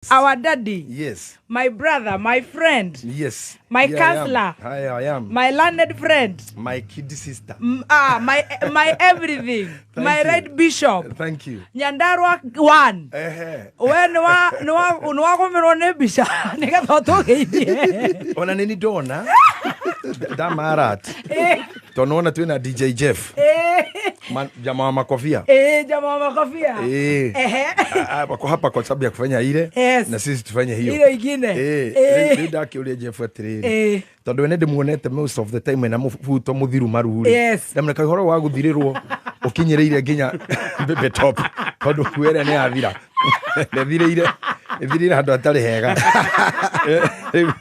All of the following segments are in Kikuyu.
Our daddy. Yes. My brother, my friend. Yes. My Here counselor. I am. Hi, I am. My learned friend. My kid sister. My everything. Thank My you. right bishop. Thank you. Nyandarua 1. Ehe. We nĩwagũmĩrwo nĩ mbica nĩgetha ũtũgeithie. Ona nĩ ndona ndamarat tondũ wona twĩna DJ Jeff. Jamaa wa makofia. Ĩĩ, jamaa wa makobia. Eh. Ehe. Ah, wako hapa kwa sababu ya kufanya ile Yes. na sisi tufanye hiyo Ile ingine. Eh, Eh. rĩu ndakĩũria Jeff atĩrĩrĩ Eh. tondũ we nĩ ndĩmuonete most of the time ena mũbuto mũthiru maru rĩ. Yes. Ndamwĩra kaĩ ũhoro wa gũthirĩrwo ũkinyĩrĩire nginya bebe top tondũ nguo ĩrĩa nĩ yathira. Ĩthirĩire ĩthirĩire handũ hatarĩ hega. Eh, rĩu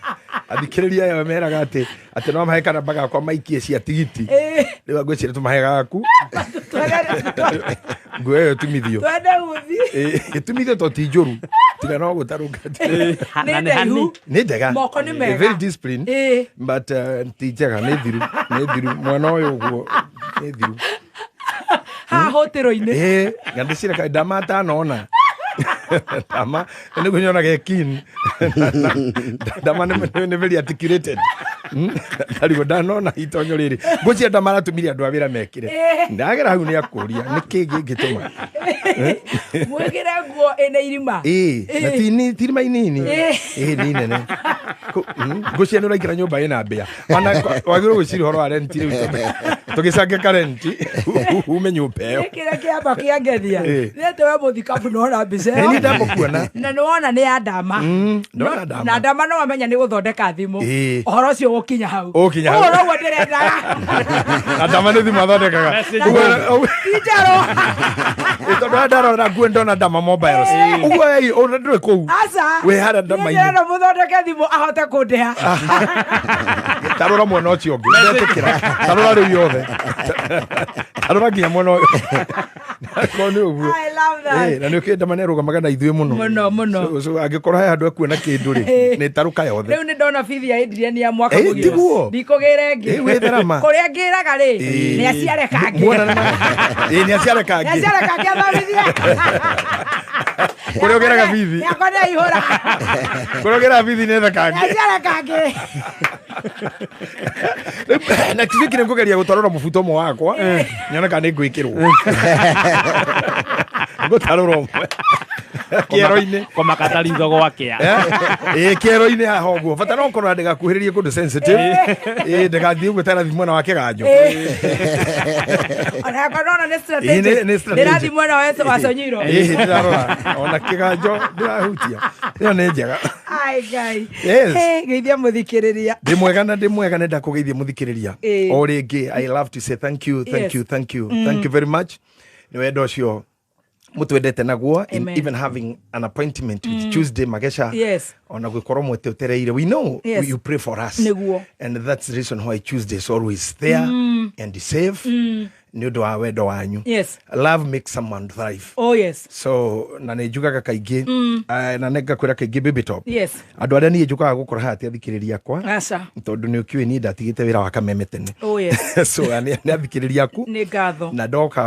athikĩrĩria aya meraga atĩ no mahe karamba gakwa maikie cia tigiti. Eh. Rĩu ngwĩciria tũmahe gaku nguo ĩyo ĩtumithio. Twende gũthiĩ. Eh, ĩtumithio to ti njũru tiga no gũtarũka. Nĩ Na nĩ ndaihu. Nĩ njega. Moko nĩ mega. Very disciplined. Ĩĩ. But ti njega nĩ thiru nĩ thiru mwana ũyũ ũguo nĩ thiru. Haha hotero-inĩ. Ĩĩ na ndĩcira kaĩ ndama atanona ndama nĩguo nyonaga ekin ndama nĩ very articulated. Ndarigwo ndanona itonyo rĩrĩ ngwĩciria ndama aratũmire andũ a wĩra mekĩre. Ĩĩ. Ndagera hau nĩ akũria nĩkĩ gĩngĩtũma. Mwĩkĩre nguo ĩna irima. Ĩĩ na ti irima inini. Ĩĩ. Ĩĩ nĩ inene. Ngwĩciria nĩ ũraingĩra nyũmba ĩna mbĩa ona wagĩrĩirwo gwĩciria ũhoro wa renti rĩu tũgĩcangĩka renti ume nyũmba ĩyo. Kĩrĩa kĩamba kĩangenia Ĩĩ. nĩ atĩ we mũthikabu nĩwona mbica Nĩ ĩyo niĩ ndamũkuona. Na nĩwona nĩ ya ndama. Ndona ndama. Na ndama no amenya nĩ gũthondeka thimũ. Ĩĩ. Ũhoro ũcio ũgũkinya hau. Ũgũkinya hau. Ũguo noguo ndĩrendaga. Na ndama nĩ thimũ athondekaga. Message. Ti njerũ. Ĩĩ, tondũ harĩa ndarora nguo ndona ndama mobiles ũguo ĩ, ona ndũrĩ kũu Aca. Wĩ harĩa Niĩ ndama-inĩ. ndĩrenda mũthondeke thimũ ahote kũndĩha. Tarora mwena ũcio ũngĩ ndetĩkĩra tarora rĩu yothe tarora nginya mwena ũyũ akorwo nĩ ũguo. I love that. Ĩĩ, na nĩ ũkĩ ndama nĩ arũgamaga na ithuĩ mũno Mũno, mũno. So angĩkorwo he handũ ekuona kĩndũ rĩ Ĩĩ. nĩ tarũka yothe. Rĩu nĩ ndona bithi ya Adrian ya mwaka Ĩĩ, mũgima. tiguo. Ndikũgĩra ĩngĩ. Ĩĩ, wĩtharama. Kũrĩa ngĩraga rĩ Ĩĩ. nĩ aciare kangĩ. Muona nĩ ĩĩ nĩ aciare Nĩ kangĩ. aciare kangĩ athomithie. Kũrĩa ũgeraga bithi. Yakwa nĩ aihũra. Kũrĩa ũgeraga bithi nĩ etha Nĩ kangĩ. aciare kangĩ. Rĩu, next week nĩ ngũgeria gũtarũra mũbuto ũmwe wakwa nyone kana nĩ ngwĩkĩrwo ngũtarũra ũmwe kĩero-inĩ. Kũmaka ritho gwakĩa. Ĩĩ kĩero-inĩ haha ũguo bata no korwo ndĩgakuhĩrĩrie kũndũ sensitive. Ĩĩ ndĩgathiĩ ũguo tarathi mwena wa kĩganjo. Ona yakwa ndona nĩ Ĩĩ, strategic. nĩ strategic. Ndĩrathiĩ mwena wa Sonyiro. Ĩĩ ndĩrarora ona kĩganjo ndĩrahutia ĩyo nĩ njega. Ai Ngai. Yes. Hey, geithia mũthikĩrĩria. Ndĩ mwega na ndĩ mwega nĩ ndakũgeithia mũthikĩrĩria. Ĩĩ. O rĩngĩ I love to say thank you, thank Yes. you, thank you, thank you very much nĩ wendo ũcio mũtwendete naguo in Amen. even having an appointment with Tuesday Magesha. Yes. Ona gũkorwo mwĩtetereire we know Yes. you pray for us. Nĩguo. And that's the reason why Tuesday is always there and safe nĩ ũndũ wa wendo wanyu. Yes. Love makes someone thrive. Oh yes. So na nĩ njugaga kaingĩ na nĩ ngakwĩra kaingĩ baby top. Yes. Andũ arĩa niĩ njũkaga gũkora haha ti athikĩrĩria akwa Aca. tondũ nĩ ũkĩũĩ niĩ ndatigĩte wĩra wa kameme tene. Oh yes. So nĩ athikĩrĩria aku Nĩ ngatho. na ndoka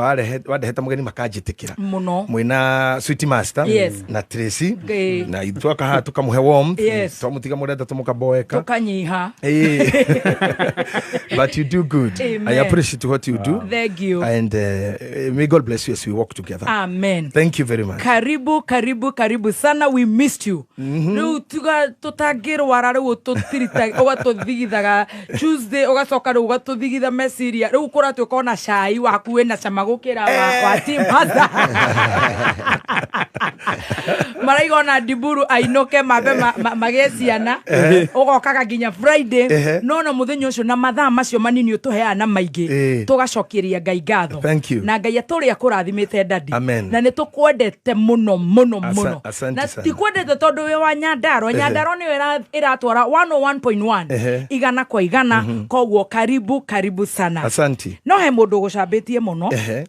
wandehete mũgeni makanjĩtĩkĩra Mũno. mwĩna Sweet Master Yes. na Tracy Ĩĩ. na itwaka haha tũkamũhe warmth. Yes. Twamũtiga mũrenda tũmũkaboeka. Tũkanyiha. Ĩĩ. But you do good. Amen. I appreciate what you do. Thank you. And may God bless you as we walk together. Amen. Thank you very much. Karibu karibu karibu sana, we missed you. Rĩu tiga tũtangĩrwara rĩu ũtũtirita ũgatũthigithaga Tuesday ũgacoka rĩu ũgatũthigitha meciria rĩu kũratuĩka ona cai waku wĩna cama gũkĩra wa team Master. Maraiga ona ndiburu ainũke mambe magĩe ciana ũgokaga nginya Friday. Ehe. No na mũthenya ũcio na mathaa macio manini ũtũheaga na maingĩ Ĩĩ. tũgacokeria Ngai ngatho. Thank you. Na Ngai atũrĩa kũrathimĩte dadi. Amen. Na nĩ tũkwendete mũno mũno mũno. Asante Na sana. tikwendete tondũ wĩ wa Nyandarua. Nyandarua nĩyo ĩratwara 101.1 Ehe. igana kwa igana koguo karibu karibu sana. Asante. No he mũndũ ũgũcambĩtie mũno. Ehe.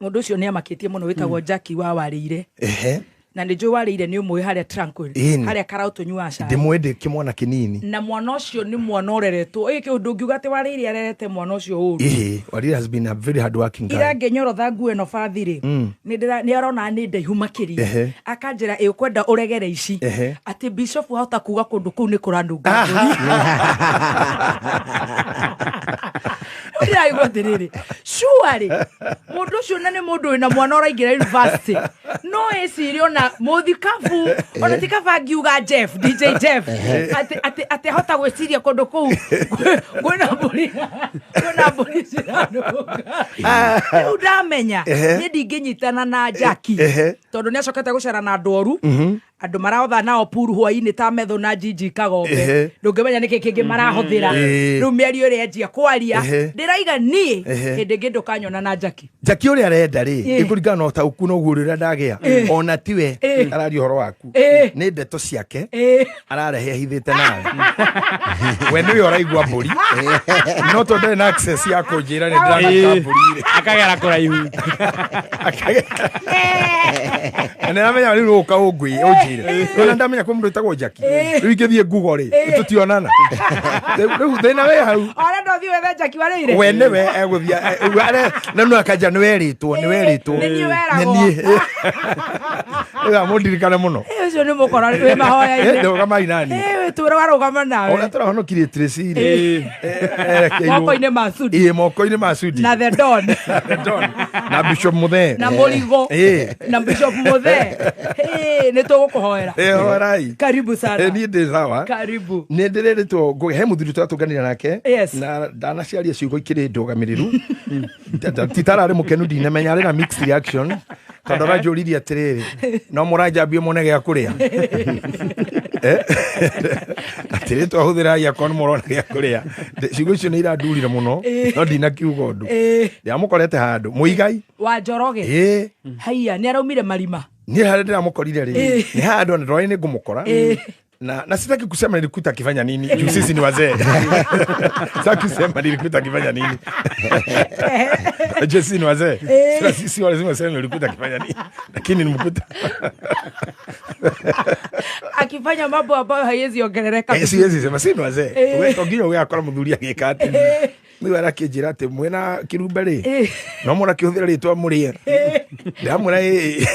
Mũndũ ũcio nĩ amakĩtie mũno wĩtagwo Jackie wa warĩire. Ehe. Na nä njå warä ire nä å må harä a Tranquil, Ĩni. harä a karaå tå nyuaga cai. Ndĩmwende kĩmwana kĩnini. Na mwana ũcio nĩ mwana ũreretwo ĩ kä å ndå ngiuga atä warä ire arerete mwana ũcio ũru. Ĩhĩ, Warire has been a very hard working guy. Ira ngĩnyorotha nguo ĩno bathi rĩ, nĩ arona nĩ ndaihu makĩria, akanjĩra ĩ ũkwenda ũregere ici, atĩ bishop wahota kuga kũndũ kũu nĩ kũranunga mbũri. Rĩu ndĩraigua atĩrĩrĩ, surely mũndũ ũcio na nĩ mũndũ wĩna mwana ũraingĩra university no ĩcirie ona mũthikabu ona ti kaba ngiuga Jeff, DJ Jeff, atĩ ahota gwĩciria kũndũ kũu kwĩna mbũri ciranunga. Rĩu ndamenya niĩ ndingĩnyitana na Jackie, tondũ nĩ acokete gũcera na andũ oru, andũ marahotha nao puru hwainĩ ta metho na Njinji Kagombe. Ndũngĩmenya nĩkĩ kĩngĩ marahũthĩra. Rĩu mĩario ĩrĩa anjia kwaria, ndĩraiga niĩ hĩndĩ ĩngĩ ndũkanyona na Jackie. Jackie ũrĩa arenda rĩ, ĩkũringana na ũtaũku na ũguo ũrĩa ndagĩa, ona tiwe araria ũhoro waku, nĩ ndeto ciake ararehe ahithĩte nawe. We nĩwe ũraigua mbũri, no tondũ ndarĩ na access ya kũnjĩra nĩ ndĩranunga mbũri rĩ, akagera kũraihu. Na nĩramenya rĩu ũka ũngwĩ ũnjĩre ona ndamenya kwĩ mũndũ wĩtagwo Jackie. Rĩu ingĩthiĩ Google rĩ, tũtionana. Rĩu thĩna wĩ hau. Ona ndothiĩ wethe Jackie warĩire. We nĩwe egũthiĩ na no akanja nĩ werĩtwo. Nĩ niĩ weragwo. Nĩ niĩ rĩu amũndirikane mũno. Ũcio nĩ mũkora wĩ mahoya-inĩ. Ndũgamai nani. Wĩ tũrarũgama nawe. Ona tũrahonokirie Tracy rĩ, moko-inĩ ma Sudi. Ĩĩ, moko-inĩ ma Sudi. Na the Don. The Don na Bishop Muthee. Na Mũrigo. Na Bishop Muthee. Nĩ tũgũkũhoera. Horai. Karibu sana. Niĩ ndĩ sawa. Karibu. Nĩ ndĩrĩrĩtwo he mũthuri tũratũnganire nake, na ndanaciaria ciugo ikĩrĩ ndũgamĩrĩru. Ti tararĩ mũkenu, ndinamenya arĩ na mixed reaction, tondũ aranjũririe atĩrĩrĩ, no mũranjambie muone gĩa kũrĩa? Atĩrĩ twahũthĩra akorwo nĩ mũrona gĩa kũrĩa. Ciugo icio nĩ irandurire mũno, no ndinakiuga ũndũ. Ndĩramũkorete handũ mũigai. Wa Njoroge? Ĩĩ. Haiya, nĩ araumire marima. Niĩ harĩa ndĩramũkorire rĩ, nĩ handũ na ndĩrona nĩ ngũmũkora, na sitaki kusema nilikuta akifanya nini juu sisi ni wazee. Sitaki kusema nilikuta akifanya nini. Najua sisi ni wazee. Sasa sisi lazima useme nilikuta akifanya nini, lakini nimkuta akifanya mambo ambayo haiwezi ongerereka. Eh, siwezi sema, sisi ni wazee. We to nginya ũgakora mũthuri agĩka atĩ rĩu arakĩnjĩra atĩ mwĩna kĩrumba rĩ, no mũrakĩhũthĩra rĩtwa mũrĩe. Ndĩramwĩra ĩĩ.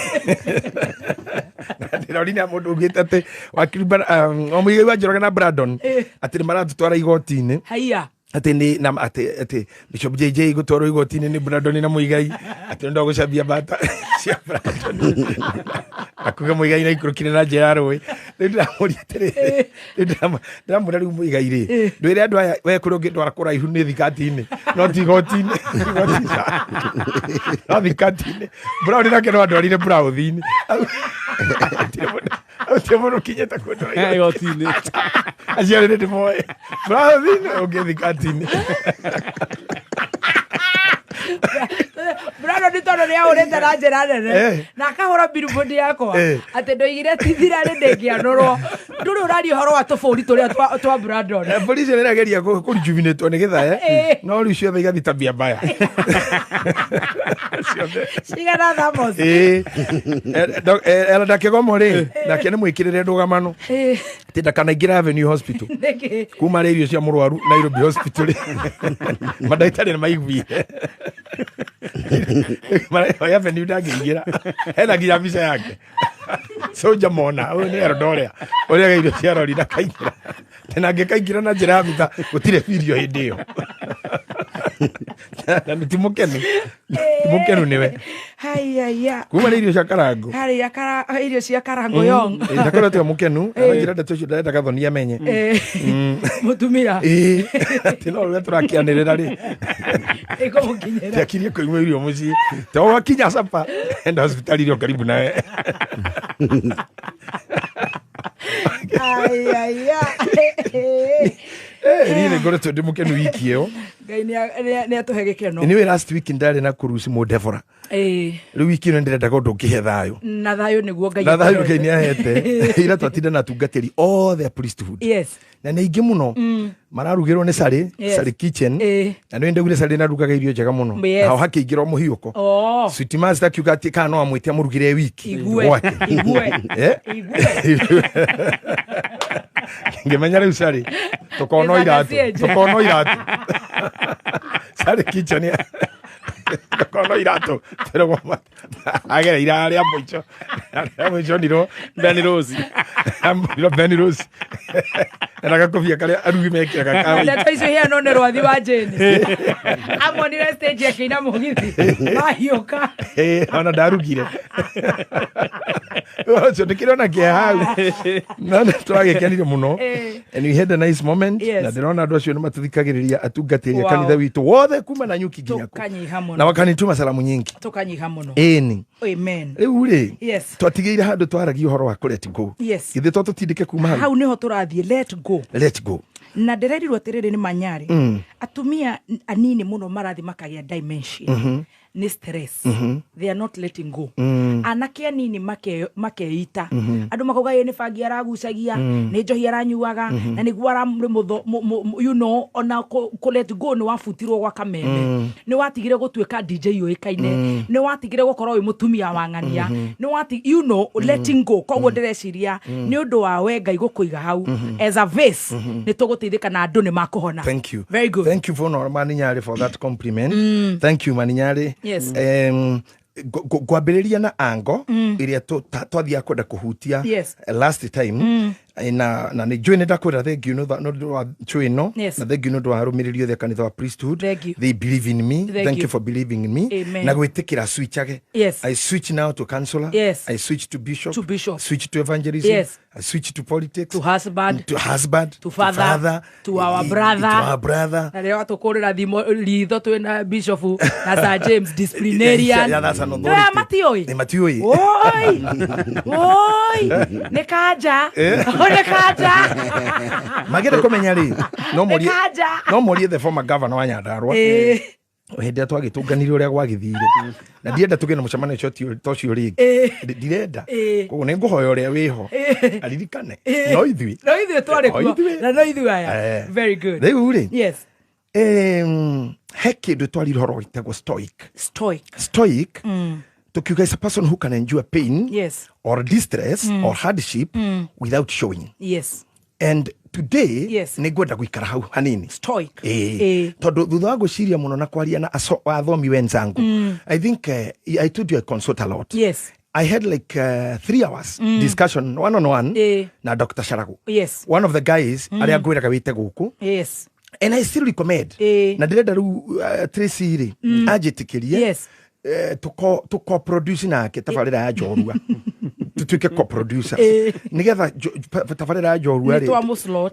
Ndĩrorire mũndũ ugĩte atĩ wa kĩrumba, o mũigai wa Njoroge na Brandon, atĩ nĩ maratũtwara igoti-inĩ, Haiya. Atĩ nĩ na atĩ Bishop JJ gũtwarwo igoti-inĩ nĩ Brandon na Muigai, atĩ nĩ gũcambia mbata cia Brandon, akuga Muigai na ikũrũkire na njĩra ya rũĩ. Rĩu ndĩramũria atĩrĩrĩ, rĩu ndĩramwĩra rĩu Muigai rĩ, ndwĩre andũ aya we kũrĩa ũngĩndwara kũraihu nĩ thikati-inĩ, no ti igoti-inĩ. Igoti-inĩ no thikati-inĩ. Brown nake no andwarire Brown-inĩ. Hatirĩ mũndũ ũkinyĩte kũndwara igoti-inĩ. Acio nĩ ndĩmoĩ Brown-inĩ ũngĩ thikati-inĩ. Brandon nĩ tondũ nĩ ahũrĩte na njĩra nene na akahũra billboard yakwa, atĩ ndoigire tithira rĩ ndĩngĩanũrwo. Ndũrĩ ũraria ũhoro wa tũbũri tũrĩa twa Brandon. Mbũri icio nĩrageria kũrejuvenatwo nĩ gĩthae, no rĩu ciothe igathiĩ tabia mbaya ciothe. Cigana thamos. Ĩĩ. Ela ndakĩgomo rĩ, nake nĩ mwĩkĩrĩre ndũgamano atĩ ndakanaingĩra Avenue Hospital. Nĩkĩ? Kuma rĩ irio cia mũrwaru Nairobi Hospital rĩ, mandagĩtarĩ nĩ maiguire. Avenue ndangĩingĩra, hena nginya mbica yake Soja mona ũyũ nĩ Eldoret ũrĩaga irio cia rori, ndakaingĩra na angĩkaingĩra na njĩra ya bitha gũtirĩ birio hĩndĩ ĩyo, na nĩ ti mũkenu, ti mũkenu nĩwe. Haiya. Kuma nĩ irio cia karango. Harĩa kara irio cia karango yong. Ndakoretwo mũkenu aranjĩra ndeto icio ndarenda gathoni amenye. Mũtumia. Ĩĩ, atĩ no ũrĩa tũrakĩanĩrĩra rĩ, ĩkũmũkinyĩra. Tiakirie kũigua irio mũciĩ to wakinya capa enda hospitali irio karibu nawe. Aiya. Niĩ Nĩ ngoretwo ndĩ mũkenu wiki ĩyo. Ngai nĩ atũhe gĩkeno. Anyway, last week ndarĩ na kuruci mũ Deborah. Rĩu wiki ĩno ndĩrendaga ũndũ ũngĩhe thayũ. Na thayũ nĩguo Ngai Na thayũ Ngai atũhete. nĩ ahete. Ira twatinda na atungatĩri othe a priesthood. Na nĩ aingĩ mũno mararugĩrwo nĩ Sari, Sari Kitchen. Na nĩ ndaugire Sari narugaga irio njega mũno. Nao hakĩingĩra o mũhiũko. Sweet Master akiuga atĩ kana no amwĩte amũrugĩre wiki Igue. gwake. Igue. Eh? Igue. Ngĩmenya rĩu Sari tũkono Ĩthaka iratũ, cienje. tũkono iratũ. Sari Kitchen tũkono iratũ. Tũragwo agereire harĩa mũico, harĩa mũico nirwo Ben Rose. Nirwo Ben Rose. Na gakobia karĩa arugi mekĩraga ka Ndeto icio iheanwo nĩ rwathi wa Jane. Amonire stage akĩina mũgithi. Mahiũka. Eh, ona ndarugire ũcio ndĩkĩrona kĩa hau na nĩ tũragĩkenire mũno. And we had a nice moment. Na ndĩrona andũ acio nĩ matũthikagĩrĩria atungatĩri a kanitha witũ wothe kuma na nyuki nginya kũ. Tũkanyiha mũno. Na wakanituma salamu nyingi. Tũkanyiha mũno. Ĩni. Amen. Rĩu rĩ, twatigĩire handũ twaragia ũhoro wa kũ let go. Githĩ to tũtindĩke kuma hau? Hau nĩho tũrathiĩ, let go. Let go. Na ndĩrerirwo atĩrĩrĩ nĩ manyarĩ, atumia anini mũno marathiĩ makagĩa dementia nĩ stress. They are not letting go. Anake anini makeita andũ makauga ĩ nĩ bangi aragucagia, nĩ njohi aranyuaga, na nĩguo aramũrĩ mũtho you know, ona kũ let go nĩ wabutirwo gwa kameme, nĩ watigire gũtuĩka DJ yũĩkaine, nĩ watigire gũkorwo wĩ mũtumia wa ng'ania, nĩ wati you know, letting go. Koguo ndĩreciria nĩ ũndũ wa we Ngai gũkũiga hau as a vase, nĩ tũgũteithĩka na andũ nĩ makũhona. Thank you. Very good. Thank you for Maninyari for that compliment. Thank you, Maninyari. Ngwambĩrĩria na ango ĩrĩa twathiaga kwenda kũhutia last time. Na nĩ njũĩ nĩ ndakwĩra thank you nĩ ũndũ wa njũĩ ĩno. Na thank you nĩ ũndũ wa arũmĩrĩri othe a kanitha wa priesthood. Thank you. They believe in me. Thank Thank you. you for believing in me. Amen. Na gwĩtĩkĩra switchage. I switch now to counselor. I switch to bishop. To bishop. Switch to evangelism. I switch to politics. To husband. To husband. To father. To our brother. To our brother. Na rĩrĩa watũkũrĩra thimo ritho twĩna bishop na Sir James disciplinarian. Yeah, that's an authority. Nĩoya matiũĩ. Nĩ matiũĩ. Oi! Oi! Nĩ kanja. O nĩ kanja. Magĩenda kũmenya rĩ, no Nĩ morie, kanja. no morie the former governor wa Nyandarua hĩndĩ ĩrĩa twagĩtũnganire ũrĩa gwagĩthire, na ndienda tũgĩe na mũcemanio ũcio ta ũcio rĩngĩ. Ndirenda. Koguo nĩ ngũhoya ũrĩa wĩho aririkane no ithuĩ. No ithuĩ twarĩ No kuo. ithuĩ. Na no ithuĩ aya. Very good. Rĩu rĩ, he kĩndũ twarire ũhoro wĩtagwo stoic. Stoic. Stoic tukiuga is a person who can endure pain or distress or hardship without showing. And today nĩ ngwenda gũikara hau hanini. Stoic. Tondũ thutha wa gwĩciria mũno na kwaria na athomi wenzangu, I think I told you I consult a lot. I had like 3 hours discussion one on one na Dr. Sharagu. One of the guys arĩa ngwĩraga wĩte gũkũ. And I still recommend. Na ndĩrenda rĩu Tracy rĩ anjĩtĩkĩrie tũko produce nake tabarĩra ya njorua, tutuĩke co-producers nĩgetha tabarĩra ya njorua Nĩ rĩ twamũ-slot.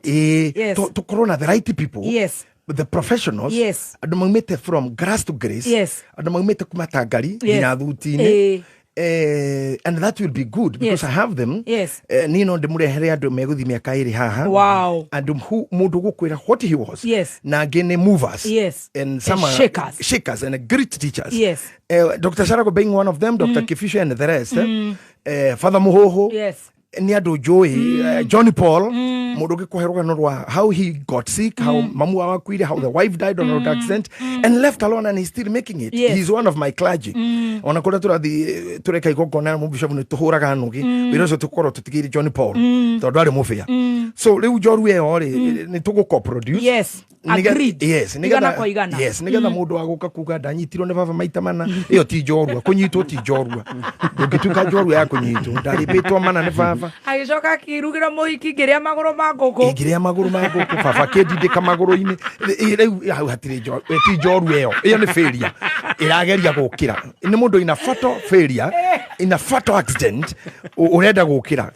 Tũkorwo na the right people, the professionals, andũ maumĩte from grass to grace, andũ maumĩte kuma tangari nginya thuti-inĩ. And that will be good because I have them. Niĩ no ndĩmũrehere andũ megũthiĩ mĩaka ĩrĩ haha. Andũ mũndũ gũkwĩra what he was. Na angĩ nĩ movers. And some And are shakers. shakers and great teachers. Dr. Sharago being one of them, Dr. Kifisha and the rest. Father Muhoho. Nĩ andũ njũĩ, Johnny Paul, mũndũ ũngĩkũhe rũgano rwa how he got sick, how mamu wao akuire, how the wife died on a road accident and left alone, and he's still making it. He's one of my clergy. Ona kũrĩa tũrathiĩ tũreka igongona mũbishopu nĩ tũhũraga nũgĩ wĩra ũcio tũkorwo tũtigĩire Johnny Paul tondũ arĩ mũbĩa. So rĩu njorua ĩyo rĩ nĩ tũgũ co-produce. Agreed. Yes, Igana kwa igana. Nĩgetha mũndũ wa gũka kuga ndanyitirwo nĩ baba maita mana, ĩyo ti njorua, kũnyitwo ti njorua, ndũngĩtuĩka njorua ya kũnyitwo, ndarĩmbĩtwo mana nĩ baba. Agĩcoka akĩrugĩra mũhiki ngĩrĩa magũrũ ma ngũkũ. Ingĩrĩa magũrũ ma ngũkũ, baba akĩndindĩka magũrũ-inĩ. Rĩu hau hatirĩ ti njorua ĩyo, ĩyo nĩ failure ĩrageria gũkĩra, nĩ mũndũ ina fatal failure. in a fatal accident ũrenda gũkĩra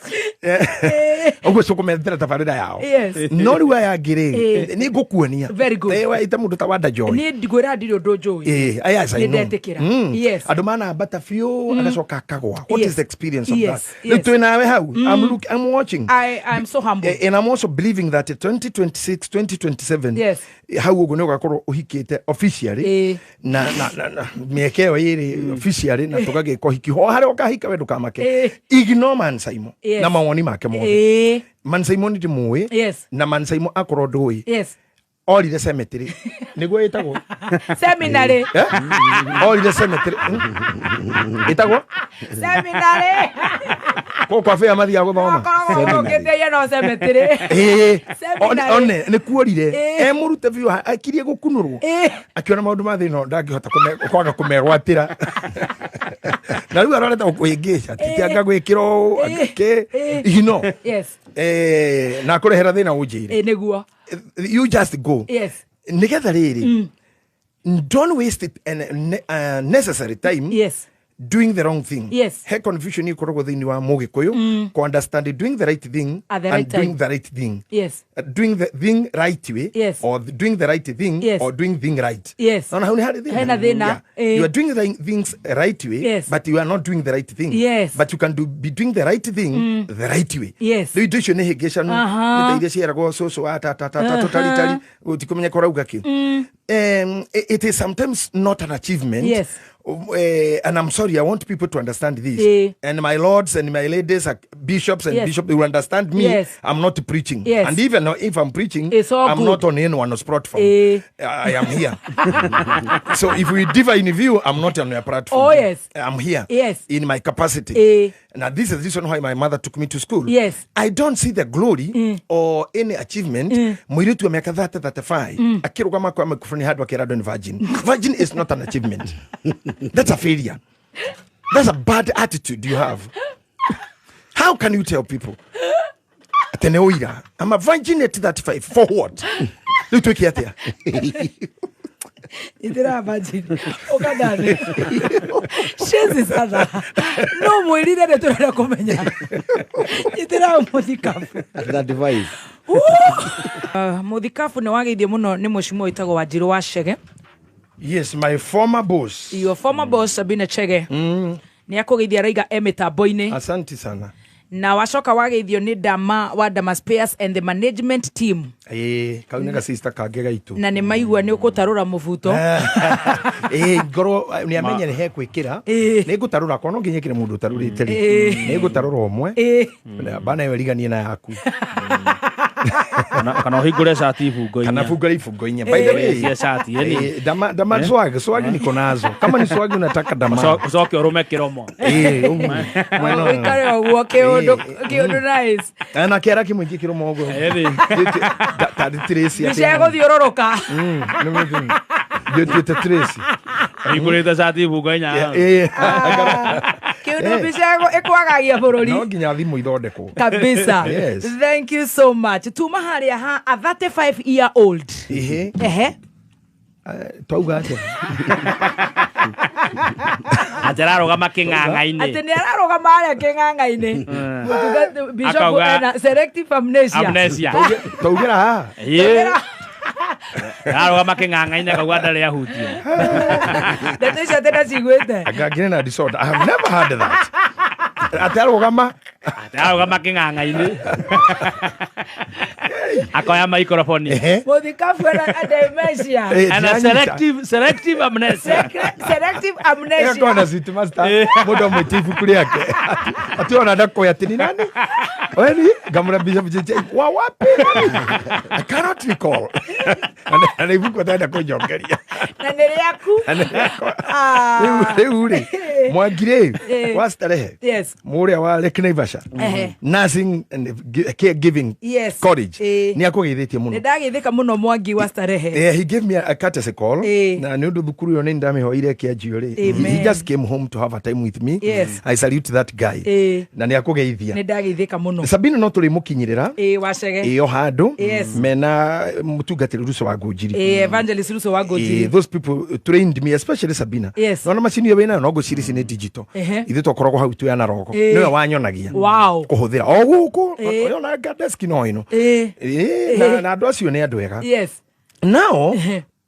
ũguo cũkũmethera tabarĩra yao. Yes. No rĩu aya angĩ rĩ, Eh. nĩ ngũkuonia. Very good. Ĩte mũndũ ta Wanda Joy. Niĩ ndigwĩra ndirĩ ũndũ njũĩ. Eh, yes, I Nĩ know. ndetĩkĩra. Yes. Andå manambata biå agacoka akagwa. What is the experience of Yes, that? Rĩu yes. twĩ nawe hau. I'm watching. I'm so humble. And I'm also believing that 2026, 2027, Yes. hau ũguo nĩ ũgakorwo ũhikĩte officially Eh. na mĩeke ĩyo ĩrĩ officially na tũgagĩka ũhiki ho harĩa ũkahika we ndũkamake. Eh. Ignore Man Simon Yes. na mawoni make mothe. Eh. Man Simon ndimũĩ Yes. na Man Simon akorwo ndũĩ Yes. orire cemetery nĩguo ĩtagwo. Seminary. Eh? Orire cemetery ĩtagwo Seminary. kũ kwa bĩa mathiaga gũthoma. Akoragwo ũkĩte ye no cemetery. Ĩĩ, Seminary. one nĩ kuorire Ĩĩ. emũrute biũ akirie gũkunũrwo Ĩĩ. akiona maũndũ ma thĩ ĩno ndangĩhota kwaga kũmegwatĩra na rĩu arorete gũkũhĩngĩca titi anga gwĩkĩra ũũ Ĩĩ. angĩkĩ Ĩĩ. ihino. Yes. Eh, na akũrehera thĩna ũnjĩre. Ĩ nĩguo. You just go. Yes. Nĩgetha rĩrĩ, don't waste it an necessary time Yes. doing the wrong thing. Yes. He confusion ikoragwo thĩinĩ wa mũgĩkũyũ ku understand doing the right thing At the and right time. doing the right thing. Yes. Doing the thing right way Yes. or doing the right thing Yes. or doing thing right. Yes. Naona hau nĩ harĩ thĩna. Hena thĩna, Yeah. eh. You are doing the things right way, Yes. but you are not doing the right thing. Yes. But you can be doing the right thing the right way. Yes. Rĩu indo icio nĩ hĩngĩcanu Aha. nĩ ta iria ciaragwo cũcũ wa tata tata tũtaritari gũtikũmenya kũrauga kĩ. It is sometimes not an achievement. Yes. And I'm sorry, I want people to understand this. Eh. And my lords and my ladies, are bishops and Yes. bishops, they will understand me. Yes. I'm not preaching. Yes. And even if I'm preaching, It's all I'm good. not on anyone's platform. Eh. I am here. So if we differ in view, I'm not on your platform. Oh, yes. I'm here. Yes. In my capacity. Eh. Now, this is the reason why my mother took me to school. Yes. I don't see the glory or any achievement. Mũirĩtu wa mĩaka 30, 35 akĩrũgama kwa microphone handũ akĩra andũ nĩ virgin. Virgin is not an achievement. That's a failure. That's a bad attitude you have. How can you tell people? Atĩ nĩ ũira. I'm a virgin at 35. For what? Rĩu twĩke atĩa? Ithira virgin. Ũkandathi. Cezi sana. No mwĩrire nĩ tũrenda kũmenya. Ithira mũthikabu. 35. Mũthikabu nĩ wageithio mũno nĩ mũcimũ wĩtagwo Wanjirũ wa Chege. Yes, my former boss. Your former boss Sabina Chege. Nĩ akũgeithia araiga e mĩtambo-inĩ. Asante sana. Na wacoka wageithio nĩ Dama wa Dama Spares and the management team. Ĩĩ, kau nĩ gacista kangĩ gaitũ. Na nĩ maigua nĩ ũkũtarũra mũbuto. Ĩĩ, ngorwo nĩ amenya nĩ hekwĩkĩra. Ĩĩ. Nĩ ngũtarũra kwa no nginya ĩkĩre mũndũ ũtarũrĩte rĩ. Ĩĩ. Nĩ ngũtarũra ũmwe. Ĩĩ. Na bana ĩyo ĩriganie na yaku. Kana ũhingũre cati ibungo Kana inya. funga ibungo inya. By the way, Cia cati yani. Dama swag niko nazo. Kama ni swag unataka dama. Ũcoke ũrũme kĩromo. Ĩĩ, ũguo. Mwena ũyũ. Ũikare ũguo kĩũndũ kĩũndũ nice. Na kĩara kĩmwe ingĩkĩrũma ũguo. Ĩni. Tarĩ Tracy atĩ- Mbica ĩgũthiũrũrũka. Nduĩte Tracy. Ũhingũrĩte cati ibungo inya. Ĩĩ. Kĩũndũ mbica ĩkwagagia bũrũri. No nginya thimũ ithondekwo. Kabisa. Yes. Thank you so much. Tuma harĩa ha a 35 year old. Ĩhĩ. Ehe. Twauga atĩa? Atĩ ararũgama kĩng'ang'a-inĩ. Atĩ nĩ ararũgama harĩa kĩng'ang'a-inĩ. Bishop Akauga- ena selective amnesia. Amnesia. Twaugĩra haha. Ĩĩ. Ararũgama kĩng'ang'a-inĩ akauga ndarĩ ahutio. Ndeto icio atĩ ndaciguĩte. Anga ngire na disorder. I have never heard that. Atĩ arũgama. Atĩ ararũgama kĩng'ang'a-inĩ. Akoya microphone. Ehe. Mũthikabu ena dementia. Eh, Ana ndĩranyita. selective amnesia. Selective Ĩgakorwo na amnesia. City Master, mũndũ amwĩtie ibuku rĩake. Atĩ ona ndakoya atĩ ni nani? Weni ngamũra Bishop JJ wa wapi? I cannot recall. Na nĩ ibuku atarenda kũnjokeria. Na nĩ rĩaku. Na nĩ rĩakwa. Ah. Rĩu rĩ, Mwangi rĩ, Eh. wa Starehe. Yes. Mũrĩa wa Lake Naivasha. Ehe. Nursing and Caregiving Yes. College. Eh. Nĩ akũgeithĩtie mũno. Nĩ ndageithĩka mũno Mwangi wa Starehe. Yeah, he gave me a courtesy call. Eh. Na nĩ ũndũ thukuru ĩyo nĩ ndamĩhoire kĩanjio rĩ. He Amen. just came home to have a time with me. Yes. I salute that guy. Eh. Na nĩ akũgeithia. Nĩ ndageithĩka mũno. Sabina no tũrĩmũkinyĩrĩra Ĩĩ wacege. ĩyo handũ Yes. mena mũtungatĩri Ruso wa Ngũnjiri. Ĩĩ Evangelist Ruso wa Eh, Ngũnjiri. those people trained me, especially Sabina. Yes. Nona macini ĩyo wĩnayo no ngũciri ici nĩ digital. Ithuĩ twakoragwo hau twĩ analogo. Nĩwe wanyonagia kũhũthĩra o gũkũ ona desk no ĩno. Ĩĩ, na andũ acio nĩ andũ ega. Now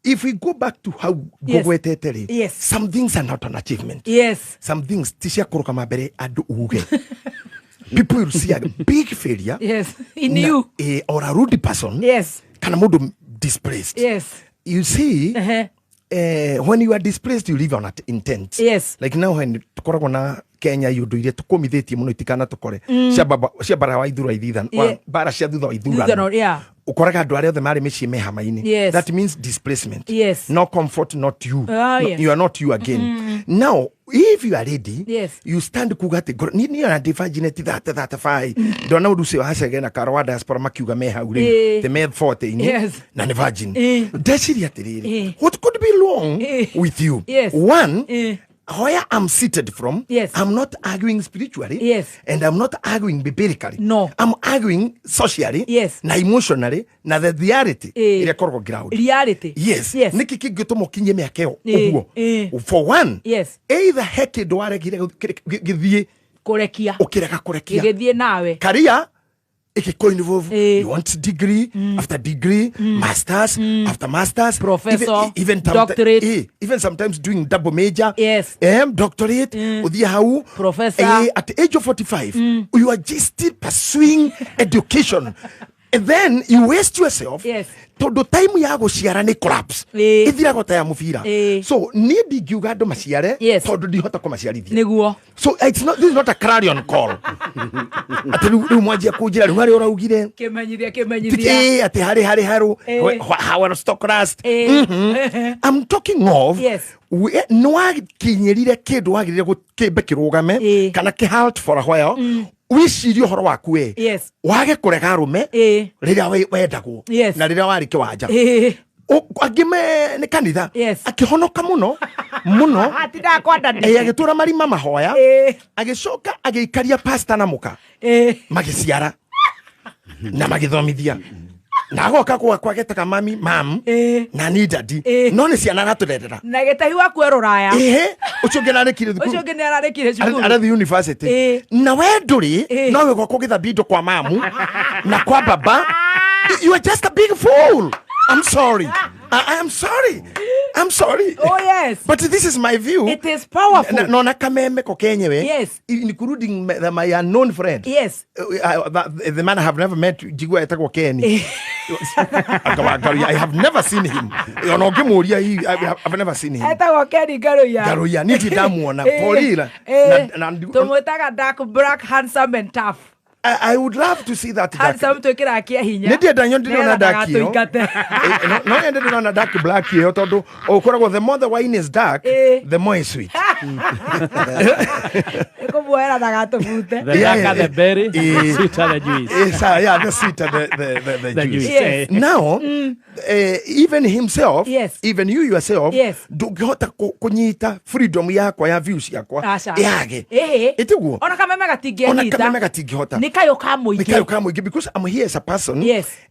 if we go back to how ngũgwetete rĩ, some things are not an achievement. Some things ti cia kũrũgama mbere andũ uge. People will see a big failure Yes, in na, you. Or a rude person kana mũndũ displaced. You see, when you are displaced, you live on at intent. Like now when tukoragwo na Kenya iũndũ iria tũkũmithĩtie mũno itikana tũkore cia bara wa ithura ithithano, bara cia thutha wa ithurano, Ithurano, yeah. ũkoraga andũ arĩa othe marĩ mĩciĩ me hama-inĩ. That means displacement. No comfort, not you. No, you are not you again. Now if you are ready, you stand kuga atĩ niĩ ona ndĩ virgin ti 35, ndona ũndũ ũcio wacege na karo wa diaspora makiuga me hau rĩu te me 40-inĩ na nĩ virgin. Ndeciria atĩrĩrĩ, what could be wrong with you? One, where I'm seated from, I'm not arguing spiritually, and I'm not arguing biblically. No. I'm arguing socially, na emotionally, na the reality ĩrĩa ĩkoragwo ground. Reality. Yes. Nĩkĩ kĩngĩtũma ũkinyie mĩaka ĩyo ũguo? For one, either he kĩndũ waregire gĩthiĩ, Kũrekia. ũkĩrega kũrekia. Gĩgĩthiĩ nawe. Career ĩgĩkũ involve, you want degree after degree, masters after masters, Professor, even, doctorate. Even sometimes doing double major, doctorate, ũthiĩ hau Professor. At the age of 45 you are just still pursuing education and then you waste yourself, tondũ time ya gũciara nĩ collapse, ĩthirago ta ya mũbira. So niĩ ndingiuga andũ maciare, tondũ ndihota kũmaciarithia. So it's not, this is not a clarion call atĩ rĩu mwanjia kũnjĩra rĩu harĩa ũraugire. Kĩmenyithia, kĩmenyithia. Atĩ harĩ harũ how stock last. I'm talking of nĩ wakinyĩrire kĩndũ wagĩrĩire kĩmbe kĩrũgame kana kĩ halt for a while, wĩcirie ũhoro waku we, wage kũrega arũme rĩrĩa wendagwo na rĩrĩa warĩ kĩwanja. Angĩ me nĩ kanitha, akĩhonoka mũno mũno. Atindaga kwanda. Agĩtũra marima mahoya, agĩcoka agĩikaria pasta na mũka, magĩciara na magĩthomithia, na agoka gwakwa agetaga mami, mam, na ni daddy, no nĩ ciana aratũrerera. Na gĩtahi waku e rũraya. Ĩhĩ, ũcio ũngĩ ararĩkirie ũcio thukuru. Ũngĩ nĩ ararĩkire cukuru. Arathiĩ university. Na we ndũrĩ no we gwakwa ũgĩthambia indo kwa mamu na kwa baba. You are just a big fool. I'm sorry. I am sorry, I'm sorry. Oh yes. But this is my view. It is powerful. Nona kameme ko kenyewe, including my unknown friend, the man I have never met, njigua etagwo Kenny. I have never seen him. Ona ũngĩmũria, I've never seen him. Etagwo Kenny Ngaruiya. Ngaruiya, niĩ ndirĩ ndamuona. For real. Tũmwĩtaga dark black, handsome and tough. I would love to see that dark. Handsome twĩkĩraga kĩa hinya. Nĩ ndienda ndĩrona Nĩgetha dark ĩyo. ndagatũingate. No nyende ndĩrona dark black ĩyo, tondũ ũkoragwo the more the wine is dark, the more it's sweet. Nĩkũmuoera ndagatũbute. The darker the berry, the sweeter the juice. Yeah, the sweeter the The juice. juice. Now, even himself, even you yourself, ndũngĩhota kũnyita freedom yakwa ya views yakwa Aca. yage. Ĩhĩ. Ĩtiguo? Ona kameme Ona gatingĩanyita. kameme gatingĩhota. Nĩ kayũ ka Nĩ mũingĩ. kayũ ka mũingĩ, because I'm here as a person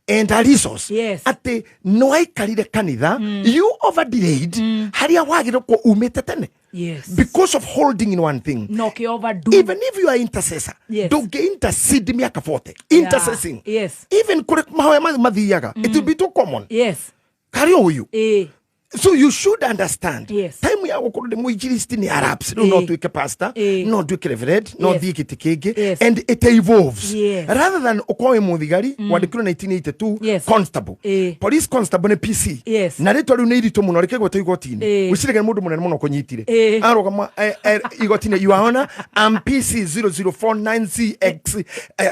and a resource. Atĩ nĩ waikarire kanitha, you over delayed harĩa wagĩrĩirwo kũ umĩte tene because of holding in one thing. No kĩ overdo. Even if you are intercessor, ndũngĩ intercede mĩaka 40 intercessing. Even kũrĩ mahoya mathiaga, it will be too common karĩ ũyũ. So you should understand, time ya gũkorwo ndĩ mũinjilisti nĩ arabs rĩu, no nduĩke pastor, no nduĩke reverend, no thiĩ gĩtĩ kĩngĩ, and it evolves, rather than ũkorwo wĩ mũthigari wandĩkirwo 1982, constable, police constable nĩ PC, na rĩtwa rĩu nĩ iritũ mũno rĩkĩgwetwo igoti-inĩ, wĩciragia nĩ mũndũ mũnene mũno kũnyitire arũgama igoti-inĩ, "Your Honor, I'm PC 0049CX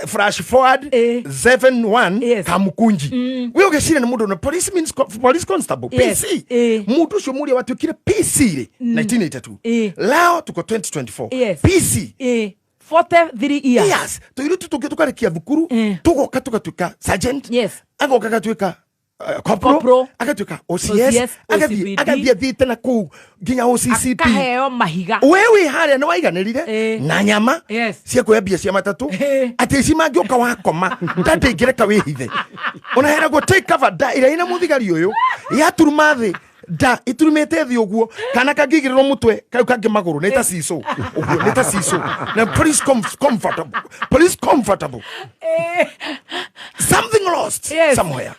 flash forward 71 Kamukunji." We ũgĩciria nĩ mũndũ police means police constable, PC. Mũndũ ũcio mũria watuĩkire PC rĩ 1982, lao tuko 2024, PC. 43 years. Yes, tũirĩtu tũngĩ tũkarĩkia thukuru, tũgoka tũgatuĩka sergeant, agoka agatuĩka corporal, Corporal. agatuĩka OCS, OCS, agathiĩ OCPD. agathiĩ athiĩte na kũu nginya OCCP. Akaheo mahiga. We wĩ harĩa nĩ waiganĩrire na nyama cia kuoya mbia cia matatũ, atĩ ici mangĩũka wakoma ndandĩngĩreka wĩhithe, ũnaheragwo take cover nda ĩrĩa ĩna mũthigari ũyũ yaturuma thĩ. Nda iturumĩte thĩ ũguo, kana kangĩigĩrĩrwo mũtwe kau kangĩ magũrũ nĩ ta cicũ ũguo, nĩ ta cicũ na police comfortable, police comfortable, something lost somewhere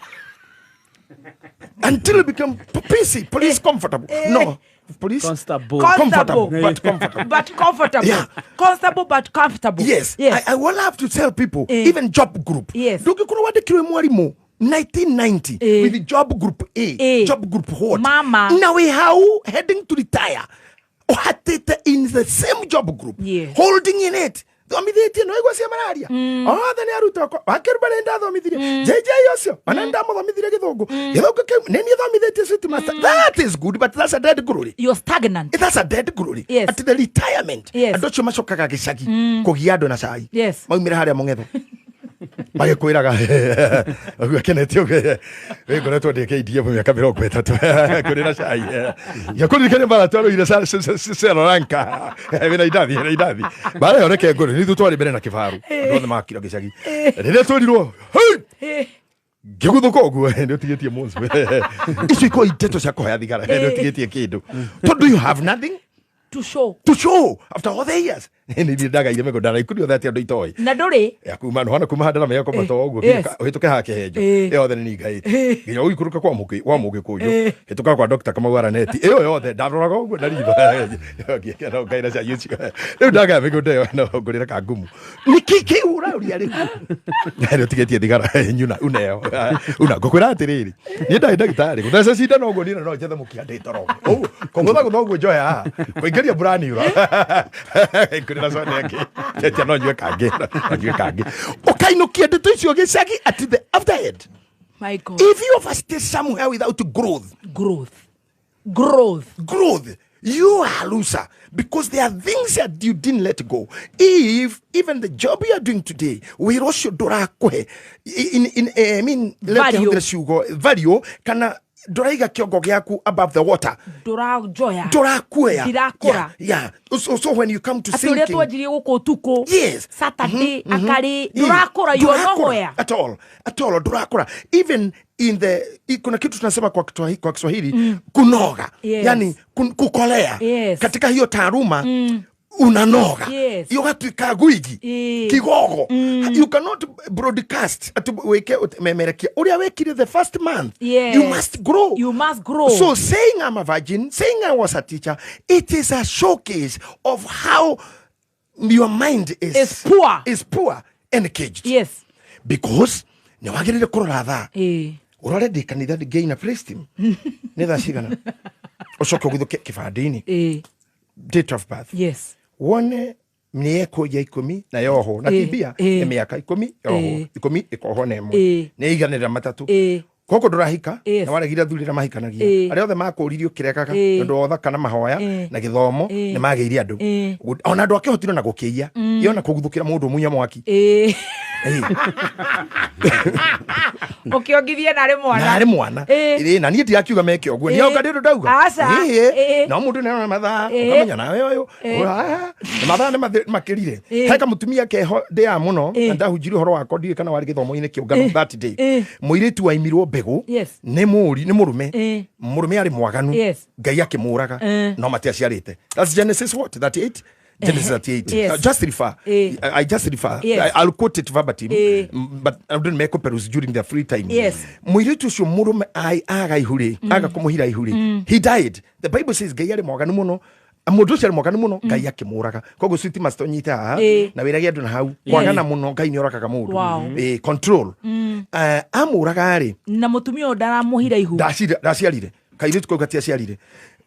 until it became PC, police comfortable. No, police Constable. comfortable, but comfortable. But comfortable. Yeah. Constable but comfortable. Yes. Yes. I will have to tell people, even job group. Ndũngĩkorwo wandĩkirwe mwarimũ 1990 with job group A, job group what? Mama. Na wĩ hau heading to retire, ũhatĩte in the same job group, holding in it. Thomithĩtie no igua cia mararia othe nĩ arutwo akwa wakĩruba nĩ ndathomithirie JJ ũcio ona nĩ ndamũthomithirie gĩthũngũ, gĩthũngũ kĩu nĩ niĩ thomithĩtie sweet master. That is good, but that's a dead glory. You're stagnant. That's a dead glory. At the retirement, andũ acio macokaga gĩcagi kũgia andũ na cai. Maumĩra harĩa mũng'etho magĩkwĩraga ũguo akenete ũguo, "Wĩ ngoretwo ndĩ KDF mĩaka 30 kũrĩ na cai yakũririkania mbara twarũire Sri Lanka wĩna indathi, wĩna indathi mbara ĩyo, reke ngũrĩ nĩ ithuĩ twarĩ mbere na kĩbaru, andũ othe makira gĩcagi rĩrĩa twĩrirwo, "Hey!" Ngĩguthũka ũguo, nĩ ũtigĩtie mũncu icio ikorwo ndeto cia kũhoya thigara, nĩ ũtigĩtie kĩndũ tondũ you have nothing to show. To show after all the years. Nĩ niĩ ndagaire mĩgũnda na ikundi othe atĩ andũ itoĩ Na ndũrĩ ya kuma no hana kuma handara mĩako mato ũguo ũhĩtũke haha kĩhenjo ĩyo yothe nĩ ningaĩte nginya ũikũrũke kwa mũkĩ kwa mũgĩkũyũ hĩtũka kwa Dr. Kamau Araneti ĩyo yothe ndaroraga ũguo na ritho ngĩkena ngaira cia ũcio rĩu ndagaya mĩgũnda ĩyo no ngũrĩre kangumu nĩkĩ kĩu ũrauria rĩu nĩ ũtigĩtie thigara nyuna uneo una ngũkwĩra atĩrĩrĩ, niĩ ndarĩ ndagĩtarĩ gũtheca cindano ũguo niĩ no njethe mũkĩa ndĩ toro ũguo kũgũthagũtha ũguo njoya haha kũingĩria mbura niura ngũrĩra cone ĩngĩ tetia no nyue kangĩ, no nyue kangĩ ũkainũkia ndeto icio gĩcagi at the after head. My God. If you overstay somewhere without growth, Growth, growth. Growth, you are a loser because there are things that you didn't let go. If even the job you are doing today, wĩra ũcio ndũrakũhe in I mean, Value. hũthĩre ciugo value kana ndũraiga kĩongo gĩaku above the water. Ndũranjoya. Ndũrakuoya. Ndirakũra. Yeah. So when you come to Atĩ ũrĩa thinking twanjirie gũkũ ũtukũ Saturday akarĩ ndũrakũra, you are Ndũrakũra. nowhere. At all, at all ndũrakũra. Even in the kuna kitu tunasema kwa Kiswahili kunoga, yani kukolea katika hiyo taaluma, unanoga, ũgatuĩka gwigi, kigogo. You cannot broadcast ati wĩke memerekia ũrĩa wekire the first month. You must grow. You must grow. So saying I'm a virgin, saying I was a teacher, it is a showcase of how your mind is, Is poor. Is poor and caged. Because nĩ wagĩrĩire kũrora thaa, ũrore ndĩ kanitha ngĩina praise team nĩ thaa cigana, ũcoke ũguthũke kĩbandĩ-inĩ, date of birth, wone nĩ ekũnja 10 na yohwo na tibia nĩ mĩaka 10 yohwo 10 ĩkohwo na 1 nĩ iganĩrĩra matatũ koguo ndũrahika na waregire athuri arĩa mahikanagia arĩa othe makũririe ũkĩregaga nĩ ũndũ wa ũthaka na mahoya na gĩthomo nĩ magĩire andũ. Ona andũ akĩhotire na gũkĩiya yona kũguthũkĩra mũndũ munya mwaki. Ũkĩongithie narĩ mwana. Narĩ mwana. Ĩ, na niĩ ndirakiuga meke ũguo nĩauga ndĩ ũndũ ndauga. Aca. No mũndũ nĩarona mathaa ũkamenya nawe ũyũ. Ah, na mathaa nĩ makĩrire. He kamũtumia keho ndĩaga mũno na ndahunjirie ũhoro wakwa, ndiũĩ kana warĩ gĩthomo-inĩ kĩũngano that day. Mũirĩtu waimirwo mbegũ nĩ mũri nĩ mũrũme. Mũrũme arĩ mwaganu. Ngai akĩmũraga no matiaciarĩte. That's Genesis what, 38? Genesis 38. Just refer. I just refer. I'll quote it verbatim. But I don't make peruse during their free time. Mũirĩtu ũcio mũrũme aga ihu rĩ, aga kũmũhira ihu rĩ, he died. The Bible says Ngai arĩ mwaganu mũno, mũndũ ũcio arĩ mwaganu mũno, Ngai akĩmũraga. Koguo sweet master nyite haha na wĩrage andũ na hau kwagana mũno Ngai nĩ oragaga mũndũ. Control. Amũraga rĩ, Na mũtumia ũyũ ndaramũhira ihu. Ndaciarire kairĩtu kau gatiaciarire.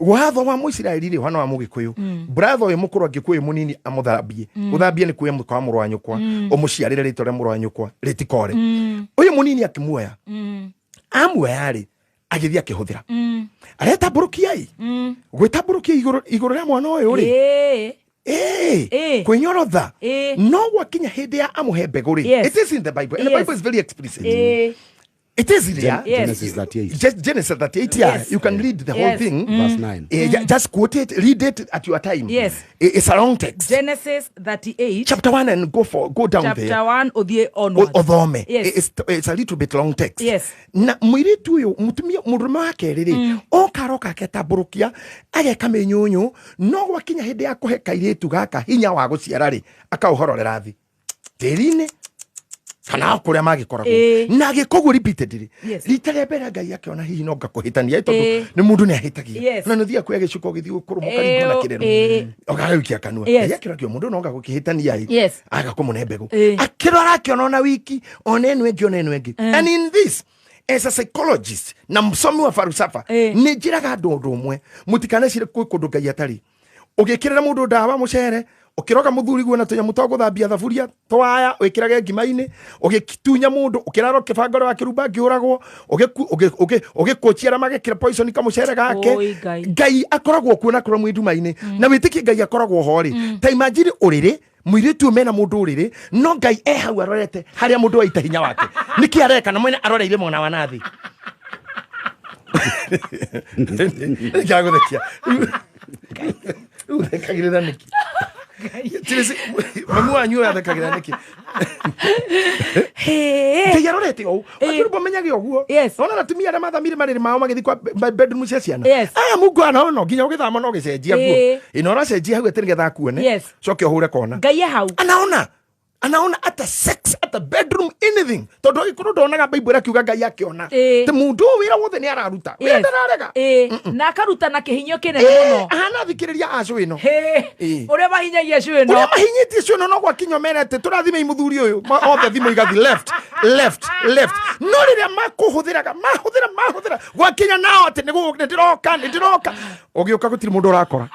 Watho wa mũisiraeli rĩ, wana wa mũgĩkũyũ, bratha ũyũ mũkũrũ angĩkũyũ mũnini amũthambie, gũthambia nĩ kuoya mũka wa mũrũ wa nyũkwa ũmũciarĩre rĩtwa rĩa mũrũ wa nyũkwa rĩtikore. Ũyũ mũnini akĩmuoya, amuoya rĩ, agĩthiĩ akĩhũthĩra aretambũrũkia ĩ gwĩtambũrũkia igũrũ igũrũ rĩa mwana ũyũ rĩ, kwĩnyorotha. No gwakinya hĩndĩ ya amũhe mbegũ rĩ, it is in the Bible and the Bible is very explicit. It is there. Yes. Genesis 38. Just Genesis 38, yeah. Yes. You can read the whole Yes. thing. Verse 9. Just quote it, read it at your time. Yes. It's a long text. Genesis 38 Chapter 1 and go down chapter there. 1 ũthiĩ onwards. Ũthome. Yes. It's a little bit long text. Yes. Na mũirĩtu ũyũ mũtumia mũndũrũme wa kerĩ rĩ oka aroka aketambũrũkia ageka mĩnyũnyũ no gwakinya hĩndĩ ya kũhe kairĩtu gaka hinya wa gũciara rĩ akaũhororera thĩ tĩri-inĩ kana o kũrĩa magĩkoragwo Ĩĩ. na agĩka ũguo repeatedly Yes. rita rĩa mbere Ngai akĩona hihi no ngakũhĩtania tondũ Ĩĩ. nĩ mũndũ nĩ ahĩtagia Yes. na nĩ ũthiaga kuoya gĩcuko ũgĩthiĩ kũrũma ũkaringwo na Ĩĩ, kĩrero ĩĩ. ũgagĩikia kanua Yes. Ngai akĩona kĩo mũndũ no ngagũkĩhĩtania ĩ Yes. aga kũmũne mbegũ Ĩĩ. akĩrora akĩona ona wiki ona ĩno ĩngĩ ona ĩno ĩngĩ and in this as a psychologist na msomi wa falsafa Ĩĩ. nĩ njĩraga andũ ũndũ ũmwe mũtikanecire kwĩ kũndũ Ngai atarĩ ũgĩkĩrĩra mũndũ ndawa mũcere ũkĩroga mũthuri guo na tũnyamũ twa gũthambia thaburia twaya wĩkĩrage ngima-inĩ ũgĩtunya mũndũ ũkĩrara ũkĩbanga ũrĩa wakĩrumba ngĩũragwo ũgĩkũchia arĩa magekĩra poison kamũcere gake Oi, Ngai. Ngai akoragwo kuo na korwo mwĩ nduma-inĩ na wĩtĩkie Ngai akoragwo ho rĩ ta imagine ũrĩrĩ mũirĩtu ũyũ mena mũndũ ũrĩrĩ no Ngai e hau arorete harĩa mũndũ aita hinya wake nĩkĩ areka na mwene aroreire mwena wa nathĩ nĩkĩagũthekia rĩu ũthekagĩrĩra nĩkĩ Tirĩ- mamu wanyu ũyũ athekagĩrĩra nĩkĩ Hĩ. Ngai arorete ũũ Ĩĩ. wakĩrumba menyage ũguo Yes. ona atumia arĩa mathamire marĩrĩ mao magĩthiĩ kwa bedroom cia ciana Yes. aya mungu anaona nginya ũgĩthama no ũgĩcenjia nguo Ĩĩ. ĩno ũracenjia hau atĩ nĩgetha akuone Yes. coke ũhũre kona Ngai e hau anaona anaona ata sex ata bedroom anything tondu agikorwo ndonaga bible ĩrakiuga Ngai akiona Ĩĩ. ti mundu ũyũ wĩra wothe nĩ araruta wĩra Yes. ndararega Ĩĩ. na akaruta na kĩhinyo kĩnene mũno ahana thikĩrĩria acũ ĩno Hĩ. Ĩĩ. ũrĩa mahinyagia cũ ĩno ũrĩa mahinyĩtie cio no gwakinywo merete tũrathimei mũthuri ũyũ othe thimũ igathi left left left no rĩrĩa makũhũthĩraga mahũthĩra mahũthĩra gwakinya nao atĩ nĩ ndĩroka nĩ ndĩroka ũgĩũka gũtirĩ mũndũ ũrakora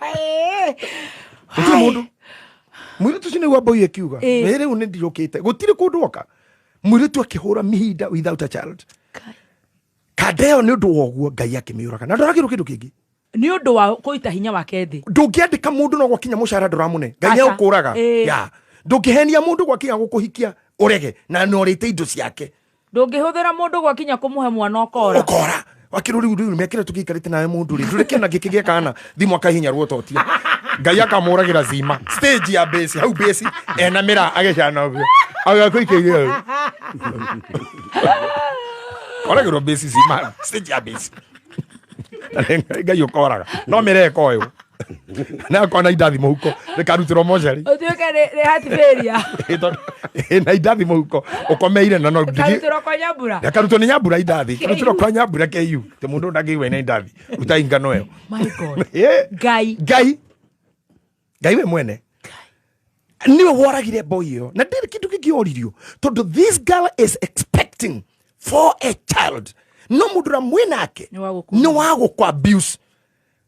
Hĩ. gũtirĩ mũndũ mũirĩtu ũcio nĩguo mbũi ĩkiuga Ĩĩ. ĩ rĩu nĩ ndirũkĩte gũtirĩ kũndũ oka mũirĩtu akĩhũra mihinda without a child kanda ĩyo nĩ ũndũ wa ũguo Ngai akĩmĩũraga na ndoragĩrwo kĩndũ kĩngĩ nĩ ũndũ wa kũita hinya wake thĩ ndũngĩandĩka mũndũ no gwakinya mũcara ndũramũne Ngai Aca. nĩegũkũraga Ĩĩ. ya ndũngĩhenia mũndũ gwakinya gũkũhikia ũrege na nĩ ũrĩte indo ciake ndũngĩhũthĩra mũndũ gwakinya kũmũhe mwana ũkora ũkora wakĩrwo rĩu rĩu mĩaka ĩrĩa tũgĩikarĩte nawe mũndũ rĩ ndũrĩ kĩona gĩkĩgĩa kana thimũ akahinya ruototia Ngai akamũragĩra zima stage ya base hau base ena mĩra agĩcana ũguo agakũikĩire hau koragĩrwo base zima stage ya base Na nĩ Ngai ũkoraga no mĩra ĩka ũyũ na akona indathi mũhuko rĩkarutĩrwo mocarĩ ũtuĩke nĩ hatibaria na indathi mũhuko ũkomeire na no karutĩrwo kwa nyambura akarutwo nĩ nyambura indathi karutĩrwo kwa nyambura ku te mũndũ ndangĩigua ina indathi ruta ingano ĩyo my god Ĩ, Ngai ngai Ngai we mwene niwe woragire boy ĩyo na ndĩrĩ kĩndũ kĩngĩ oririo tondũ this girl is expecting for a child no mũndũ ũrĩa mwĩ nake Nĩ wa gũkũ- nĩ wa gũkũ abuse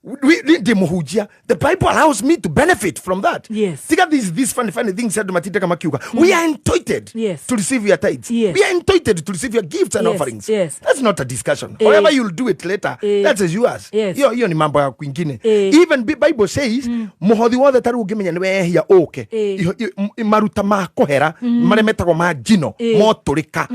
ndĩ mũhunjia the bible allows me to benefit from that Yes. tiga these funny funny things andũ matindaga makiuga we are entitled Yes. to receive your tithes Yes. we are entitled to receive your gifts and Yes, offerings yes. that's not a discussion Eh. however you'll do it later Eh. that is yours Yes. hiyo hiyo ni mambo ya kwingine Eh. even bible says muhothi wothe ta rĩu ũngĩmenya nĩ wehia ũke Eh. maruta ma kũhera marĩa metagwo ma njino Eh. motũrĩka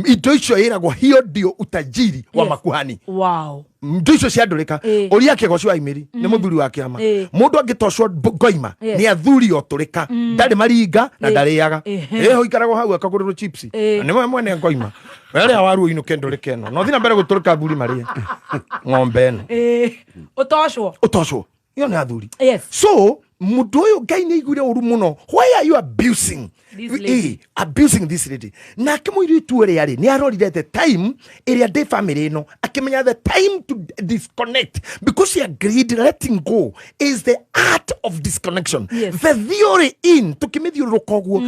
indo icio ĩragwo hiyo ndio utajiri wa Yes. makuhani wow indo icio ciandũrĩka Eh. ũria akĩgocwo aimĩri nĩ mũthuri wa kĩama Eh. mũndũ angĩtocwo ngoima Yes. nĩ athuri otũrĩka ndarĩ maringa na Eh. ndarĩaga Ehe. ĩho ikaragwo hau akagũrĩrwo chips Eh. na nĩwe mwene ngoima werĩa waru ũinũke ndũrĩke ĩno no thiĩ na mbere gũtũrĩka athuri marĩe ng'ombe ĩno Ĩĩ. ũtocwo ũtocwo ĩyo nĩ athuri Yes. so mũndũ ũyũ Ngai nĩ aiguire ũru mũno why are you abusing This lady. Eh, abusing this lady nake mũirĩtu ũrĩa rĩ nĩ arorire the time ĩrĩa ndĩ family ĩno akĩmenya the time to disconnect because she agreed letting go is the art of disconnection Yes. the theory in tũkĩmĩthiũrũrũka ũguo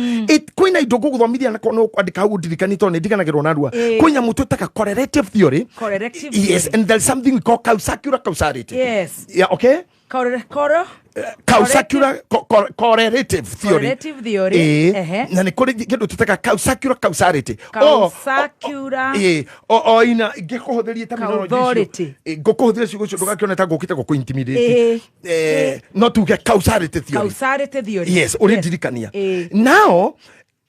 kwĩna indo ngũgũthomithia na no kwandĩka hau ndirikani tondũ nĩ ndiganagĩrwo narua Eh. kwĩ nyamũ twĩtaga correlative theory Correlative yes theory. and there's something we call causacular causality Yes. yeah okay Koro causacular correlative theory Correlative theory, Ĩĩ. ehe. na nä kå rä kä ndå tå causacular causality Causacular. o ina ngä kå hå thä rie Causality. ngå kå hå thä re ciugo icio ndå gakĩone ta ngå kä te gå kå intimidate Ĩĩ. No tuge causality theory causality theory yes å rä ndirikania Ĩĩ. nao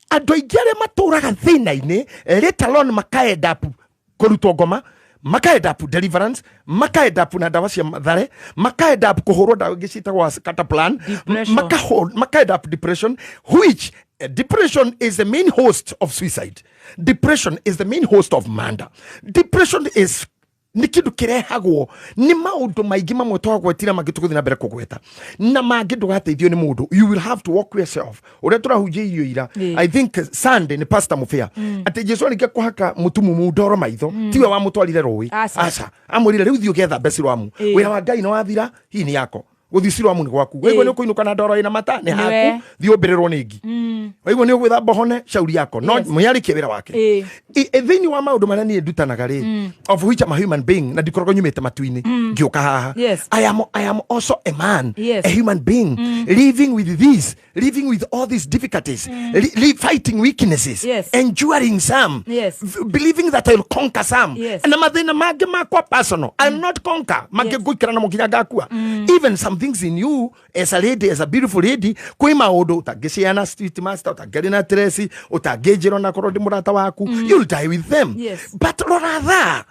Andũ aingĩ arĩa matũraga thĩna-inĩ, let alone maka end up kũrutwo ngoma, maka end up deliverance, maka end up na ndawa cia mathare, maka end up kũhũrwo ndawa ingĩ ciĩtagwo cataplan. Depression. Maka end up depression, which depression is the main host of suicide. Depression is the main host of murder. Depression is nä kä ndå kä rehagwo nä maå ndå maingä mamwe twagwetire, mangä tå gå thiä na mbere kå gweta, na mangä ndå gateithio nä må ndå. You will have to work yourself. Å rä a tå rahunjia irio ira, I think Sunday nä Pastor Mubea, atä Jesu arĩkia kũhaka mũtumumu ndoro maitho, tiwe wamũtwarire rũĩ. Aca. Aca, amwĩrire rĩu thiĩ ũgethambe Siloamu. Wĩra wa Ngai nĩ wathira, hii nĩ yako gũthiĩ Siloamu nĩ gwaku. Waigua nĩ ũkũinũka na ndoro ĩna mata, nĩ Nĩwe. haku, thiĩ ũmbĩrĩrwo nĩ ngi. Waigua nĩ ũgwĩthamba hone, shauri yako, no mũyarĩkie wĩra wake. Thĩinĩ wa maũndũ marĩa niĩ ndutanaga rĩ, of which I'm a human being, na ndikoragwo nyumĩte matu-inĩ ngĩũka haha. I am also a man, a human being living with this, living with all these difficulties, fighting weaknesses, enduring some, believing that I'll conquer some, na mathĩna mangĩ makwa personal I'll not conquer, mangĩ ngũikara namo nginya ngakua. Even some things in you as a lady, as a beautiful lady, kwĩ maũndũ ũtangĩciana street master, ũtangĩarĩ na Tracy, ũtangĩnjĩra onakorwo ndĩ mũrata waku. You'll die with them. But rora thaa,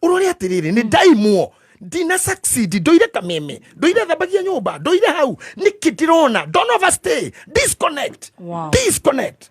ũrore atĩrĩrĩ, nĩ ndaimwo, ndina succeed, ndoire kameme, ndoire thambagia nyũmba, ndoire hau nĩkĩ ndĩrona. Don't overstay. Disconnect. Disconnect.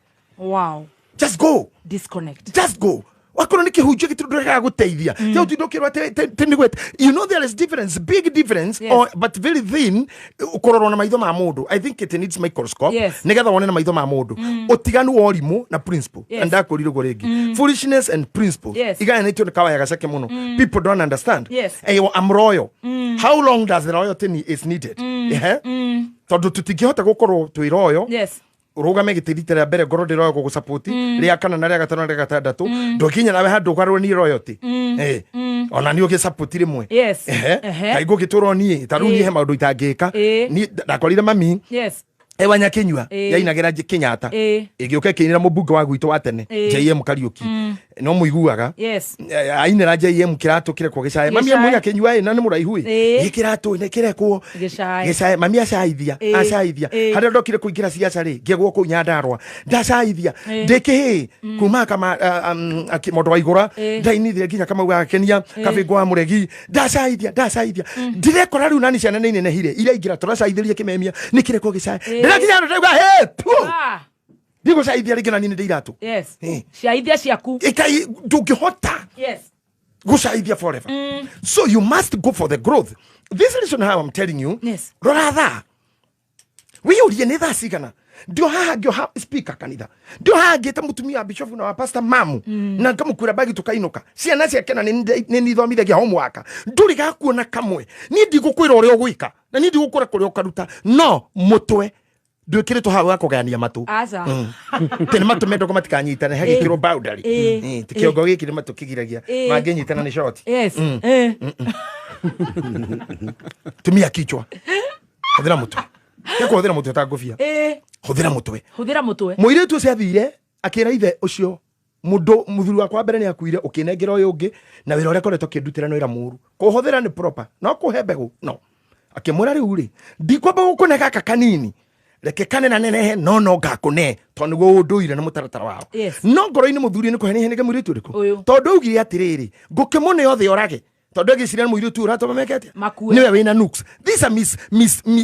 Just go. Disconnect. Just go. Wakorwo nä kä hunjio gä tå gå teithia tä å tindå kä rwo atä nä gwete. You know there is difference, big difference, or, but very thin, kũrorwo na maitho ma mũndũ. I think it needs microscope nĩgetha wone na maitho ma mũndũ ũtiganu wa ũrimũ na principle. And ndakũrire ũguo rĩngĩ, foolishness and principle igayanĩtio nĩ kawaya gaceke mũno. People don't understand. I'm royal. How long does the royalty is needed? Ehe. Tondũ tũtingĩhota gũkorwo twĩ royal, rũgame gĩtĩ rita rĩa mbere ngorwo ndĩ royal gũgũsupport, rĩa kana na rĩa gatano na rĩa gatandatũ, ndũkinya nawe handũ ũgarũre ni royalty. Ona niĩ ũgĩsupport rĩmwe. Kaingĩ ũgĩtũrwo niĩ ta rĩu niĩ he maũndũ itangĩka. Niĩ ndakorire mami ewa Nyakinyua yainagĩra Kenyatta, ĩgĩũka ĩkĩinĩra mũmbunge wa gwitũ wa tene, JM Kariuki, no mũiguaga. Ainĩra JM kĩratũ kĩrekwo gĩcae. Mami. Gĩcae. Mũnyakinyua ĩ na nĩ mũraihu ĩ. Ĩ kĩratũ nĩ kĩrekwo Gĩcae. gĩcae. Mami acaithia, acaithia. Harĩa ndokire kũingĩra ciaca rĩ, ngĩagwo kũu Nyandarũa, ndacaithia ndĩ kĩhĩ kuma kama mondo wa igũra, ndainithire nginya Kamau gakenia Kabĩngũ wa Mũregi, ndacaithia, ndacaithia, ndirekora rĩu nani ciana nĩ inenehire iraingĩra tũracaithĩria kĩmemia nĩ kĩrekwo gĩcae. Ndĩrakinya handũ ndauga he tu, ndigũcaithia rĩngĩ na niĩ nĩ ndĩ iratũ. Ciaithia ciaku. Ĩkai ndũngĩhota gũcaithia forever, so you must go for the growth. This reason how I'm telling you, rora thaa, wiyũrie nĩ thaa cigana ndio haha ngĩoha speaker kanitha, ndio haha ngĩte mũtumia wa bishofu na wa pastor mamu na ngamũkuĩra bagi tũkainũka, ciana ciake na nĩ nithomithagia homework, ndũrĩ gakuona kamwe. Niĩ ndigũkwĩra ũrĩa ũgwĩka na niĩ ndigũkwĩra kũrĩa ũkaruta, no mũtwe ndwĩkĩrĩtwo hau wa kũgayania matũ. Aca. Tĩ nĩ matũ mendwo matikanyitane, hagĩkĩrwo boundary. Ti kĩongo gĩkĩ nĩ matũ kĩgiragia mangĩnyitana nĩ short. Tumia kichwa, hũthĩra mũtwe. Kũhũthĩra mũtwe ta ngũbia. Hũthĩra mũtwe. Hũthĩra mũtwe. Mũirĩtu ũcio athire akĩra ithe ũcio, mũndũ mũthuri wakwa wa mbere nĩ akuire, ũkĩnengera ũyũ ũngĩ, na wĩra ũrĩa akoretwo akĩndutĩra nĩ wĩra mũru, kũhũthĩra nĩ proper no kũhe mbegũ no akĩmwĩra rĩu rĩ, ndikwamba gũkũne gaka kanini, reke kanena nenehe, no ngakũne tondũ nĩguo ũndũire na mũtaratara wao. No ngoro-inĩ mũthuri nĩ kũhenehenege mũirĩtu ũrĩkũ? Ũyũ. Tondũ augire atĩrĩrĩ, ngũkĩmũne othe orage, tondũ agĩciria nĩ mũirĩtu ũyũ ũratũma meke atĩa? Makue. Nĩwe wĩna nukes. This a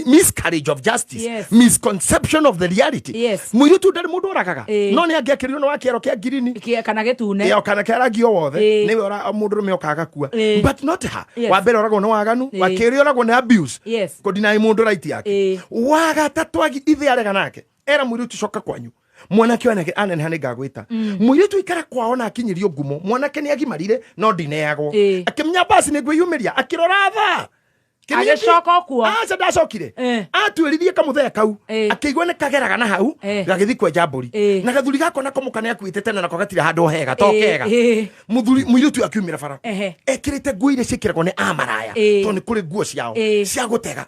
miscarriage of justice, misconception of the reality. Mũirĩtu ndarĩ mũndũ oragaga, no nĩ angĩakĩrirwo nĩ wa kĩero kĩa ngirini. Kana gĩtune. Ĩyo kana kĩa rangi o wothe, nĩwe mũndũ ũrũme okaga gakua, but not her. Wa mbere oragwo nĩ waganu, wa kerĩ oragwo nĩ abuse, kũdinai mũndũ right yake, wa gatatũ ithe arega nake era mũirĩtu coka kwanyu, mwanake ũyũ aneneha nĩ ngagwĩta. Mũirĩtu ikara kwao na akinyĩrio ngumo, mwanake nĩ agimarire no ndineagwo. Akĩmenya basi nĩ ngwĩyumĩria, akĩrora thaa. Agĩcoka o kuo? Aca, ndacokire. Atuĩririe kamũthee kau, akĩigua nĩ kageraga na hau, gagĩthiĩ kwenja mbũri, na gathuri gako nako mũka nĩ akuĩte tene, nako gatirĩ handũ hega to kega. Mũthuri mũirĩtu ũyũ akiumĩra bara, ekĩrĩte nguo iria ciĩkĩragwo nĩ amaraya, tondũ nĩ kũrĩ nguo ciao cia gũtega.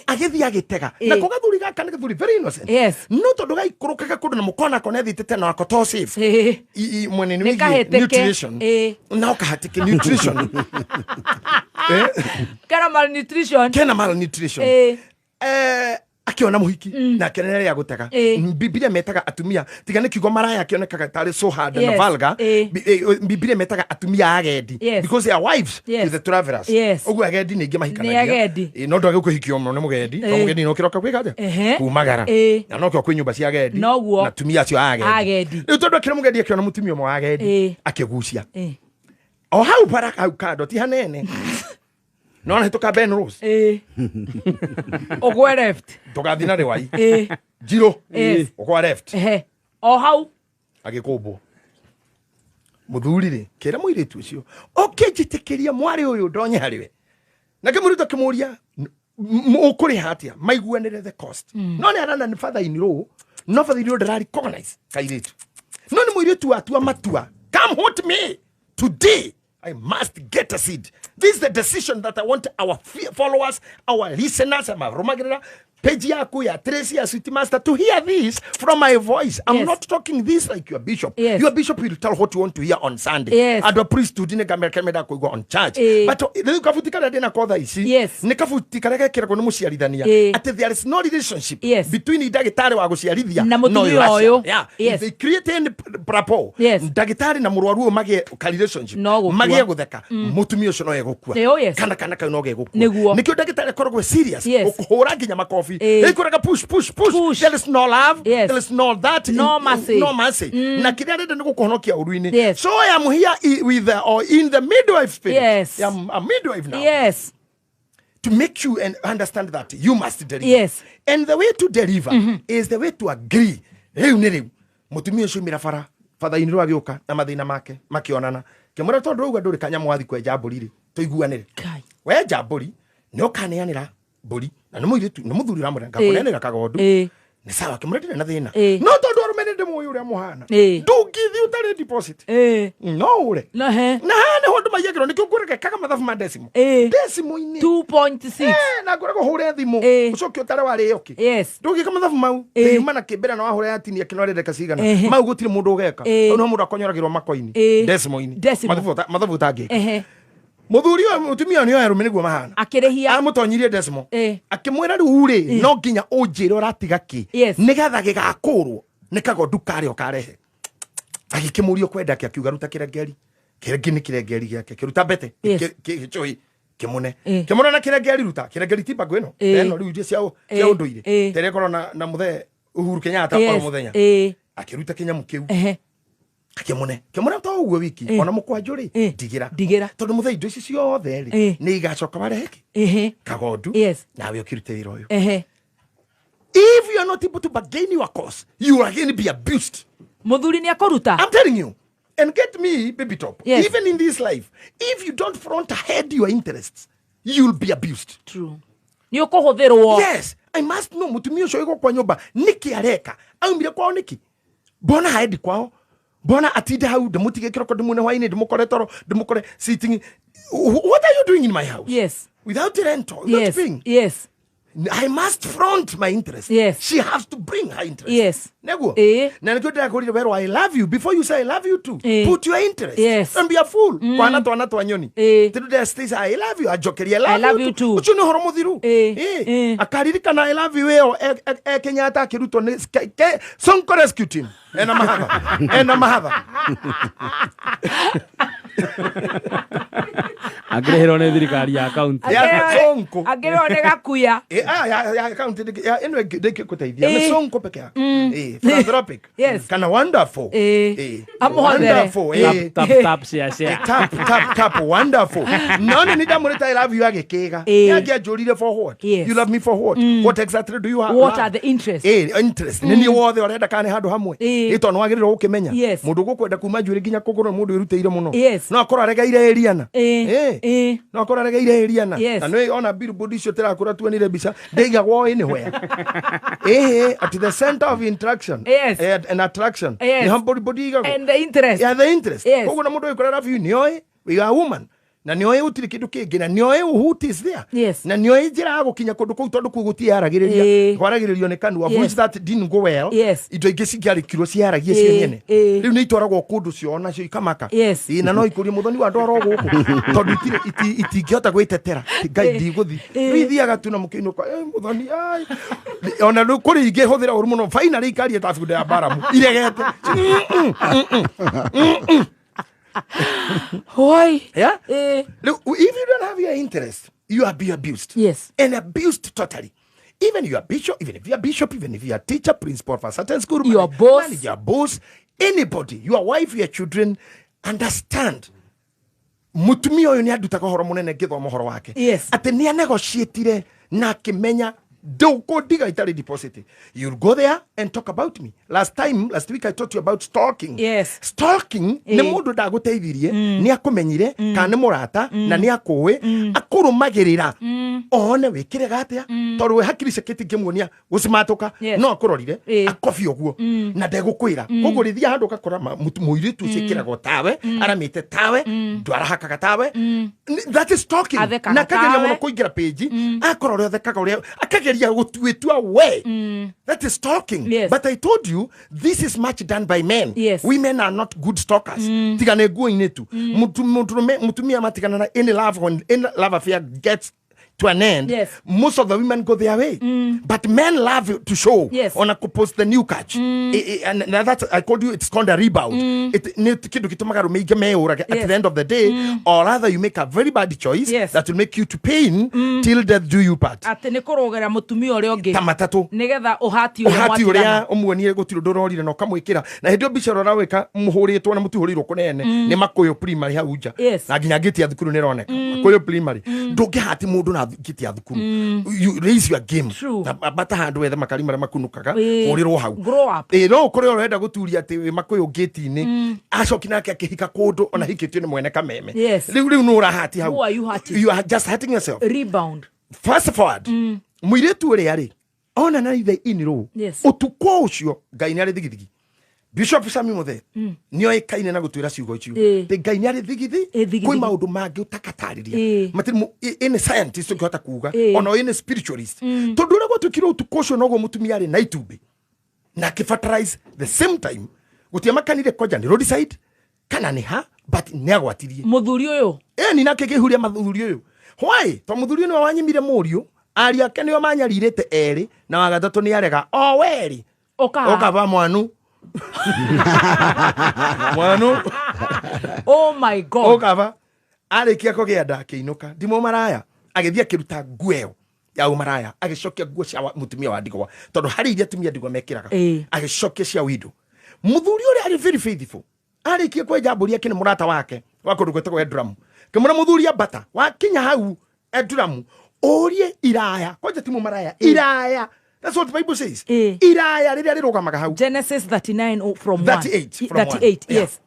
Agĩthiĩ agĩtega, nako gathuri gaka nĩ gathuri very innocent, no tondũ gaikũrũkaga kũndũ na mũkona ko nĩathiĩte tene nako to safe. Mwena-inĩ Nĩ wĩgiĩ kahĩtĩke. nutrition. No kahatĩke nutrition. Kena malnutrition. Kena malnutrition. Akiona muhiki na akĩona rĩa gũtega. Bibilia metaga atumia, tiga nĩ kiugo maraya kĩonekaga tarĩ so hard and vulgar. Bibilia metaga atumia agendi because they are wives to the travelers. Ũguo agendi nĩ aingĩ mahikanagia. Nĩ agendi. No ndwage kũhikio mũno nĩ mũgendi, to mũgendi no kĩroka gwĩka atĩa? Kumagara. Na nokĩo kwĩ nyũmba cia agendi. Noguo. Na atumia acio a agendi. Agendi. Rĩu tondũ akĩra mũgendi, akĩona mũtumia ũmwe wa agendi, akĩgucia o hau bara hau kando, ti hanene, no nahĩtũka Ben Rose. Ũgwe left. Ndũgathiĩ na rĩwai njirũ. Ũkwa left. O hau. Agĩkũmbwo mũthuri rĩ, kĩra mũirĩtu ũcio ũkĩnjĩtĩkĩria mwarĩ ũyũ ndonye harĩ we. Nake mũirĩtu akĩmũria, "Ũkũrĩha atĩa?" Maiguanĩre the cost. No nĩ arana nĩ father in law, no father in law ndara recognize kairĩtu, no nĩ mũirĩtu watua matua, come what may, today I must get a seed. This is the decision that I want our followers, our listeners, amarũmagĩrĩra page yaku ya Tracy ya Sweet Master to hear this from my voice. I'm not talking this like your bishop. Your bishop will tell what you want to hear on Sunday. Andũ a priesthood nĩ ngamera kũigua on church. But rĩu kabuti karĩa ndĩna kotha ici nĩ kabuti karĩa gekĩragwo nĩ mũciarithania atĩ there is no relationship between ndagĩtarĩ wa gũciarithia Na mũtumia ũyũ ũraciara. ũyũ. If they create any rapport, ndagĩtarĩ na mũrwaru ũyũ magĩe ka relationship, No gũkua. magĩe gũtheka, mũtumia ũcio no egũkua. Oh, yes. Kana kau no gegũkua. Nĩguo. Nĩkĩo ndagĩtarĩ akoragwo serious, ũkũhũra nginya makobi. Ĩkũraga push, push, push. Push. There is no love. There is no that. No mercy. No mercy. Na kĩrĩa arenda nĩ gũkũhonokia ũru-inĩ. So I am here with the, or in the midwife spirit. I am a midwife now to make you and understand that you must deliver. And the way to deliver is the way to agree. Rĩu nĩ rĩu mũtumia ũcio umĩra bara, batha-inĩ rwa agĩũka na mathĩna make makĩonana, kĩmwĩra, tondũ rauga ndũrĩ kanyamũ wathi kwenja mbũri rĩ, tũiguanĩre. Kai. Wenja mbũri nĩ ũkaneanĩra mbũri, na nĩ mũirĩtu, nĩ mũthuri ũramwĩra ngakũneanĩra kagondu. Nĩ sawa, kĩmwĩra ndirĩ na thĩna. No tondũ arũme nĩ ndĩmũĩ ũrĩa mũhana, ndũngĩthiĩ ũtarĩ deposit. No ũre. No he. Na haha nĩho andũ maiyagĩrwo, nĩkĩo ngũreka mathabu ma decimal. Decimal-inĩ. 2.6. Na ngũragwo hũre thimũ, ũcoke ũtare warĩo kĩ. Ndũngĩka mathabu mau. Yuma na kĩmbera na wahũra ya tinia kĩno arĩreka cigana. Mau gũtirĩ mũndũ ũgeka. Hau nĩho mũndũ akonyoragĩrwo makoini. Decimal-inĩ. Decimal. Mathabu ũtangĩka. Mũthuri ũyũ, mũtumia ũyũ nĩ oya arũme nĩguo mahana. Akĩrĩhia. Amũtonyirie decimal. Akĩmwĩra, rĩu rĩ, no nginya ũnjĩre ũratiga kĩ nĩgetha gĩgakũrwo nĩ kagondu karĩa ũkarehe. Agĩkĩmũria kwenda kĩ, akiuga ruta kĩrengeri. Kĩrengeri nĩ kĩrengeri gĩake, kĩruta mbete. Gĩcũhĩ kĩmũne. Kĩmũne na kĩrengeri, ruta kĩrengeri, ti mbangũ ĩno. Ĩno rĩu iria cia cia ũndũire terĩa ĩkorwo na mũthee Uhuru Kenyatta oro mũthenya. Akĩruta kĩnyamũ kĩu. Akĩmũne, kĩmũne to ũguo wiki. Ona mũkwanjũ rĩ, ndigĩra. Ndigĩra. Tondũ mũthee indo ici ciothe rĩ, nĩ igacoka warehe kĩ? Kagondu. Nawe ũkĩrute wĩra ũyũ. If you are not able to bargain your cause, you will again be abused. Mũthuri nĩ akũruta. I'm telling you. And get me, Baby Top. Even in this life, if you don't front ahead your interests, you'll be abused. True. Nĩ ũkũhũthĩrwo. Yes, I must know mutumia ũcio wĩ kwa nyũmba nĩkĩ areka, aumire kwao nĩkĩ, mbona haendi kwao, mbona atinde hau, ndĩmũtige kĩroko, ndĩmuone hwainĩ, ndĩmũkore toro, ndĩmũkore sitting. What are you doing in my house without rental, without paying? I must front my interest. She has to bring her interest. Neguo. Na nikio ndĩrakũrire werwo I love you. Before you say I love you too, put your interest. Don't be a fool. Kwana twana twa nyoni. Tondũ ndĩra say I love you, anjokeria I love, I love you too. Ũcio nĩ ũhoro mũthiru. Akaririkana I love you ĩyo e Kenyatta akĩrutwo nĩ Sonko Rescue Team. Ena mahatha. Ena mahatha. Angĩrĩhĩrwo nĩ thirikari ya kaunti. Ya Sonko. Angĩrĩrwo nĩ gakuya. Ya kaunti ya ĩno ĩngĩ ndĩngĩgũteithia. Nĩ Sonko peke yake. Philanthropic. Kana wonderful. Amũhothere. Wonderful. Tap, tap, tap, share, share. Tap, tap, tap, wonderful. No nĩ ndamũrĩta I love you agĩkĩga. Angĩanjũrire for what? You love me for what? What exactly do you have? What are the interests? Interest. Nĩ niĩ wothe ũrenda kana nĩ handũ hamwe? Tondũ nĩ wagĩrĩirwo gũkĩmenya. Mũndũ ũgũkwenda kuma njuĩrĩ nginya kũgũrũ nĩ mũndũ wĩrutĩire mũno. No akorwo aregeire ĩriana. No akorwo aregeire ĩriana. Na nĩ ona billboard icio tĩrakũra tuonire mbica ndĩigagwo anywhere. At the center of interaction. And attraction. Nĩ billboard igagwo. And the interest. Yeah, the interest. Yes. Koguo na mũndũ ũgĩkora love you nĩ oĩ. We are a woman. Na nĩoĩ gũtirĩ kĩndũ kĩngĩ, na nĩoĩ who is there. Yes. Na nĩoĩ njĩra ya gũkinya kũndũ kũu tondũ kũu gũtiaragĩrĩria. Kwaragĩrĩrio nĩ kanua, Yes. which that didn't go well. Yes. Indo ingĩ cingĩarĩkirwo ciaragie cio nyene. Rĩu nĩ itwaragwo kũndũ cio nacio ikamaka. Yes. Ĩĩ, na no ikũrie mũthoni wa ndwara gũkũ tondũ itirĩ itingĩhota gwĩtetera. Ngai ndigũthi. Rĩu ithiaga tu na mũkĩinũka, mũthoni ai. Ona rĩu kũrĩ ingĩ hũthĩra ũru mũno. Finally ikaria ta bunda ya Baramu. Iregete. Why? Yeah? Look, if you don't have your interest, you are be abused. Yes. And abused totally. Even your bishop, even if you are bishop, even if you are teacher, principal of a certain school, your boss, manager, boss, anybody, your wife, your children, understand. Mutumia ũyũ nĩ andutaga ũhoro mũnene ngĩthoma ũhoro wake. Yes. Atĩ nĩ anegotiatire na akĩmenya ndũkũndiga itarĩ deposit. You'll go there and talk about me. Last week I taught you about stalking. Yes. Stalking nĩ mũndũ ndagũteithirie, nĩ akũmenyire, kana nĩ mũrata, na nĩ akũĩ, akũrũmagĩrĩra. One wĩkĩrega atĩa, tondũ we hakiri ciake itingĩmuonia gũcimatũka, no akũrorire, akobi ũguo, na ndegũkwĩra. Koguo rĩthiĩ handũ ũgakora mũirĩtu ũcio ĩkĩragwo tawe, aramĩte tawe, ndwarahakaga tawe. That is stalking. Na akageria mũno kũingĩra page, akora ũrĩa ũthekaga ũrĩa, akageria gũtuĩtua we. That is stalking. Yes. But I told you, this is much done by men. Yes. Women are not good stalkers. Tiga nĩ nguo-inĩ tu. Mutumia matigana na any love, when any love affair gets to an end, yes, most of the women go their way. But men love to show. Yes. On a post the new catch. And that's, I called you, it's called a rebound. It at the end of the day, or rather you make a very bad choice, yes, that will make you to pain till death do you part. Atĩ nĩ kũrũgĩra mũtumia ũrĩa ũngĩ. Ta matatũ. Nĩgetha ũhati ũrĩa ũrĩa ũmuonie gũtirĩ ũndũ ũrorire na ũkamwĩkĩra. Na hĩndĩ ĩyo mbica ĩrĩa ũrawĩka mũhũrĩtwo na mũtihũrĩirwo kũnene nĩ Makũyũ primary hau nja. Yes. Na nginya ngĩti ya thukuru nĩ ĩroneka. Makũyũ primary. Ndũngĩhati mũndũ na ngĩti ya thukuru. You raise your game. Bata handũ wethe makari marĩa makunũkaga hũrĩrwo hau. Grow up. No ũkore ũrenda gũturia atĩ wĩ Makũyũ ngĩti-inĩ. Acoki nake akĩhika kũndũ ona hikĩtio nĩ mwene kameme. Yes. Rĩu nĩ ũrahati hau. Who are you hurting? You are just hurting yourself. Rebound. Fast forward. Mũirĩtu ũrĩa rĩ ona na ithe inirũ. Yes. Ũtukũ ũcio Ngai nĩ arĩ thigithigi. Bishop Sami Muthe nĩoĩkaine na gũtwĩra ciugo icio. Atĩ Ngai nĩ arĩ thigithi, kwĩ maũndũ mangĩ ũtakatarĩria. Matirĩ any scientist ũngĩhota kuga, ona any spiritualist. Tondũ ũrĩa gwatuĩkire ũtukũ ũcio noguo mũtumia arĩ na itumbĩ. Na akĩfertilize the same time. Gũtiamakanire kwanja nĩ roadside kana nĩ ha, but nĩagwatirie. Mũthuri ũyũ? Ĩni nake kĩhuria mũthuri ũyũ. Why? Tondũ mũthuri ũyũ nĩwe wanyimire mũriũ, ariũ ake nĩo manyarirĩte erĩ, na wa gatatũ nĩarega o werĩ. Ũka mwanu. Mwanu. Oh my God. Ũkaba arĩkia kũgĩa nda akĩinũka ndimũ maraya agĩthiĩ akĩruta nguo ĩyo ya ũmaraya agĩcokia nguo cia mũtumia wa ndigwa tondũ harĩ iria atumia ndigwa mekĩraga agĩcokia cia windo. Mũthuri ũrĩa arĩ very faithful arĩkia kwenja mbũri ake nĩ mũrata wake wa kũndũ gwĩtagwo Eduramu kĩmwĩra mũthuri ambata wakinya hau Eduramu ũrie iraya kwanja ti mũmaraya iraya. That's what the Bible says. Iraya rĩrĩa rĩrũgamaga hau. Genesis 39 from 1. 38 from 38, 1. yes.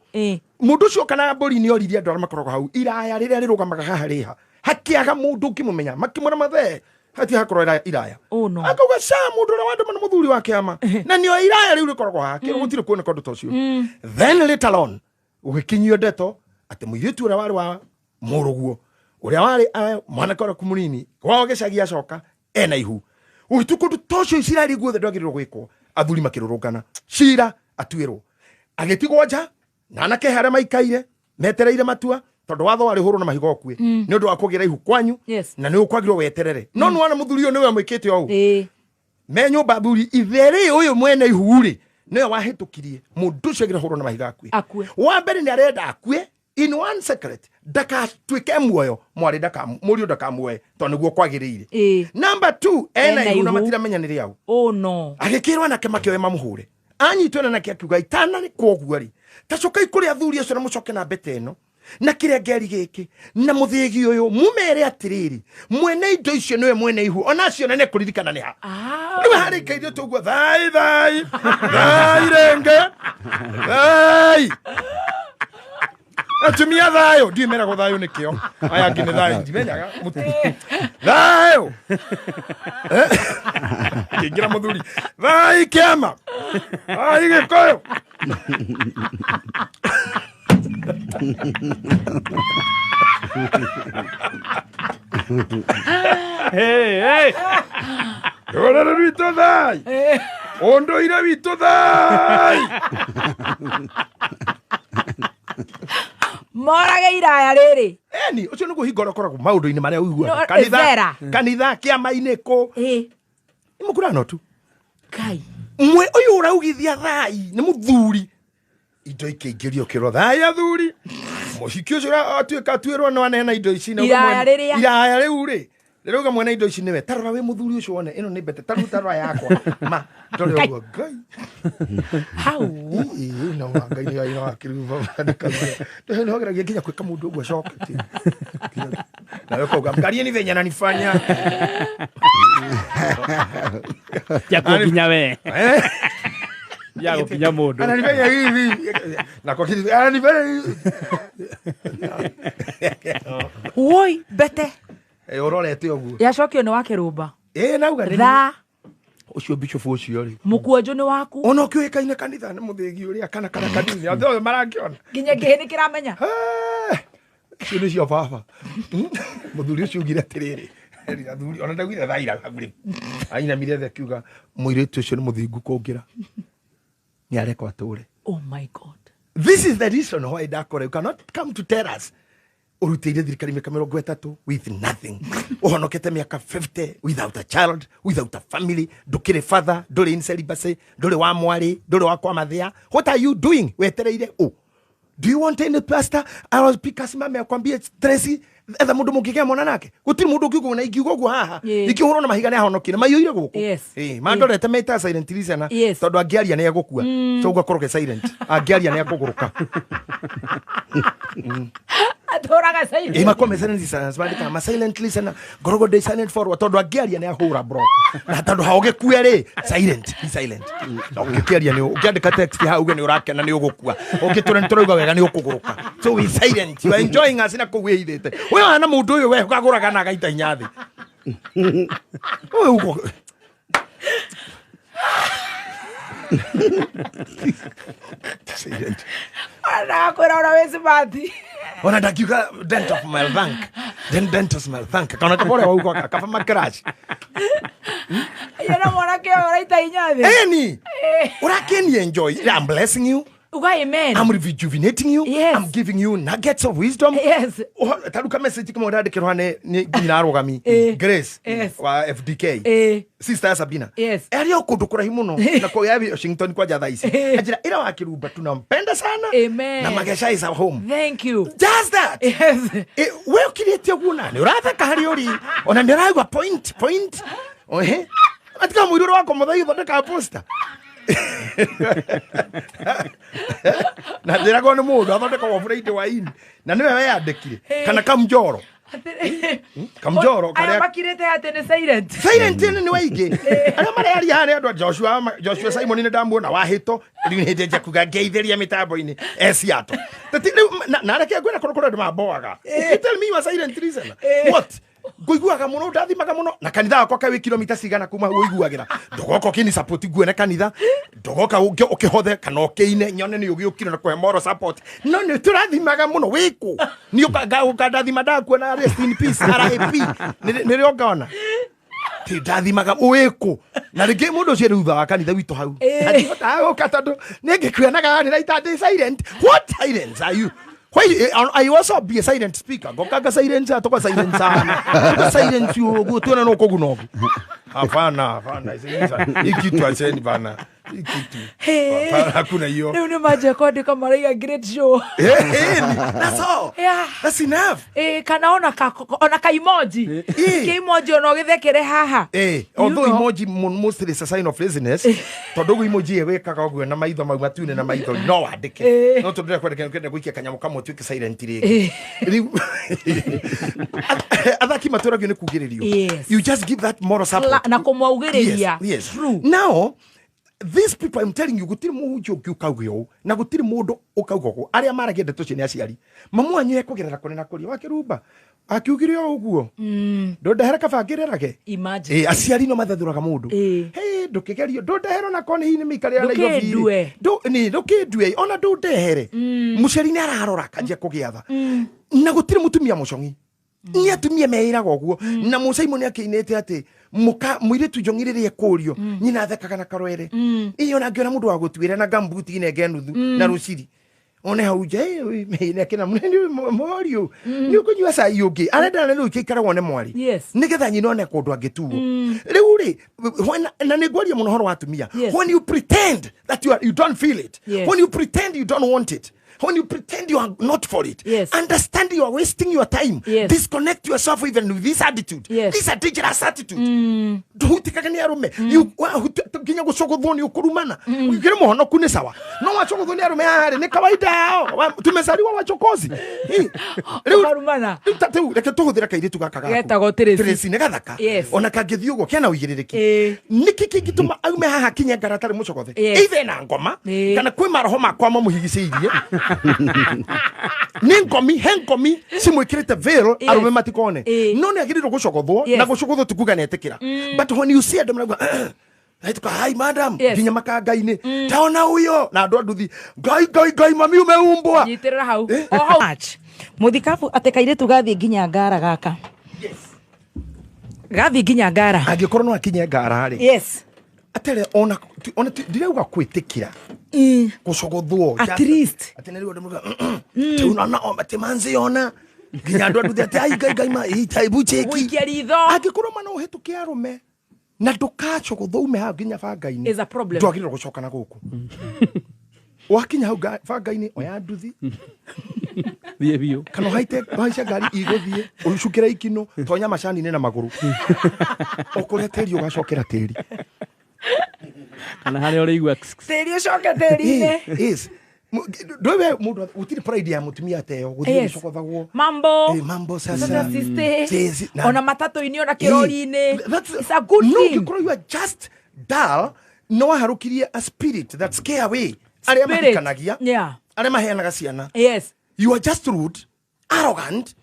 Mũndũ ũcio kana mbũri nĩ oririe andũ arĩa makoragwo hau iraya rĩrĩa rĩrũgamaga haha rĩha hakĩaga mũndũ ũngĩmũmenya makĩmwĩra mathee hati hakorwo iraya. Oh no. Akauga ca mũndũ ũrĩa wandũma nĩ mũthuri wa kĩama na nĩo iraya rĩu rĩkoragwo haha kĩrwo gũtirĩ kuoneka ũndũ ta ũcio. Then later on gũgĩkinyio ndeto atĩ mũirĩtu ũrĩa warĩ wa mũrũguo ũrĩa warĩ mwanake ũrĩa mũnini kwao gĩcagi acoka ena ihu. Ũgĩtuĩka ũndũ ta ũcio Isiraeli guothe ndwagĩrĩirwo gwĩkwo. Athuri makĩrũrũngana cira atuĩrwo agĩtigwo nja na anake harĩa maikaire metereire matua tondũ watho warĩ hũrwo na mahiga ũkue nĩ ũndũ wa kũgĩra ihu kwanyu na nĩ ũkwagĩrwo weterere. No nĩwona mũthuri ũyũ nĩwe mwĩkĩte ũũ me nyũmba athuri itherĩ ũyũ mwene ihu rĩ nĩwe wahĩtũkirie mũndũ ũcio agĩrĩire hũrwo na mahiga akue. Wa mbere nĩ arenda akue in one secret ndakatuĩke muoyo mwarĩ mũriũ ndakamuoe tondũ nĩguo kwagĩrĩire. Number 2 ena ihu na matiramenya nĩ rĩau. Oh no. Agĩkĩrwo anake makĩoe mamũhũre anyitwo na nake akiuga itana nĩ kwoguo rĩ tacokai kũrĩ athuri acio na mũcoke na mbete ĩno na kĩrengeri gĩkĩ na mũthĩgi ũyũ mumere atĩrĩrĩ mwene indo icio nĩwe mwene ihu ona acio nene kũririkana nĩ ha. Rĩu harĩkairie tũguo thai thai thai renge thai atumia thayũ ndiũ meragwo thayũ nĩkĩo aya angĩ nĩ thayũ ndimenyaga thayũ kĩingĩra mũthuri thai kĩama thai gĩkũyũ. Hey, hey. Rũrĩrĩ rwitũ thai. Ũndũire witũ thai. Morage iraya rĩrĩ. Eni ũcio nĩguo hingo ũrĩa ũkoragwo maũndũ-inĩ marĩa ũiguaga. No, Kanitha, Vera. kanitha kĩama-inĩ kũ. Ĩ. Nĩ mũkũrano tu. Ngai. Mwe ũyũ ũraugithia thai nĩ mũthuri. Indo ikĩingĩrio kĩro thai athuri. Mũhiki ũcio atuĩka atuĩrwo no aneana indo ici na Iraya rĩrĩa. Iraya rĩu rĩ. Rĩrauga mwene indo ici nĩwe. Tarora wĩ mũthuri ũcio wone ĩno nĩ mbete tarĩu tarora yakwa. Ma ndore ũguo Ngai. Hau. Ĩĩ, no wa Ngai nĩ wa kĩrĩu nĩhogeragia nginya kwĩka mũndũ ũguo acoke ti. Nawe ũkauga angalieni venye ananifanya. Ya gũkinya we. Eh? Ya gũkinya mũndũ. Ananifanya hivi. Na kwa kitu ananifanya hivi. Woi, mbete. Eh, ũrorete ũguo. Yacokio nĩ wa kĩrũmba. Ĩĩ nauga nĩ Tha. ũcio bishop ũcio rĩ. Mũkuonjo nĩ waku. Ona ũkĩũĩkaine kanitha nĩ mũthĩgi ũrĩa kana kana kanini andũ othe marakĩona. Nginya kĩhĩ nĩ kĩramenya. Eh, icio nĩcio baba. Mũthuri ũcio ugire atĩrĩrĩ. Athuri ona ndaugire thaira hau ainamire thĩ akiuga mũirĩtu ũcio nĩ mũthingu kũngĩra. Nĩ arekwo atũre. Oh my God. This is the reason why ndakora you cannot come to tell us ũrutĩire thirikari mĩaka mĩrongo ĩtatũ with nothing ũhonokete mĩaka 50 without a child, without a family, ndũkĩrĩ father, ndũrĩ in celibacy, ndũrĩ wa mwarĩ, ndũrĩ wa kwa mathĩa. What are you doing? Wetereire ũ? Do you want any pastor or speaker simame akwambie Tracy etha mũndũ mũngĩgĩa mwana nake? Gũtirĩ mũndũ ũngiuga na ingiuga ũguo haha. Yeah. Ingĩhũrwo na mahiga nĩ ahonokire maiyũire gũkũ. Yes. Ĩĩ, mandorete meta silent listener Yes. tondũ angĩaria nĩ egũkua. So ũguo akorwo ke silent. Angĩaria nĩ ekũgũrũka. Atũraga silent. Ĩĩ makwa me silent listeners mandĩkaga ma silent listener ngoragwo ndĩ silent forward tondũ angĩaria nĩ ahũra block. Na tondũ ha ũgĩkue rĩ silent, be silent. Na ũngĩkĩaria nĩ ũngĩandĩka text hau uge nĩ ũrakena nĩ ũgũkua. Ũngĩtũra nĩ tũrauga wega nĩ ũkũgũrũka. So we silent. You are enjoying us na kũu wĩhithĩte. Ũyũ hana mũndũ ũyũ we ũkagũraga na agaita hinya thĩ. Ũyũ ũguo. Silent. Arakwĩra ũrĩa wĩ smart. Ona ndakiuga dent of my thank. Then dent of my thank. Kana kabore wa uko kaba makrash. Yena mwanake ũyũ ũraita hinya thĩ. Eni. Urakeni enjoy. I'm blessing you. Uga amen. I'm rejuvenating you. Yes. I'm giving you nuggets of wisdom. Yes. Taruka message kama ũrandĩkĩrwo nĩ nginya arũgami. Eh. Grace Yes. wa FDK. Eh. Sister Sabina. Yes. Arĩ o kũndũ kũraihu mũno na kwa ya Washington kwanja thaa ici. Anjĩra ĩra wa Kĩrumba tunampenda sana. Amen. Na Magesha is at home. Thank you. Just that. Yes. We ũkirĩte ũguo na nĩ ũratheka harĩa ũrĩ ona nĩ ũraigua point point ohe atika mũirũ ũrĩa wakwa mũthai ũthondekaga poster na njĩragwo nĩ mũndũ athondekagwo Friday wa in na nĩwe weyandĩkire kana kamjoro Kamjoro Aya karĩa makirĩte atĩ nĩ silent. silent nĩ nĩ waingĩ arĩa marearia haha nĩ andũ a Joshua Joshua Simon nĩ ndamuona wahĩto rĩu nĩ hĩndĩ nja kuga ngeithĩria mĩtambo-inĩ eciato na reke ngwĩra kũrĩ kũrĩ andũ mamboaga. You tell me you are silent listener. What? Ngũiguaga mũno ndathimaga mũno na kanitha wakwa kaĩ wĩ kilomita cigana kuma hau ũiguagĩra ndũgoka ũkĩni support nguone kanitha ndũgoka ũkĩhothe kana ũkĩine nyone nĩ ũgĩũkire na kũhe moral support no nĩ tũrathimaga mũno wĩkũ nĩ ũkandathima ndakuona rest in peace RIP nĩrĩo ngona ti ndathimaga wĩkũ na rĩngĩ mũndũ ũcio rĩ thutha wa kanitha witũ hau ndihotaga gũka tondũ nĩ ngĩkuonaga nĩ raita ndĩ silent. What silence are you? Why I also be a silent speaker. Ngokanga silence atoka silence sana. Tuko silence ugo tuona no kuguna ogu. Hapana, hapana. Hiki tu acheni bana. Hiki tu. Hapana, hakuna hiyo. Rĩu nĩ manjia kwandĩka maraiga great show. That's all. Yeah. That's enough. Kana ona ka ona ka emoji. Ke emoji ona ũgĩthekere haha. Although You know. emoji mostly is a sign of laziness. Tondũ ũguo emoji ĩwĩkaga ũguo na maitho mau matune na maitho no wandĩke. No tondũ ndĩrenda kwandĩka nĩkwenda gũikia kanyamũ kamwe ũtuĩke silent rĩngĩ. Rĩu athaki matũragio nĩ kugĩrĩrio. Yes. You just give that moral support. Na kũmaugĩrĩria. Yes, yes. True. Now these people I'm telling you gũtirĩ mũhunjia ũngĩ ũkauga ũũ na gũtirĩ mũndũ ũkauga ũguo. Arĩa maragia ndeto icio nĩ aciari. Mamu wanyu ekũgerera kũrĩ na kũrĩa wa Kĩrumba akiugire o ũguo ndũndehere kaba ngĩrerage. Imagine. Aciari no mathathũraga mũndũ. Hey, ndũkĩgerio ndũndehere ona korwo nĩ hihi nĩ mĩikarĩre ya Nairobi Ndũkĩndue. rĩ. Nĩ ndũkĩndue ona ndũndehere. Mũciari nĩ ararora akanjia kũgĩa tha. Na gũtirĩ mũtumia mũcong'i. Nĩ atumia meĩraga ũguo. Na Mũcaimo nĩ akĩinĩte atĩ mũirĩtu njong'i rĩrĩa ekũrio nyina athekaga na karwere. Ĩĩ ona ngĩona mũndũ wa gũtuĩra na gambuti nenge nuthu na rũciri. One hau nja akĩna mũriũ nĩ ũkũnyua cai ũngĩ arenda na rĩu gĩikara wone mwarĩ. Nĩgetha nyina one kũndũ angĩtuo. Rĩu rĩ na nĩ ngwaria mũno ũhoro wa atumia. When you pretend that you don't feel it. When you pretend you don't want it. When you pretend you are not for it, understand you are wasting your time. Disconnect yourself even with this attitude. This is a dangerous attitude. Nduhutikaga nĩ arũme. Nginya gũcogothwo nĩ ũkũrumana. Ũngĩkĩrĩ mũhonoku nĩ sawa. No wacogothwo nĩ arũme haha rĩ, nĩ kawaida yao. Tumezaliwa wachokozi. Rĩu reke tũhũthĩre kairĩtu gaka gaku. Getagwo Tracy. Tracy nĩ gathaka. Ona kangĩthiĩ ũguo kena ũigĩrĩrĩki. Nĩkĩ kĩngĩtũma aume haha kinye ngara atarĩ mũcogothe? Either na ngoma kana kwĩ maroho makwa mamũhigicĩirie. Nĩ ngomi, he ngomi cimwĩkĩrĩte veil arũme matikone. No nĩ agĩrĩirwo gũcogothwo na gũcogothwo ti kuga nĩetĩkĩra. But when you see andũ marauga Naituka, hi madam, nginya makangai-inĩ. Taona huyo na andũ a nduthi, ngai ngai ngai mami umeumbwa. Nyitĩrĩra hau. O hau. Mũthikabu atĩ kairĩtu gathiĩ nginya ngara gaka. Gathiĩ nginya ngara. Angĩkorwo no akinye ngara rĩ. Atere ona ndirauga kwĩtĩkĩra. Gũcogothwo. At least. Atĩ nĩ rĩu andũ marauga, ona atĩ manzi ona. Nginya andũ a nduthi atĩ ai ngai ngai ma itaibu cheki. Gũikia ritho. Angĩkorwo mana ũhĩtũke arũme na ndũkacogothwo ume hau nginya banga-inĩ. Is a problem. Ndwagĩrĩirwo gũcoka na gũkũ. Wakinya hau banga-inĩ oya nduthi. Thiĩ biũ. Kana ũhaice ngari igũthiĩ, ũcukĩre ikino, tonya macani-inĩ na magũrũ. O kũrĩa tĩri ũgacokera tĩri. Kana harĩa ũrĩigua tĩri ũcoke tĩri-inĩ. Yes. Ndũĩ we mũndũ gũtirĩ pride ya mũtumia ta ĩyo, gũthiĩ gũcogothagwo. Mambo. Mambo sasa. Ona matatũ-inĩ ona kĩrori-inĩ. It's a good thing. No, you are just dull. No waharũkirie a spirit that scare away. Arĩa mahikanagia. Arĩa maheanaga ciana. You are just rude, arrogant,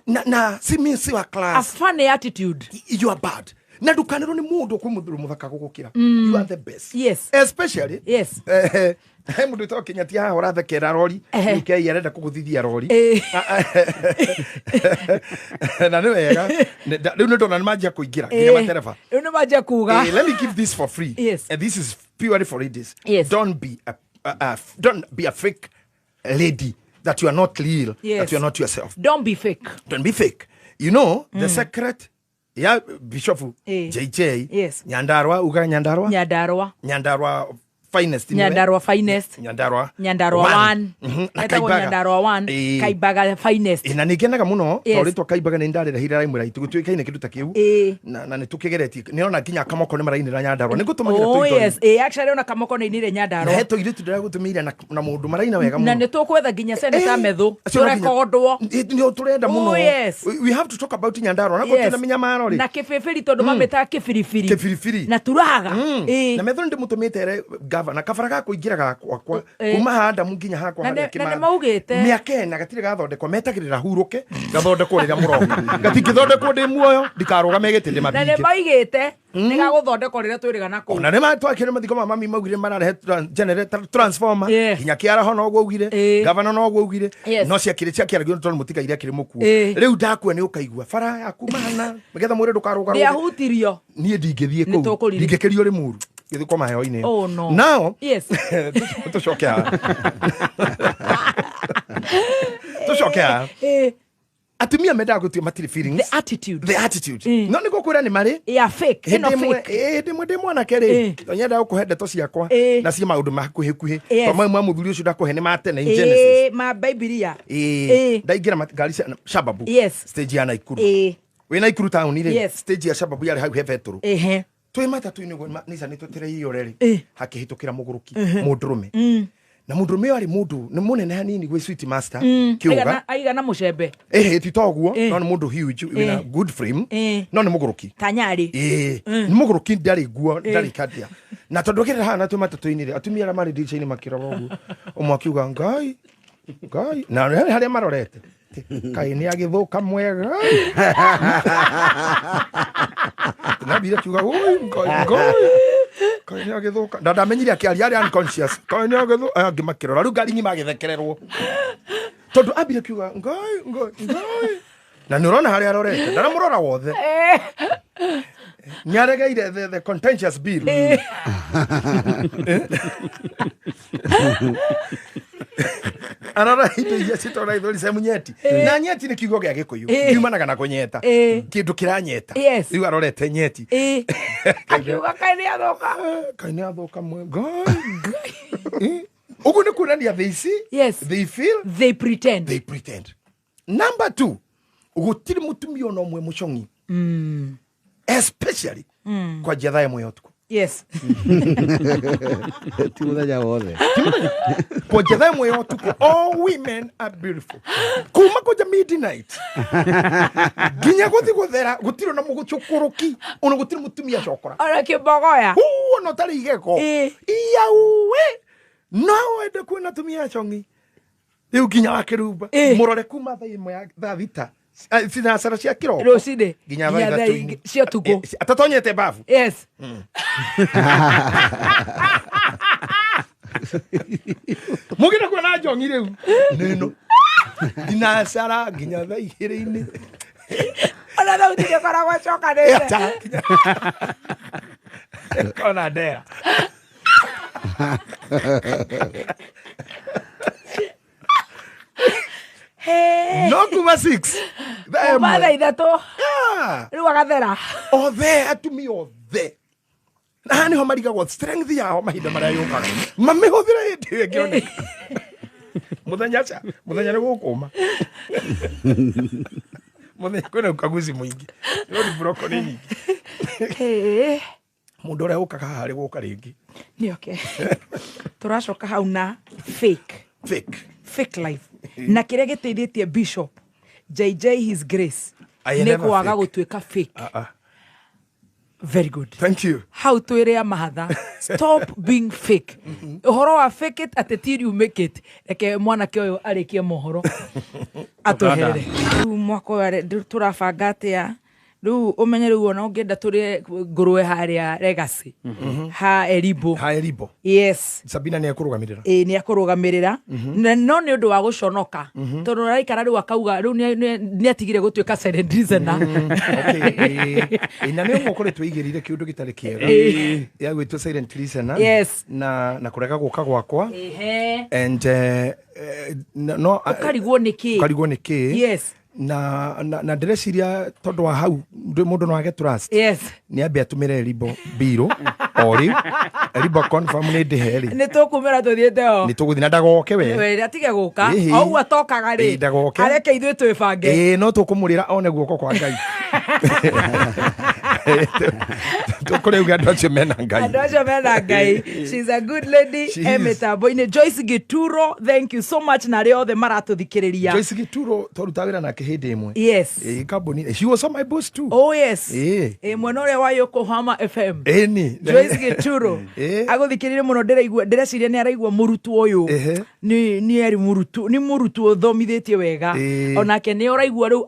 na si means si wa class. A funny attitude. You are bad. Na ndukanĩrwo nĩ mũndũ kwĩ mũthuri mũthaka gũgũkĩra. You are the best. Especially. He mũndũ wĩtagwo Kĩnyati haha ũrathekera rori. UK arenda kũgũthithia rori. Na nĩ wega. Rĩu nĩ ndona nĩ manjia kũingĩra nginya matereba. Rĩu nĩ manjia kuga. Let me give this for free. And this is purely for ladies. Don't be a fake lady that you are not real, that you are not yourself. Don't be fake. Don't be fake. You know, the secret. Yeah, Bishop JJ. Nyandarua, uga Nyandarua. Nyandarua. Nyandarua finest. Nyandarua finest. Nyandarua. Nyandarua one. Na Kaibaga. Nyandarua one. Kaibaga finest. Na nĩngenaga mũno tondũ rĩtwa Kaibaga nĩ ndarĩrehire raimũra itũ gũtuĩkaine kĩndũ ta kĩu. Na nĩ tũkĩgeretie. Nĩona nginya Kamoko nĩ marainĩra Nyandarua. Nĩ ngũtũmagĩra tũindo. Oh yes, actually ona Kamoko nĩ ainire Nyandarua. Na he tũirĩtu ndĩragũtũmĩire na mũndũ maraina wega mũno. Na nĩ tũkwetha nginya Senator Methu. Tũrekondwo. Nĩ tũrenda mũno. Oh yes. We have to talk about Nyandarua. Na gũtirĩ na mĩnyamaro rĩ. Na kĩbĩbĩri tondũ mamĩtaga kĩbiribiri. Kĩbiribiri. Na turaga. Na Methu nĩ ndĩmũtũmĩte gavana kabara ga kũingĩra gwakwa kuma handa nginya hakwa harĩa kĩmara na nĩmaugĩte mĩaka ĩna gatirĩ gathondekwo metagĩrĩra hurũke gathondekwo rĩrĩa mũroka gatingĩthondekwo ndĩ muoyo ndikarũgame gĩtĩ ndĩmabinge na nĩmaigĩte nĩgagũthondekwo rĩrĩa twĩrĩga na kũu ona nĩmatwakire mathiko ma mami maugire mararehe generator transformer nginya kĩaraho noguo augire gavana noguo augire no ciakĩrĩ ciakĩaragio tondũ mũtigaire akĩrĩ mũkuo rĩu ndakua nĩ ũkaigua bara ya kuma hana nĩgetha mwĩrĩ ndũkarũgarũge ndĩahutirio niĩ ndingĩthiĩ kũu ndingĩkĩrio Rĩmuru gĩthiko maheho-inĩ. Oh no. Now, yes. Tũcoke haha. Tũcoke haha. Atumia mendaga gũtua matirĩ feelings. The attitude. The attitude. No nĩ ngũkwĩra nĩ marĩ. Yeah, fake. Ĩno fake. Hĩndĩ ĩmwe ndĩ mwanake rĩ, nyendaga gũkũhe ndeto ciakwa na ciĩ maũndũ ma hakuhĩ kuhĩ. Tondũ mau ma mũthuri ũcio ndakũhe nĩ ma tene in Genesis. Ma Bibilia. Ndaingĩra ngari cia Shababu. Stage ya Naikuru. Wĩ Naikuru taũni rĩ, stage ya Shababu yarĩ hau he betũrũ. Twĩ matatũ-inĩ ũguo Nissan nĩtwetereire rĩ, hakĩhĩtũkĩra mũgũrũki mũndũrũme. Na mũndũrũme ũyũ arĩ mũndũ nĩ mũnene hanini gwĩ Sweet Master kĩũga. Aigana mũcembe. Ti ta ũguo, no nĩ mũndũ huge wĩna good frame, no nĩ mũgũrũki. Tanyarĩ. Nĩ mũgũrũki ndarĩ nguo, ndarĩ kadia. Na tondũ akĩrĩ haha na twĩ matatũ-inĩ rĩ, atumia arĩa marĩ ndirica-inĩ makĩrora ũguo, ũmwe akiuga Ngai, Ngai, na harĩa marorete. Kaĩ nĩ agĩthũka mwega. Nabire kiuga oi Ngai Ngai. Kaĩ nĩ agĩthũka. Na ndamenyire akĩaria arĩ unconscious. Kaĩ nĩ agĩthũka angĩ makĩrora rĩu ngari ng'ima agĩthekererwo. Tondũ ambire kiuga ngai ngai ngai na nĩ ũrona harĩa arorete ndaramũrora wothe nĩ aregeire the contentious bill. Arora indo iria citora ithori cia munyeti na nyeti nĩ kiugo gĩa Gĩkũyũ kiumanaga na kũnyeta kĩndũ kĩranyeta rĩu arorete nyeti akiuga kaĩ nĩ athũka kaĩ nĩ athũka mwe ngai ũguo nĩ kuonania they see, yes, they feel, they pretend, they pretend. Number 2, gũtirĩ mũtumia ona ũmwe mũcong'i especially kwanjia thaa ĩmwe ya ũtukũ. Yes. Ti mũthenya wothe. Kwanjia thaa ĩmwe ya ũtukũ, all women are beautiful. Kuma kwanja midnight nginya gũthiĩ gũthera gũtirĩ ona mũgũcũkũrũki ona gũtirĩ mũtumia cokora ona kĩmbogoya ona ũtarĩ igego iauwe no wende kuona atumia acong'i rĩu nginya wa kĩrumba mũrore kuma thaa ĩmwe ya thaa thita thinacara cia kĩroko rũcinĩ nginya thaa ithatũ cia ũtukũ atatonyete bafu. Yes. Mũgĩre kuona njongi rĩu nĩno thinacara nginya thaa igĩrĩ-inĩ ona thauti ndĩkoragwo ĩcokanĩte kona ndera. No kuma 6 kuma thaa ithatũ rĩu agathera othe atumia othe na haha nĩho marigagwo strength yao mahinda marĩa yũkaga mamĩhũthĩre hĩndĩ ĩyo ĩngĩoneka mũthenya ca mũthenya nĩ gũkũma mũthenya kwĩna ukaguzi mũingĩ rori buroko nĩ nyingĩ mũndũ ũrĩa ũkaga haha arĩ gũka rĩngĩ nĩ okay. Tũracoka hau na fake fake fake life na kĩrĩa gĩteithĩtie Bishop JJ His Grace nĩ kwaga gũtuĩka fake. Very good, thank you. Hau twĩrĩa mahatha stop being fake. Ũhoro wa fake it atĩ till you make it. Reke mwanake ũyũ arĩkie mohoro atweherere. Rĩu mwaka ũyũ tũrabanga atĩa? Rĩu ũmenye rĩu ona ũngĩenda tũrĩe ngũrwe harĩa Legacy ha Eribo. Ha Eribo. Yes. Sabina nĩ ekũrũgamĩrĩra. Ĩĩ nĩ ekũrũgamĩrĩra. No nĩ ũndũ wa gũconoka tondũ araikara rĩu akauga rĩu nĩ atigire gũtuĩka silent listener. Okay. Na nĩ ũmwe ũkoretwo aigĩrĩire kĩũndũ gĩtarĩ kĩega ya gwĩtwo silent listener. Yes. Na kũrega gũka gwakwa. And no ũkarigwo nĩ kĩ? Ũkarigwo nĩ kĩ? Yes. Na ndĩreciria tondũ wa hau mũndũ no age trust. Yes. Nĩ ambe atũmĩre Eribo mbirũ o rĩu Eribo confirm nĩ ndĩhe rĩ nĩ tũkumĩra tũthiĩte o nĩ tũgũthiĩ na ndagoke we atige gũka o ũguo atokaga rĩ ndagoke areke ithuĩ twĩbange ĩĩ no tũkũmũrĩra one guoko kwa Ngai tũkũrĩuga andũ acio mena Ngai andũ acio mena Ngai. She's a good lady e mĩtambo-inĩ. Joyce Gituro, thank you so much na arĩa othe maratũthikĩrĩria. Joyce Gituro twarutaga wĩra nake hĩndĩ ĩmwe. Yes. Kambuni she was on my boss too. Oh yes. Mwena ũrĩa wa Yokohama FM. Ĩni Joyce Gituro agũthikĩrĩrie mũno ndĩraigua ndĩreciria nĩ araigua mũrutwo ũyũ nĩ arĩ mũrutwo nĩ mũrutwo ũthomithĩtie wega onake nĩ ũraigua rĩu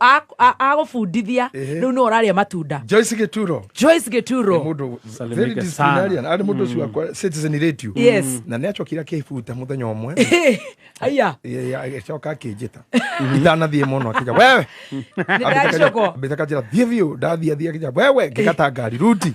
agũbundithia rĩu nĩ ũrarĩa matunda. Joyce Gituro. Joyce Gituro mũndũ very disciplinarian arĩ mũndũ ũcio wakwa Citizen Radio. Yes. Na nĩ acokire akĩbuta mũthenya ũmwe. Aya. Agĩcoka akĩnjĩta itanathiĩ mũno akĩnja wewe nĩndacokwo ambĩte kanjĩra thiĩ biũ ndathiĩ thiĩ akĩnja wewe ngĩgata ngari ruti.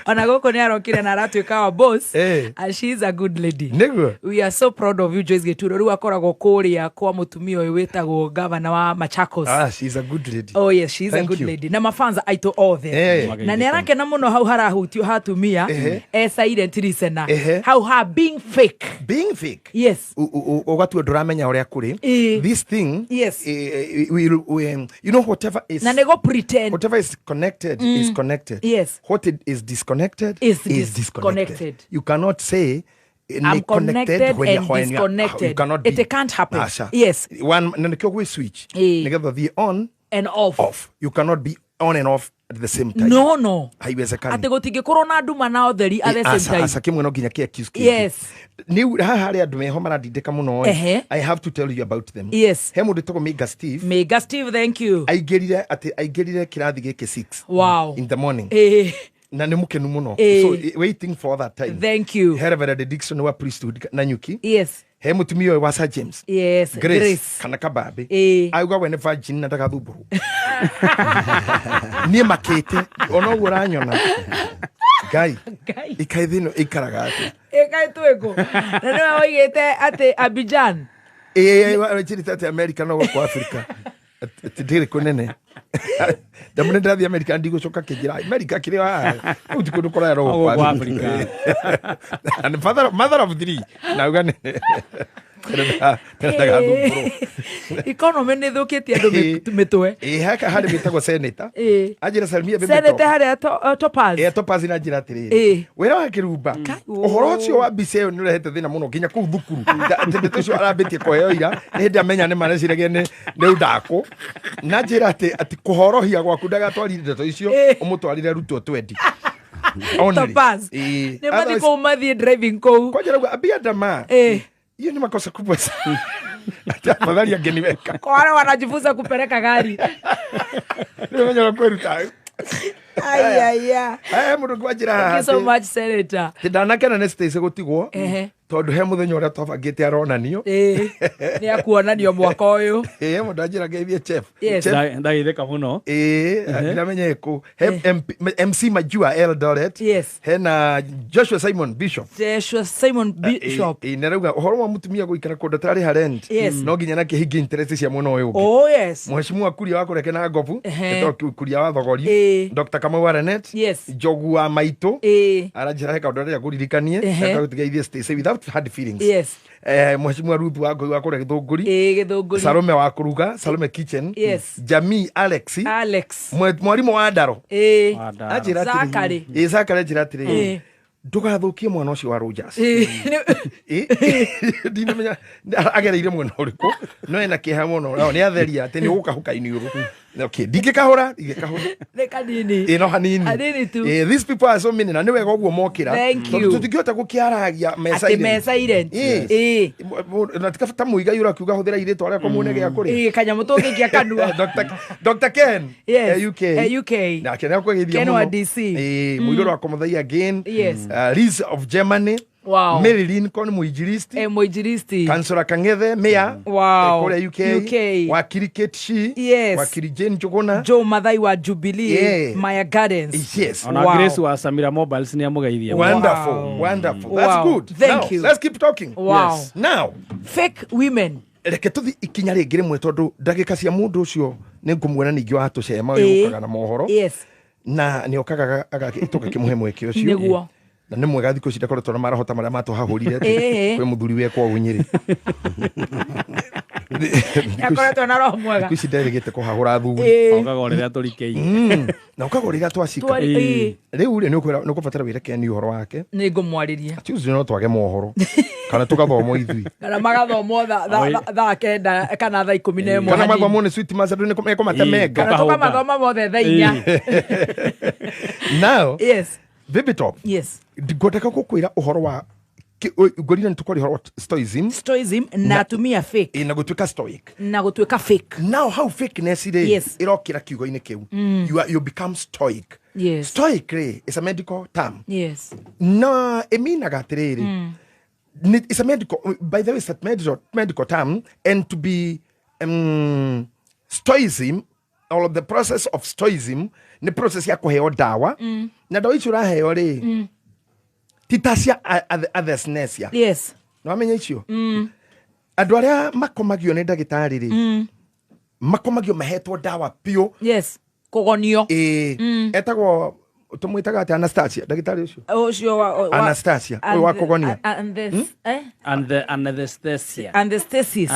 Ona gũkũ nĩ arokire na aratuĩka wa boss and she is a good lady. Nĩguo. We are so proud of you Joyce Gituro. Rĩu akoragwo kũrĩa kwa mũtumia ũyũ wĩtagwo governor wa Machakos. Ah, she is a good lady. Oh yes, she is a good lady. Na mafanza aitũ othe. Na nĩ arakena mũno hau harahutio hatumia e silent listener. Hau ha being fake. Being fake. Yes. Ũgatua ndũramenya ũrĩa kũrĩ. This thing. Yes. You know whatever is na nĩgo pretend. Whatever is connected is connected. Yes. What it is disconnected is disconnected. You cannot say I'm connected when and disconnected. You cannot be. It can't happen. Asha. Yes. One na nĩkĩo gwĩ switch. Nĩgetha thiĩ on and off. Off. You cannot be on and off at the same time. No, no. Haiwezekani. Atĩ gũtingĩkorwo na nduma na ũtheri at the same time. Aca kĩmwe no nginya kĩ excuse kĩngĩ. Yes. Nĩ haha harĩ andũ meho marandindĩka mũno. I have to tell you about them. Yes. He mũndũ wĩtagwo Mega Steve. Mega Steve, thank you. Aingĩrire atĩ aingĩrire kĩrathi gĩkĩ 6. Wow. In the morning. Na nĩ mũkenu mũno. So waiting for that time. Thank you. He Reverend Dixon wa priesthood na nyuki. Yes. He mũtumia ũyũ wa Sir James. Yes. Grace, Grace. Kana kabambe. Ĩĩ. Auga we nĩ virgin na ndagathumbũrwo. Niĩ makĩte ona ũguo ũranyona. Ngai. Ngai. Ikai thĩ ĩno ĩikaraga atĩa? Ĩkai twĩkũ. Na nĩwe woigĩte atĩ Abidjan. Ĩĩ, njĩrĩte atĩ America no gũkũ Africa. Atĩ ndĩrĩ kũnene. Ndamũne ndathiĩ America ndigũcoka kĩnjĩra America kĩrĩ haha. Kũu ti kũndũ kũraya no No gũkũ gũkũ Africa. And father, mother of three. Nauga nĩ ndagathumbũrwo. Economy nĩ thũkĩtie andũ mĩtwe. Ĩĩ, haka harĩ wĩtagwo senator. Ĩĩ. Anjĩra salimia baby Senate top. harĩa Topaz. Ĩĩ, Topaz na njĩra atĩrĩrĩ. Ĩĩ. Wĩra wa kĩrumba. Kai, Ũhoro ũcio wa mbica ĩyo nĩ ũrehete thĩna mũno nginya kũu thukuru. Atĩ ndeto icio arambĩtie kũheo ira nĩ hĩndĩ amenya nĩ mareciragia nĩ ũndakũ. Na njĩra atĩ kũhorohia gwaku ndagatwarire ndeto icio Ĩĩ. ũmũtwarire Ruto 20. Only. Topaz. Ĩĩ. Nĩ mathiĩ Otherwise- kũu mathiĩ driving kũu. Kwanja rauga ambia ndama. Ĩĩ. Hiyo ni makosa kubwa sana. Ati afadhali angeniweka. Kwa wale wanajifunza kupeleka gari. Nĩ kwĩruta. Ai ai ai. Eh, mũndũ kwanjĩra Thank haha you so atĩ- much, Senator. atĩ ndanakena nĩ Stacy gũtigwo Ehe. tondũ he mũthenya ũrĩa twabangĩte aronanio. Ĩĩ. Nĩ akuonanio mwaka ũyũ. Ĩĩ, mũndũ anjĩra ngeithie chef. Yes. Chef, Ndagithĩka mũno. ĩĩ, ndiramenya ĩkũ. He MC Majua Eldoret. Yes. Hena Joshua Simon Bishop. Joshua Simon Bishop. Ĩĩ, nĩ arauga ũhoro wa mũtumia gũikara kũndũ atararĩha rent. Yes. No nginya nakĩhingie interest cia mwena ũyũ ũngĩ. Oh yes. Mheshimiwa Kuria wa kũreke na ngobu. Ehe. Etagwo Kuria wa Thogori. Ĩĩ. Dr. Kamau wa Renet. Yes. Njogu wa Maitũ. Ĩĩ. Aranjĩra he kaũndũ arĩa ngũririkanie. Ehe. Gũtigeithie Stacy without hard feelings. Yes. Mheshimiwa Ruth wa Ngũi wa kũrĩa Gĩthũngũri. Ĩĩ, Gĩthũngũri. Salome wa kũruga, Salome Kitchen. Yes. Jamii Alex. Alex. Mwarimũ wa Ndaro. Ĩĩ. Wa Ndaro. Anjĩra atĩrĩrĩ. Zakary. Ĩĩ, Zakary anjĩra atĩrĩrĩ. Ĩĩ. Ndũgathũkie mwana ũcio wa Rogers. Ĩĩ. Ĩĩ, ndinamenya agereire mwena ũrĩkũ no ena kĩeha mũno no nĩ atheria atĩ nĩ ũgũkahũka iniũrũ. Okay, ndingĩkahũra. Nĩ kanini. Ĩĩ, no hanini. Hanini tu. Ĩĩ, these people are so many na nĩ wega ũguo mokĩra. Thank Tondũ you. tũtingĩhota gũkĩaragia me Atĩ silent. me silent. Ĩĩ. Ĩĩ. Na ti ta Muigai ũrakiuga hũthĩra irĩtwa rĩakwa muone gĩa kũrĩa. Ĩĩ, kanyamũ tũngĩikia kanua. Dr. Ken. Yes. UK. UK. Nake nĩ akwĩgeithia Ken mũno. wa DC. Ĩĩ, mũirũrũ wa Kũmũthai again. Yes. Liz of Germany. Wow. Mary Lincoln mũinjilisti. Mũinjilisti. Kansora Kang'ethe Mayor. Wow. Kũrĩa UK. UK. Wakiri Kate Shi. Yes. Wakiri Jane Njuguna. Joe Mathai wa Jubilee. Yeah. Maya Gardens. Yes. Ona Wow. Grace wa Samira Mobiles nĩ amũgeithia. Wonderful. Wow. Wonderful. That's Wow. good. Thank Now, you. let's keep talking. Wow. Yes. Now, Fake women. reke tũthi ikinya rĩngĩ rĩmwe tondũ ndagĩka cia mũndũ ũcio nĩ ngũmuona ningĩ wa tũcema ũyũ Ĩĩ. ũkaga na mohoro. Yes. Na nĩ okaga tũgakĩmũhe mweke ũcio. Nĩguo. Na nĩ mwega thikũ ici ndakoretwo na marahota marĩa matũhahũrire atĩ Ĩĩ. kwĩ mũthuri wekwo ũũ Nyĩrĩ. Akoretwo na roho mwega. Thikũ ici nderĩgĩte kũhahũra athuri. Ĩĩ. Okaga o rĩrĩa tũrikĩire. Na ũkaga rĩrĩa twacika. Ĩĩ. Rĩu rĩ nĩ ũkũbatara wĩre Ken ũhoro wake. Nĩ ngũmwarĩria. Tuesday no twage mohoro kana tũgathomwo ithuĩ. Kana magathomwo thaa 9 kana thaa 11 Kana hanini. mathomwo nĩ Sweet Master nĩ ekũmatemenga. Kana tũkamathoma mothe thaa 4. Now, Yes. Baby Top. Yes. Ngwendeka gũkwĩra ũhoro wa ngorire nĩ tũkwaria ũhoro wa stoicism. Stoicism na atumia fake. Ĩ, na gũtuĩka stoic. Na gũtuĩka fake. Now how fakeness rĩ Yes. ĩrokĩra kiugo-inĩ kĩu. You become stoic. Yes. Stoic rĩ is a medical term. Yes. Na ĩminaga atĩrĩrĩ. It's a medical, by the way, it's a medical term, and to be stoicism or the process of stoicism nĩ process ya kũheo ndawa. Na ndawa icio ũraheo rĩ ti ta cia athesnesia. Yes. Nĩ wamenya icio? Andũ arĩa makomagio nĩ ndagĩtarĩ rĩ makomagio mahetwo ndawa piũ. Yes. Kũgonio. Ĩĩ, etagwo tũmwĩtaga atĩa Anastasia ndagĩtarĩ ũcio? Ũcio wa Anastasia, ũyũ wa kũgonia. Anesthesia. Anesthesis.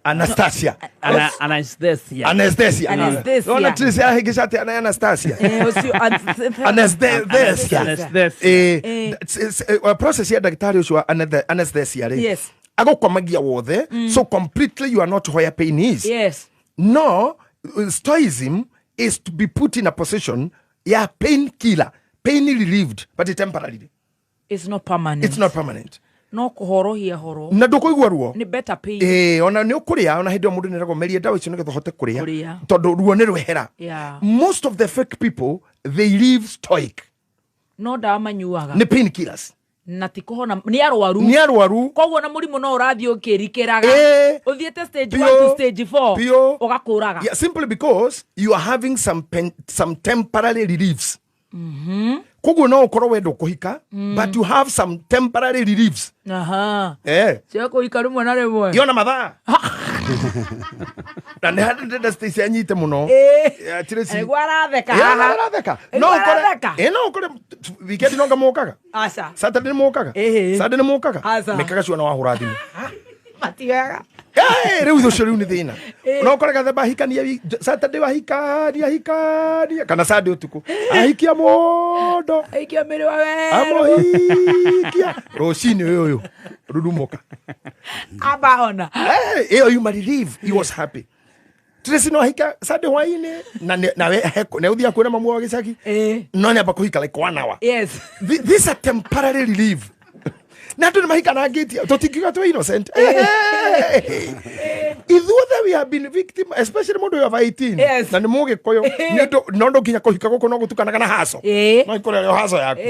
Anastasia. Anesthesia. Anesthesia. Anesthesia. Ona Tracy ahĩngĩca atĩa na Anastasia. Ũcio Anesthesia. Anesthesia. Ĩĩ, process ya ndagĩtarĩ ũcio wa anesthesia rĩ Yes. agũkomagia wothe, so completely you are not where pain is. Yes. No, stoicism is to be put in a position ya pain killer, pain relieved, but temporarily. It's not permanent. It's not permanent. No kũhorohia horo. Na ndũkũigua ruo. Nĩ better pain. Ĩĩ, ona nĩ ũkũrĩa, ona hĩndĩ ĩyo mũndũ nĩeragwo merie ndawa icio nĩgetha ũhote kũrĩa. Kũrĩa. Tondũ ruo nĩ rwehera. Yeah. Most of the fake people, they live stoic. No ndawa manyuaga. Nĩ pain killers. Na ti kũhona, nĩ arwaru. Nĩ arwaru. Koguo na mũrimũ no ũrathiĩ ũkĩrikĩraga. Ũthiĩte stage 1 to stage 4 ũgakũraga. Yeah, simply because you are having some pain, some temporary reliefs. Koguo no ũkorwo wenda kũhika, but you have some temporary reliefs. Aha. Cia kũhika rĩmwe na rĩmwe. Yona mathaa. Na nĩ handũ ndĩrenda Stacy anyite mũno. Nĩguo aratheka haha. Aratheka. No ũkore, no ũkore weekend no ngamũkaga. Aca. Saturday nĩ mũkaga. Sunday nĩ mũkaga. Mekaga ciona wahũra thimũ. Matigaga. Rĩu ũcio rĩu nĩ thĩna. No ũkore gathemba ahikania Saturday wahikania hikania kana Sunday ũtukũ. Ahikia mũndũ. Ahikia mĩrĩ wa werũ. Amũhikia. Rũcinĩ ũyũ rurumuka. Aba ona. Ĩyo you relieve. He was happy. Tracy no ahika Sunday hwainĩ na nawe nĩ ũthiaga kuona mamu wa gĩcagi. No nĩ amba kũhika like 1 hour. Yes. This a temporary relief. Na andũ nĩ mahikanangĩtie tũtingiuga twĩ innocent. Ithuothe we have been victim, especially mũndũ ũyũ over 18. Yes. Na nĩ mũgĩkũyũ nĩ ũndũ no ndũ nginya kũhika gũkũ no gũtukanaga na haco. No ĩkorwo ĩrĩ haco yaku.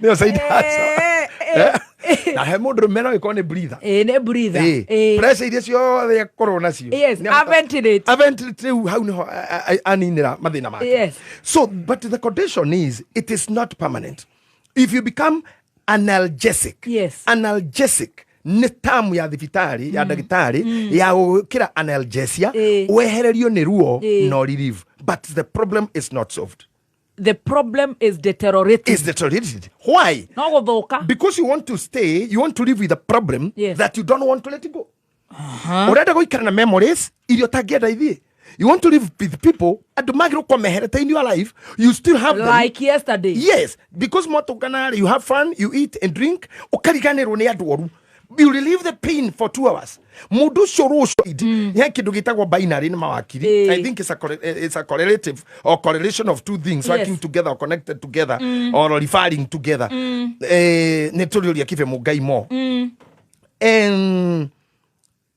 Nĩyo side haco. Na he mũndũ rũme no ĩkorwo nĩ breather. Nĩ breather. Pressure iria ciothe akorwo nacio. Yes, a ventilate. A ventilate rĩu hau nĩho aninĩra mathĩna make. Yes. So, but the condition is it is not permanent. If you become analgesic. Yes. Analgesic nĩ term ya thibitarĩ ya ndagĩtarĩ ya gũkĩra analgesia wehererio nĩ ruo no relief, but the problem is not solved. The problem is deteriorating. Is deteriorated. Why? No gũthũka. Because you want to stay, you want to live with a problem that you don't want to let go. Ũrenda gũikara na memories iria ũtangĩenda ithiĩ. You want to live with people andũ magĩrĩirwo kũmeherete in your life, you still have them. Like yesterday. Yes, because mwatũngana you have fun, you eat and drink, ũkariganĩrwo nĩ andũ oru. You relieve the pain for 2 hours. Mũndũ ũcio rũcio he kĩndũ gĩtagwo binary nĩ mawakiri. I think it's a correlative or correlation of two things working together or connected together or referring together. Nĩ tũrĩũria Kibe Mũngai mo.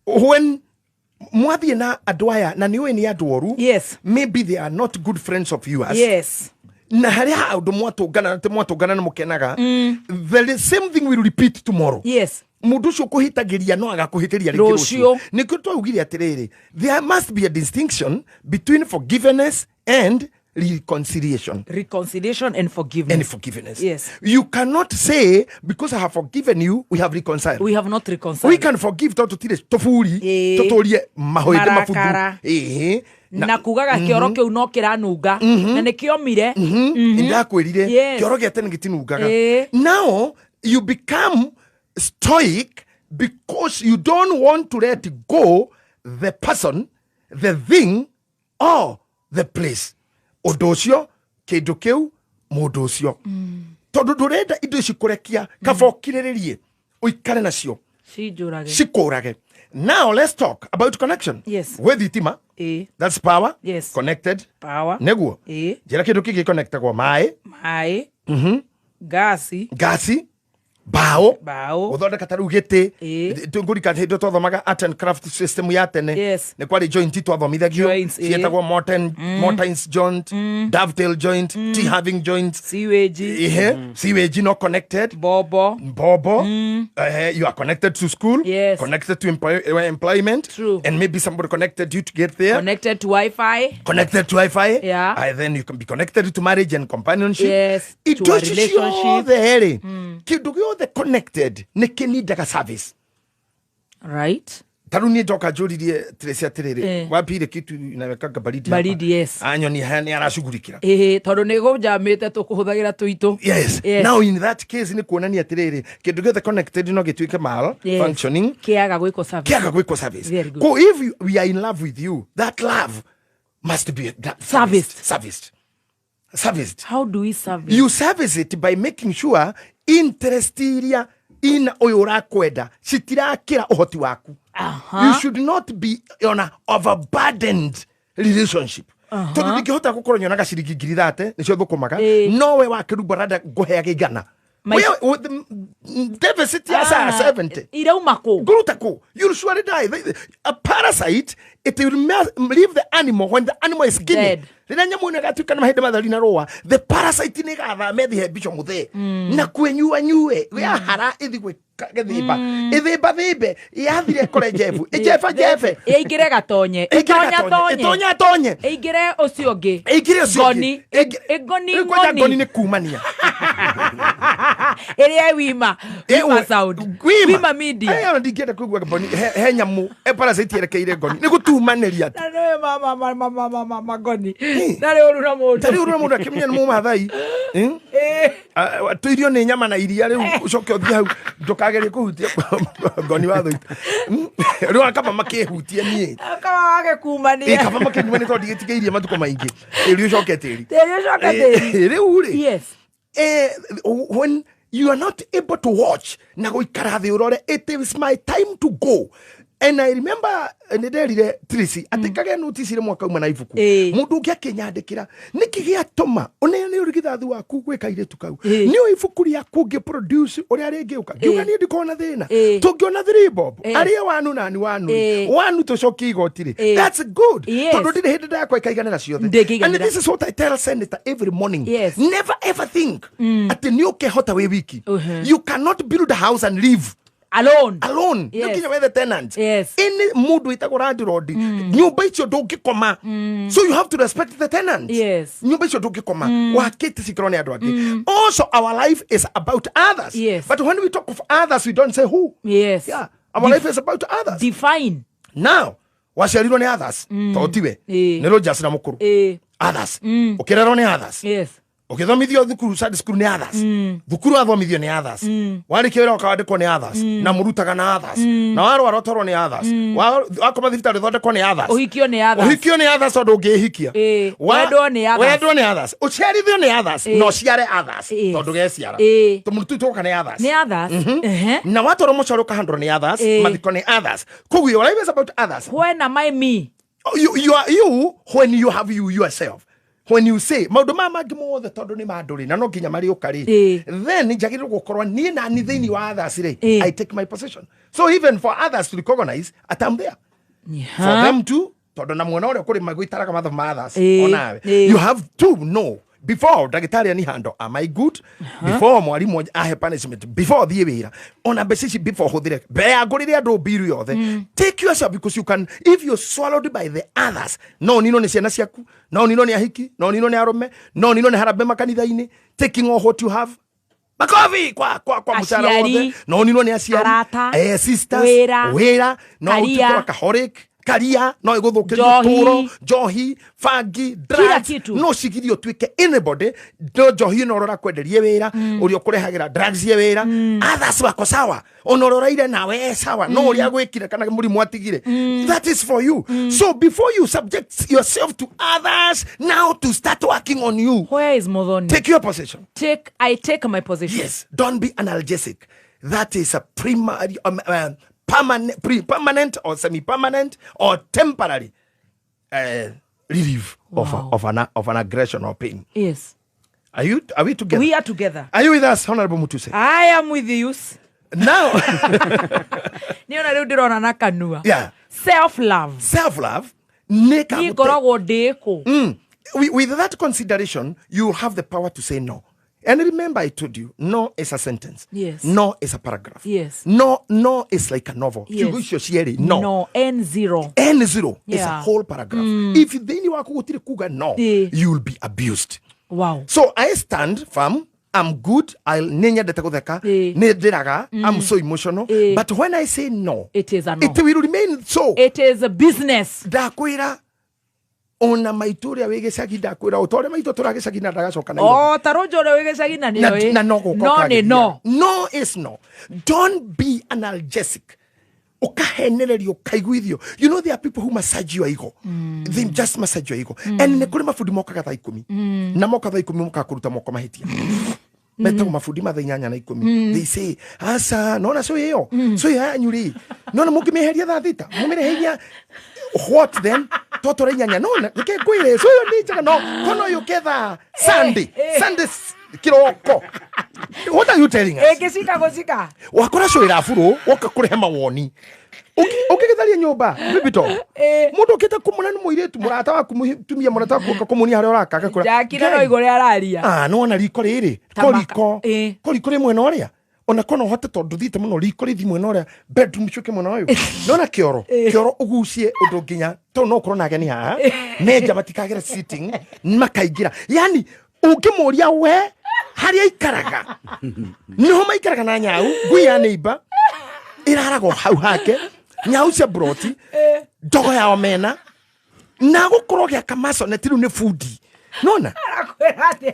When mwathiĩ na andũ aya na nĩ ũĩ nĩ andũ oru, maybe they are not good friends of yours. Yes. Na harĩa andũ mwatũngana na mwatũngana nĩ mũkenaga, the same thing will repeat tomorrow. Yes. Mũndũ ũcio kũhĩtagĩria no agakũhĩtĩria rĩngĩ rũciũ. Nĩkĩo twaugire atĩrĩrĩ, there must be a distinction between forgiveness and reconciliation. Reconciliation and forgiveness. And forgiveness. Yes. You cannot say, because I have forgiven you, we have reconciled. We have not reconciled. We can forgive tondũ tũtirĩ tũburi, tũtũrie mahũĩndĩ mabuthu. Na kugaga kĩoro kĩu no kĩranunga na nĩ kĩomire. Ndakwĩrire kĩoro gĩa tene gĩtinungaga. Now you become stoic because you don't want to let go the person, the thing, or the place. Ũndũ ũcio, kĩndũ kĩu, mũndũ ũcio. Tondũ ndũrenda indo ici kũrekia, kaba ũkirĩrĩrie, ũikare nacio. Cikũrage. Now let's talk about connection. Yes. Gwĩ thitima. That's power. Yes. Connected. Power. Nĩguo. Njĩra kĩndũ kĩngĩ connectagwo maĩ. Maĩ. Gasi. Gasi. Bao. Gũthondeka ta rĩu gĩtĩ. Ngũrika hĩndĩ twathomaga art and craft system ya tene. Yes. Nĩ kwarĩ joint twathomithagio. Cietagwo Morton's joint, dovetail joint, tea having joint. Sewage. Sewage no connected. Bobo. You are connected to school. Yes. Connected to employment. True. And maybe somebody connected you to get there. Connected to Wi-Fi. Connected to Wi-Fi. Yeah. Then you can be connected to marriage and companionship. Yes. To a relationship. Kĩndũ gĩothe connected nĩ kĩnindaga service. Right. Ta rĩu niĩ ndoka njũririe Tracy atĩrĩrĩ, wambire kitu inawekaga baridi hapa. Baridi, yes. Anyoni haya nĩ aracugurikĩra. Tondũ nĩ gũnjamĩte tũkũhũthagĩra tũitũ. Yes. Now in that case nĩ kuonania atĩrĩrĩ, kĩndũ gĩothe connected no gĩtuĩke mal functioning. Kĩaga gwĩkwo service. Kĩaga gwĩkwo service. Very good. Ko if we are in love with you, that love must be serviced. Serviced. Serviced. How do we service? You service it by making sure interest iria ina ũyũ ũrakwenda citirakĩra ũhoti waku. You should not be on a overburdened relationship. Tondũ ndingĩhota gũkorwo nyonaga ciringi 30,000 nĩcio thũkũmaga, nowe wakĩrumba randa ngũheage 100. Deficit ya saa 70 irauma kũ? Ngũruta kũ? You'll surely die. A parasite, it will leave the animal when the animal is skinny. Rĩrĩa nyamũ ĩno ĩgatuĩka nĩ mahinda matheri na rũa, the parasite nĩ ĩgathame ĩthiĩ he mbico mũthee na kwenyua nyue yahara ĩthiĩ gwĩka gĩthĩmba ĩthĩmba thĩmbe yathire ĩkore njebu ĩnjeba njebe ĩingĩre gatonye ĩingĩre gatonye ĩtonye atonye ĩingĩre ũcio ũngĩ ĩingĩre ũcio ngoni ĩngoni ngoni ngoni nĩ kumania ĩrĩa wima wima sound wima media. Ĩyo ndingĩenda kũigua ngoni he nyamũ e parasite yerekeire ngoni nĩ gũtumanĩria na nĩwe mama ngoni ndarĩ ũru na mũndũ ndarĩ ũru na mũndũ akĩmenya nĩ mũmathai tũirio nĩ nyama na iria rĩu ũcoke ũthiĩ hau ndũkagerie kũhutia ngoni wa thũita rĩu akaba makĩhutie niĩ akaba magĩkumania kaba makĩkumania tondũ ndigĩtigĩirie matukũ maingĩ tĩri ũcoke tĩri tĩri ũcoke tĩri rĩu rĩ yes when you are not able to watch na gũikara thĩ ũrore it is my time to go. And I remember nĩnderire Tracy atĩ kagĩa notice rĩmwe akauma na ibuku mũndũ ũngĩ akĩnyandĩkĩra nĩkĩ gĩatũma ũneane ũrigithathi waku gwĩ kairĩtu kau nĩũ ibuku rĩaku ũngĩ produce ũrĩa rĩngĩũka ngiuga niĩ ndikona thĩna tũngĩona 3 bob arĩe wanu nani wanu wanu tũcokie igoti rĩ that's good tondũ ndirĩ hĩndĩ ndakwa ikaiganĩra ciothe. And this is what I tell senator every morning. Never ever think atĩ nĩ ũkehota wĩ wiki. You cannot build a house and live alone. Alone. Yes. Looking at the tenants. Yes. Any mundu itagwo landlord, nyumba icio ndungikoma. So you have to respect the tenants. Yes. Nyumba icio ndungikoma. Wakite cikirwo ni andu angi. Also our life is about others. Yes. But when we talk of others, we don't say who. Yes. Yeah. Our life is about others. Define. Now, waciarirwo ni others. To tiwe. Ni Rogers na mukuru. Others. Ukirerwo ni others. Yes. Ukithomithio thukuru Sunday school ni others. Thukuru athomithio ni others. Warĩkia wĩra ũkawandĩkwo nĩ others. Na mũrutaga na others. Na warwara ũtwarwo nĩ others. Wakoma thibitarĩ ũthondekwo nĩ others. Ũhikio nĩ others. Ũhikio nĩ others tondũ ũngĩhikia. Wendwo nĩ others. Wendwo nĩ others. Ũciarithio nĩ others. Na ũciare others. Tondũ geciara. Tũmũndũ tũu tũgoka nĩ others. Nĩ others. Na watwarwo mũcoro ũkahandwo nĩ others. Mathiko nĩ others. Koguo your life is about others. When am I me? You are you when you have you yourself. When you say maundu ma mangi mothe tondu ni manduri na no nginya mariuka ri then njagirwo gukorwo nie na ni thiini wa others ri I take my position. So even for others to recognize that I'm there. For them to tondu na mwena uria kuri magwitaraga matho ma others onawe you have to know before ndagitari ani handle am I good before mwarimu ahe punishment before thie wira ona mbeca ici before huthire mbere ya ngurire andu mbiru yothe take yourself because you can if you're swallowed by the others no nino ni ciana ciaku no nino ni ahiki no nino ni arume no nino ni harambe makanitha-ini taking all what you have makofi kwa mucara wothe no nino ni aciari sisters wira no utuike workaholic karia no iguthukirie turo njohi bangi drugs no cigirio twike anybody no njohi no rora kwenderie wira uria ukurehagira drugs ye wira others wako sawa ono roraire nawe sawa no uria gwikire kana murimu atigire that is for you. So before you subject yourself to others now to start working on you. Where is Muthoni? Take your position. I take my position. Yes, don't be analgesic. That is a primary permanent or semi-permanent or temporary relief of an aggression or pain. Yes. Are we together? We are together. Are you with us, Honorable Mutuse? I am with you. Now. Niona rĩu ndĩrona na kanua. Yeah. Self-love. Self-love. Niĩ ngoragwo ndĩkũ. With that consideration, you have the power to say no. And remember, I told you, no is a sentence. Yes. No is a paragraph. Yes. No is like a novel. Yes. No. No. N0. N0 yeah. is a whole paragraph. If then you are kuga no, you will be abused. Wow. So I stand firm. I'm good. I'll I'm so emotional. But when I say no, it is a no. It will remain so. It is a business. Ndakwira ona maitu ria wigicagi ndakwira utore maitu turagicagi na ndagacoka na oh taronjo ria wigicagi na ni na no guko no ni no no is no. Don't be analgesic. Ukahenererio ukaiguithio. You know there are people who massage your ego. They just massage your ego. And ni kuri mabundi mokaga thaa 10 na moka thaa 10 mokaga kuruta moko mahitia. Metagwo mabundi ma thaa 8 na 10. They say aca nona cũĩ ĩyo cũĩ yanyu rĩ nona mũngĩmĩeheria thaa 6 mũmĩrehe inya what then totore inyanya nona reke ngwĩre cũĩ ĩyo nĩ njega no kono yũke thaa Sunday Sunday kiroko. What are you telling us? Ĩngĩcika gũcika wakora cũĩ raburu woka kũrehe mawoni ũngĩgĩtharia nyũmba bibito mũndũ ũkĩte kũmũna nĩ mũirĩtu mũrata waku mũtumia mũrata waku ũka kũmuonia harĩa ũraka agakũra Jakina no igũrũ araria ah nĩwona riko rĩrĩ ko riko rĩ mwena ũrĩa ona kono hote tondũ thiĩte mũno riko rĩthi mwena ũrĩa bedroom cuke mwena ũyũ nĩwona kĩoro kĩoro ũgucie ũndũ nginya tondũ no ũkorwo na ageni haha nenja matikagere sitting makaingĩra yani ũngĩmũria we harĩa aikaraga nĩho maikaraga na nyau ngui ya neighbor ĩraragwo hau hake nyau cia broti ndogo ya omena na gũkorwo gĩaka masoneti rĩu nĩ bundi nona arakwĩra atĩa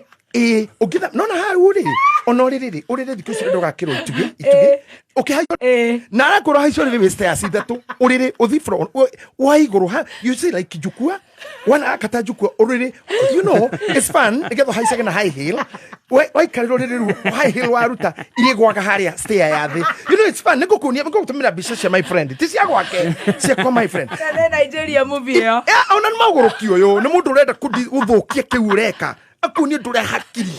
ũngĩtha nona hau rĩ ona ũrĩrĩ ũrĩrĩ thikũ ici ndũgakĩrwo itugĩ itugĩ ũkĩhaica na arakwĩrwo haica ũrĩrĩ wĩ stairs ithatũ ũrĩrĩ ũthi floor wa igũrũ ha you see like jukwa wana akata jukwa ũrĩrĩ you know it's fun nĩgetha ũhaicage na high heel waikarĩra ũrĩrĩ rĩu high heel waruta irĩgwaga harĩa stair ya thĩ you know it's fun nĩngũkuonia nĩngũgũtũmĩra mbica cia my friend ti cia gwake cia kwa my friend nĩ Nigeria movie ĩyo ona nĩ maũgũrũki ũyũ nĩ mũndũ ũrenda gũthũkia kĩu ũreka akuonie ndũre hakiri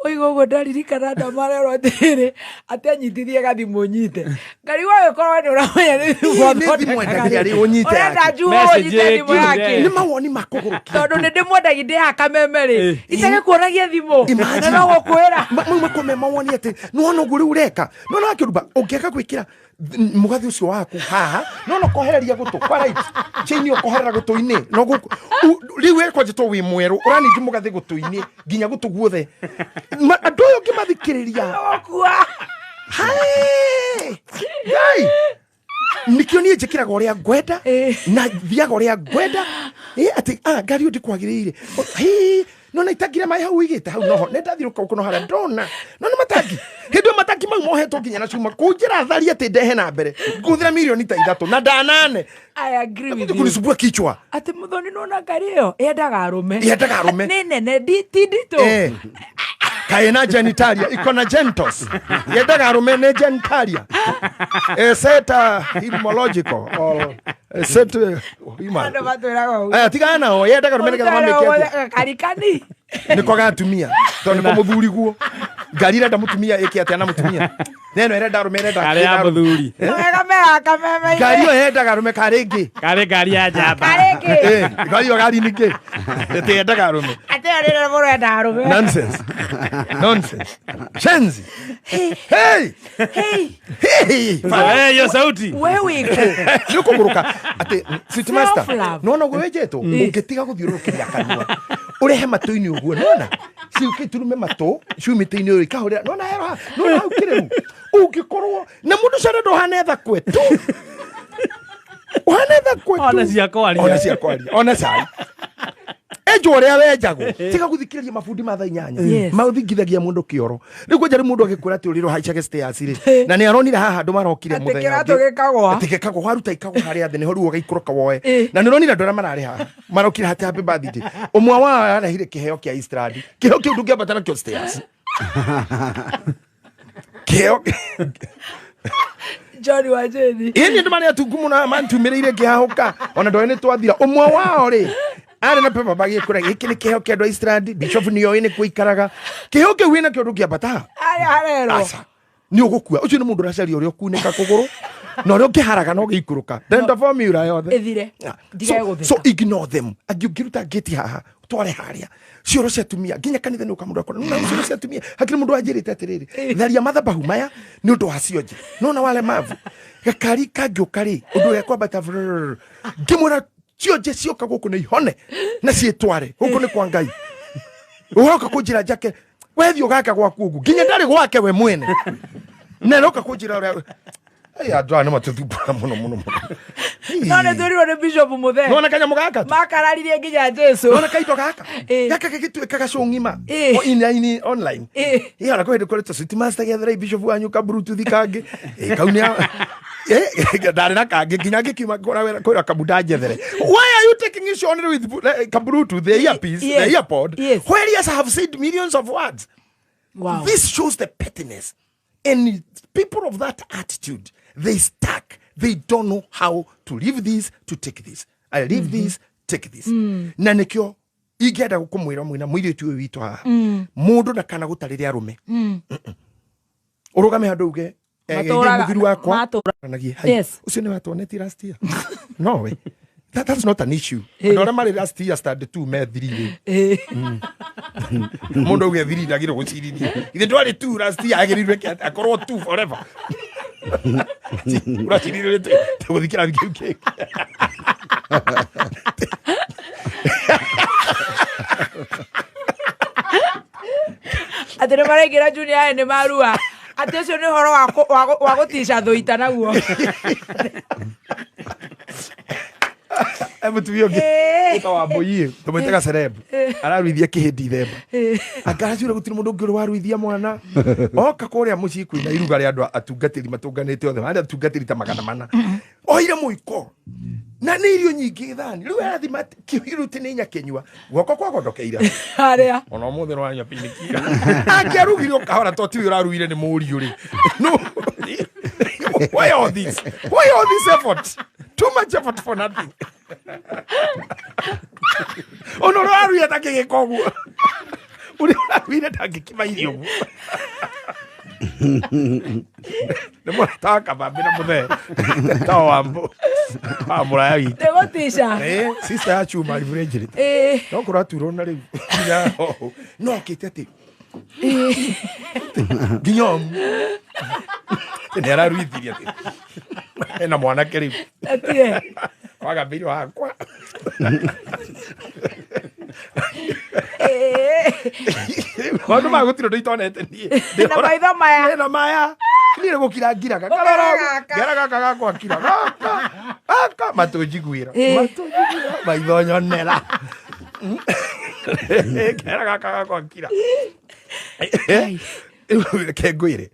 oiga ũguo ndaririkana ndamarerwo atĩrĩrĩ atĩ anyitithie gathimũ nyite ngarigwo agĩkorwo nĩ ũramenya nĩ thimũ thimũ endagia rĩ ũnyite ũrenda njuo ũnyite thimũ yake nĩ mawoni ma kũgũrũkia tondũ nĩ ndĩmwendagia ndĩ haha kameme rĩ itagĩkuonagia thimũ na no gũkwĩra mau makome mawoni atĩ nĩwona ũguo rĩu ũreka nĩwona wakĩruba ũngĩaga gwĩkĩra mũgathĩ ũcio waku haha nona ũkohereria gũtũ kwa right chain ũkoherera gũtũ-inĩ no gũkũ rĩu ĩkwanjĩtwo wĩ mwerũ ũraningĩ mũgathĩ gũtũ-inĩ nginya gũtũ guothe andũ ũyũ ũngĩmathikĩrĩria Ngai nikio niĩ njĩkĩraga ũrĩa ngwenda na thiaga ũrĩa ngwenda atĩ ngari ũyũ ndĩkwagĩrĩire nona itangire maĩ hau ũigĩte hau noho nĩ ndathiũrũka gũkũ no harĩa ndona no nĩ matangi hĩndĩ ĩyo matangi mau mohetwo nginya na cuma kũnjĩra tharia atĩ ndehe na mbere ngũhũthĩra mirioni ta 3 na ndanane I agree with you kunisumbua kichwa atĩ mũthoni nona ngari ĩyo yendaga arũme yendaga arũme nĩ nene ti nditũ kaĩ na genitalia iko na gentos yendaga arũme nĩ genitalia seta hemological or set human andũ matwĩraga ũguo tigana nao yendaga arũme nĩgetha mamĩke atĩa karikani nĩko gatumia tondũ nĩko mũthuri guo ngari ĩrenda mũtumia ĩke atĩa na mũtumia neno ĩrenda arũme ĩrenda karĩ ya mũthuri wega mera kameme ngari ĩyo yendaga arũme karĩ ĩngĩ karĩ ngari ya njamba karĩ ĩngĩ ngari ĩyo gari ningĩ ĩtĩ yendaga arũme atĩ ĩyo rĩrĩa mũndũ endaga arũme nonsense nonsense shenzi hey hey hey hiyo sauti we wĩkũ nĩ ũkũgũrũka atĩ sweet master nona ũguo wenjetwo ũngĩtiga gũthiũrũrũkĩria kanua ũrehe matũ-inĩ ũguo nona ciũkĩturume matũ ciumĩte-inĩ ũyũ ikahũrĩra nona hero haha nona hau kĩrĩu ũngĩkorwo na mũndũ ũcio arenda ũhane thakwe tu ũhane thakwe tu ona cia kwaria ona cia kwaria ona cai enjwo ũrĩa wenjagwo tiga gũthikĩrĩria mabundi ma thaa 8 mathingithagia mũndũ kĩoro rĩu kwanja rĩ mũndũ agĩkwĩra atĩ ũrĩrĩ ũhaicage stairs rĩ na nĩ aronire haha andũ marokire mũthenya atĩ kĩratũ gĩkagwa atĩ gĩkagwa waruta ikagwa harĩa thĩ nĩho rĩu ũgaikũrũka woe na nĩ ũronire andũ arĩa mararĩ haha marokire hati happy birthday ũmwe wao arehire kĩheo kĩa Eastland kĩheo kĩu ndũngĩambata nakĩo stairs kĩheo John wa Jane ĩni andũ marĩa atungu mũno mantumĩrĩire ngĩhahũka ona ndoĩ nĩ twathira ũmwe wao rĩ arĩ na paper bag ĩkũra gĩkĩ nĩ kĩheo kĩa andũ a Eastland Bishop nĩoĩ nĩ kũikaraga kĩheo kĩu wĩna kĩo ndũngĩambata harĩa harerwo aca nĩ ũgũkua ũcio nĩ mũndũ ũracaria ũrĩa ũkunĩka kũgũrũ na ũrĩa ũngĩharaga no gĩikũrũka ndenda formula yothe ĩthire ndige so ignore them angĩ ũngĩruta ngĩti haha tware harĩa cioro cia atumia nginya kanitha nĩ ũka mũndũ akora nona cioro cia atumia hakiri mũndũ wanjĩrĩte atĩrĩrĩ tharia mathabahu maya nĩ ũndũ wa cionje nona walemavu gakari kangĩũka rĩ ũndũ ũrĩa kwambata ngĩmwĩra cionje cioka gũkũ nĩ ihone na ciĩtware gũkũ nĩ kwa Ngai ũroka kũnjĩra njake wethiĩ ũgaka gwaku ũguo nginya ndarĩ gwake we mwene na roka kũnjĩra ũrĩa andũ aya nĩ matũthumbũra mũno mũno mũno no nĩ twĩrirwo nĩ Bishop Mũthee nona kanyamũ gaka tu makararirie nginya Jesu nona kaindo gaka gaka gagĩtuĩka gacũng'ima in online ĩ ona kwĩ hĩndĩ koretwo sweet master gĩethere Bishop wanyu ka bluetooth kangĩ kau nĩ ndarĩ na kangĩ nginya ngĩkiuma kwĩra kabuda njethere why are you taking issue only with ka bluetooth the earpiece the earpod where yes I have said millions of words Wow. This shows the pettiness. And people of that attitude, they stuck. They don't know how to leave this, to take this. I leave this, take this. Na nikio ingĩenda gũkũmwĩra mwĩna mũirĩtu ũyũ witũ haha, mũndũ ndakana gũtarĩre arũme. Ũrũgame handũ uge, Matũraga- mũthuri wakwa matũra- Aranagie, hai, Yes. ũcio nĩ watuonetie last year. No we. That's not an issue. Andũ arĩa marĩ last year stand 2 me 3 rĩ. Mũndũ auge 3 ndagĩrĩirwo gũcirithia. Ithe ndwarĩ 2 last year, agĩrĩirwo eke atĩa? Akorwo 2 forever. Ũracirithia gũthiĩ kĩrathi kĩu kĩngĩ. Atä nä maraingä ra junior high nä marua atä å cio nä å horo wa gå tica thå ita naguo. Mũtumia ũngĩ ta wa mbũi tũmwĩtaga celeb, araruithia kĩhĩndi ithemba, angaraciura gũtirĩ mũndũ ũngĩ ũrĩ waruithia mwana. Oka kũrĩa mũciĩ kwĩna iruga rĩa andũ atungatĩri matũnganĩte othe, marĩ atungatĩri ta 400, oire mũiko na nĩ irio nyingĩ thani, rĩu arathima kĩruti nĩ nyakĩnyua guoko kwagondokeire harĩa ona ũmũthĩ nĩwanyua piniki angĩarugire ũkahora to tiwe ũraruire nĩ mũriũ rĩ. No, why all this? Why all this effort? Too much effort for nothing. Ona ũrĩa ũraruire ndangĩgĩka ũguo, ũrĩa ũraruire ndangĩkima irio ũguo. Nĩ mũrata wa kabambĩ na mũthee ta wa wa mũraya witũ. Nä gå tica. Sister ya chuma ibũrĩ no kũraturwo na rĩu nginya hoho no okĩte atĩ nginya ũmu nĩ araruithirie atĩ ena mwanake rĩu. Atie. Wagambĩirwo wakwa. Maũndũ maya gũtirĩ ũndũ itonete niĩ. Na maitho maya. Na maya niĩ nĩ gũkira ngiraga. Ũkera gaka. Ngera gaka gakwa kira gaka gaka matũ njiguĩra. Matũ njiguĩra maitho nyonera. Ngera gaka gakwa kira. Reke ngwĩre.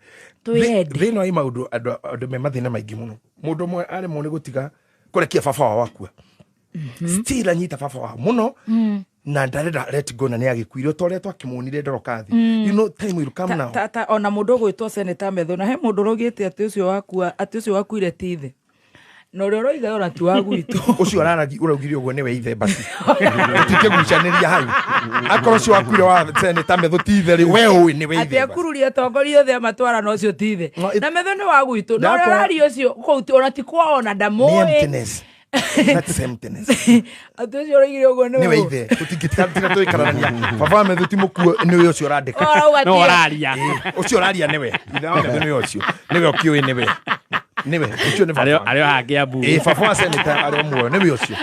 Twĩyende. Thĩinĩ wa maũndũ andũ me mathĩna maingĩ mũno, mũndũ ũmwe aremwo nĩ gũtiga kũrekia baba wao akua. Still anyita baba wao mũno na ndarenda let go, na nĩ agĩkuire ta ũrĩa twakĩmuonire Ndorokathi. You know, time will come now. Ta ona mũndũ ũgwĩtwo Senator Methu, na he mũndũ ũraugĩte atĩ ũcio wakua, atĩ ũcio wakuire ti ithe, na ũrĩa ũroiga ona ti wa gwitũ. Ũcio ũraugire ũguo nĩwe ithe basi. Tũtingĩgucanĩria hau. Akorwo ũcio wakuire wa Senator Methu ti ithe rĩ, we ũĩ nĩwe atĩ ithe basi. akururia atongoria othe amatwara na ũcio ti ithe. No, Na Methu nĩ wa gwitũ, na ũrĩa Ndakora- ũraria ũcio kũu ona ti kwao ona Nĩ ndamũĩ. emptiness. That's emptiness. Atĩ ũcio ũroigire ũguo nĩwe nĩwe ithe. Tũtingĩtiga tũikaranagia. Baba wa Methu ti mũkuo, nĩwe ũcio ũrandĩka. Ũrauga No ti- ũraria. Ũcio ũraria nĩwe. Ithe wa Methu nĩwe ũcio. Nĩwe ũkĩũĩ nĩwe. Nĩwe ũcio nĩ baba. Arĩ o haha Kĩambu. Baba wa Senator arĩ o muoyo nĩwe ũcio.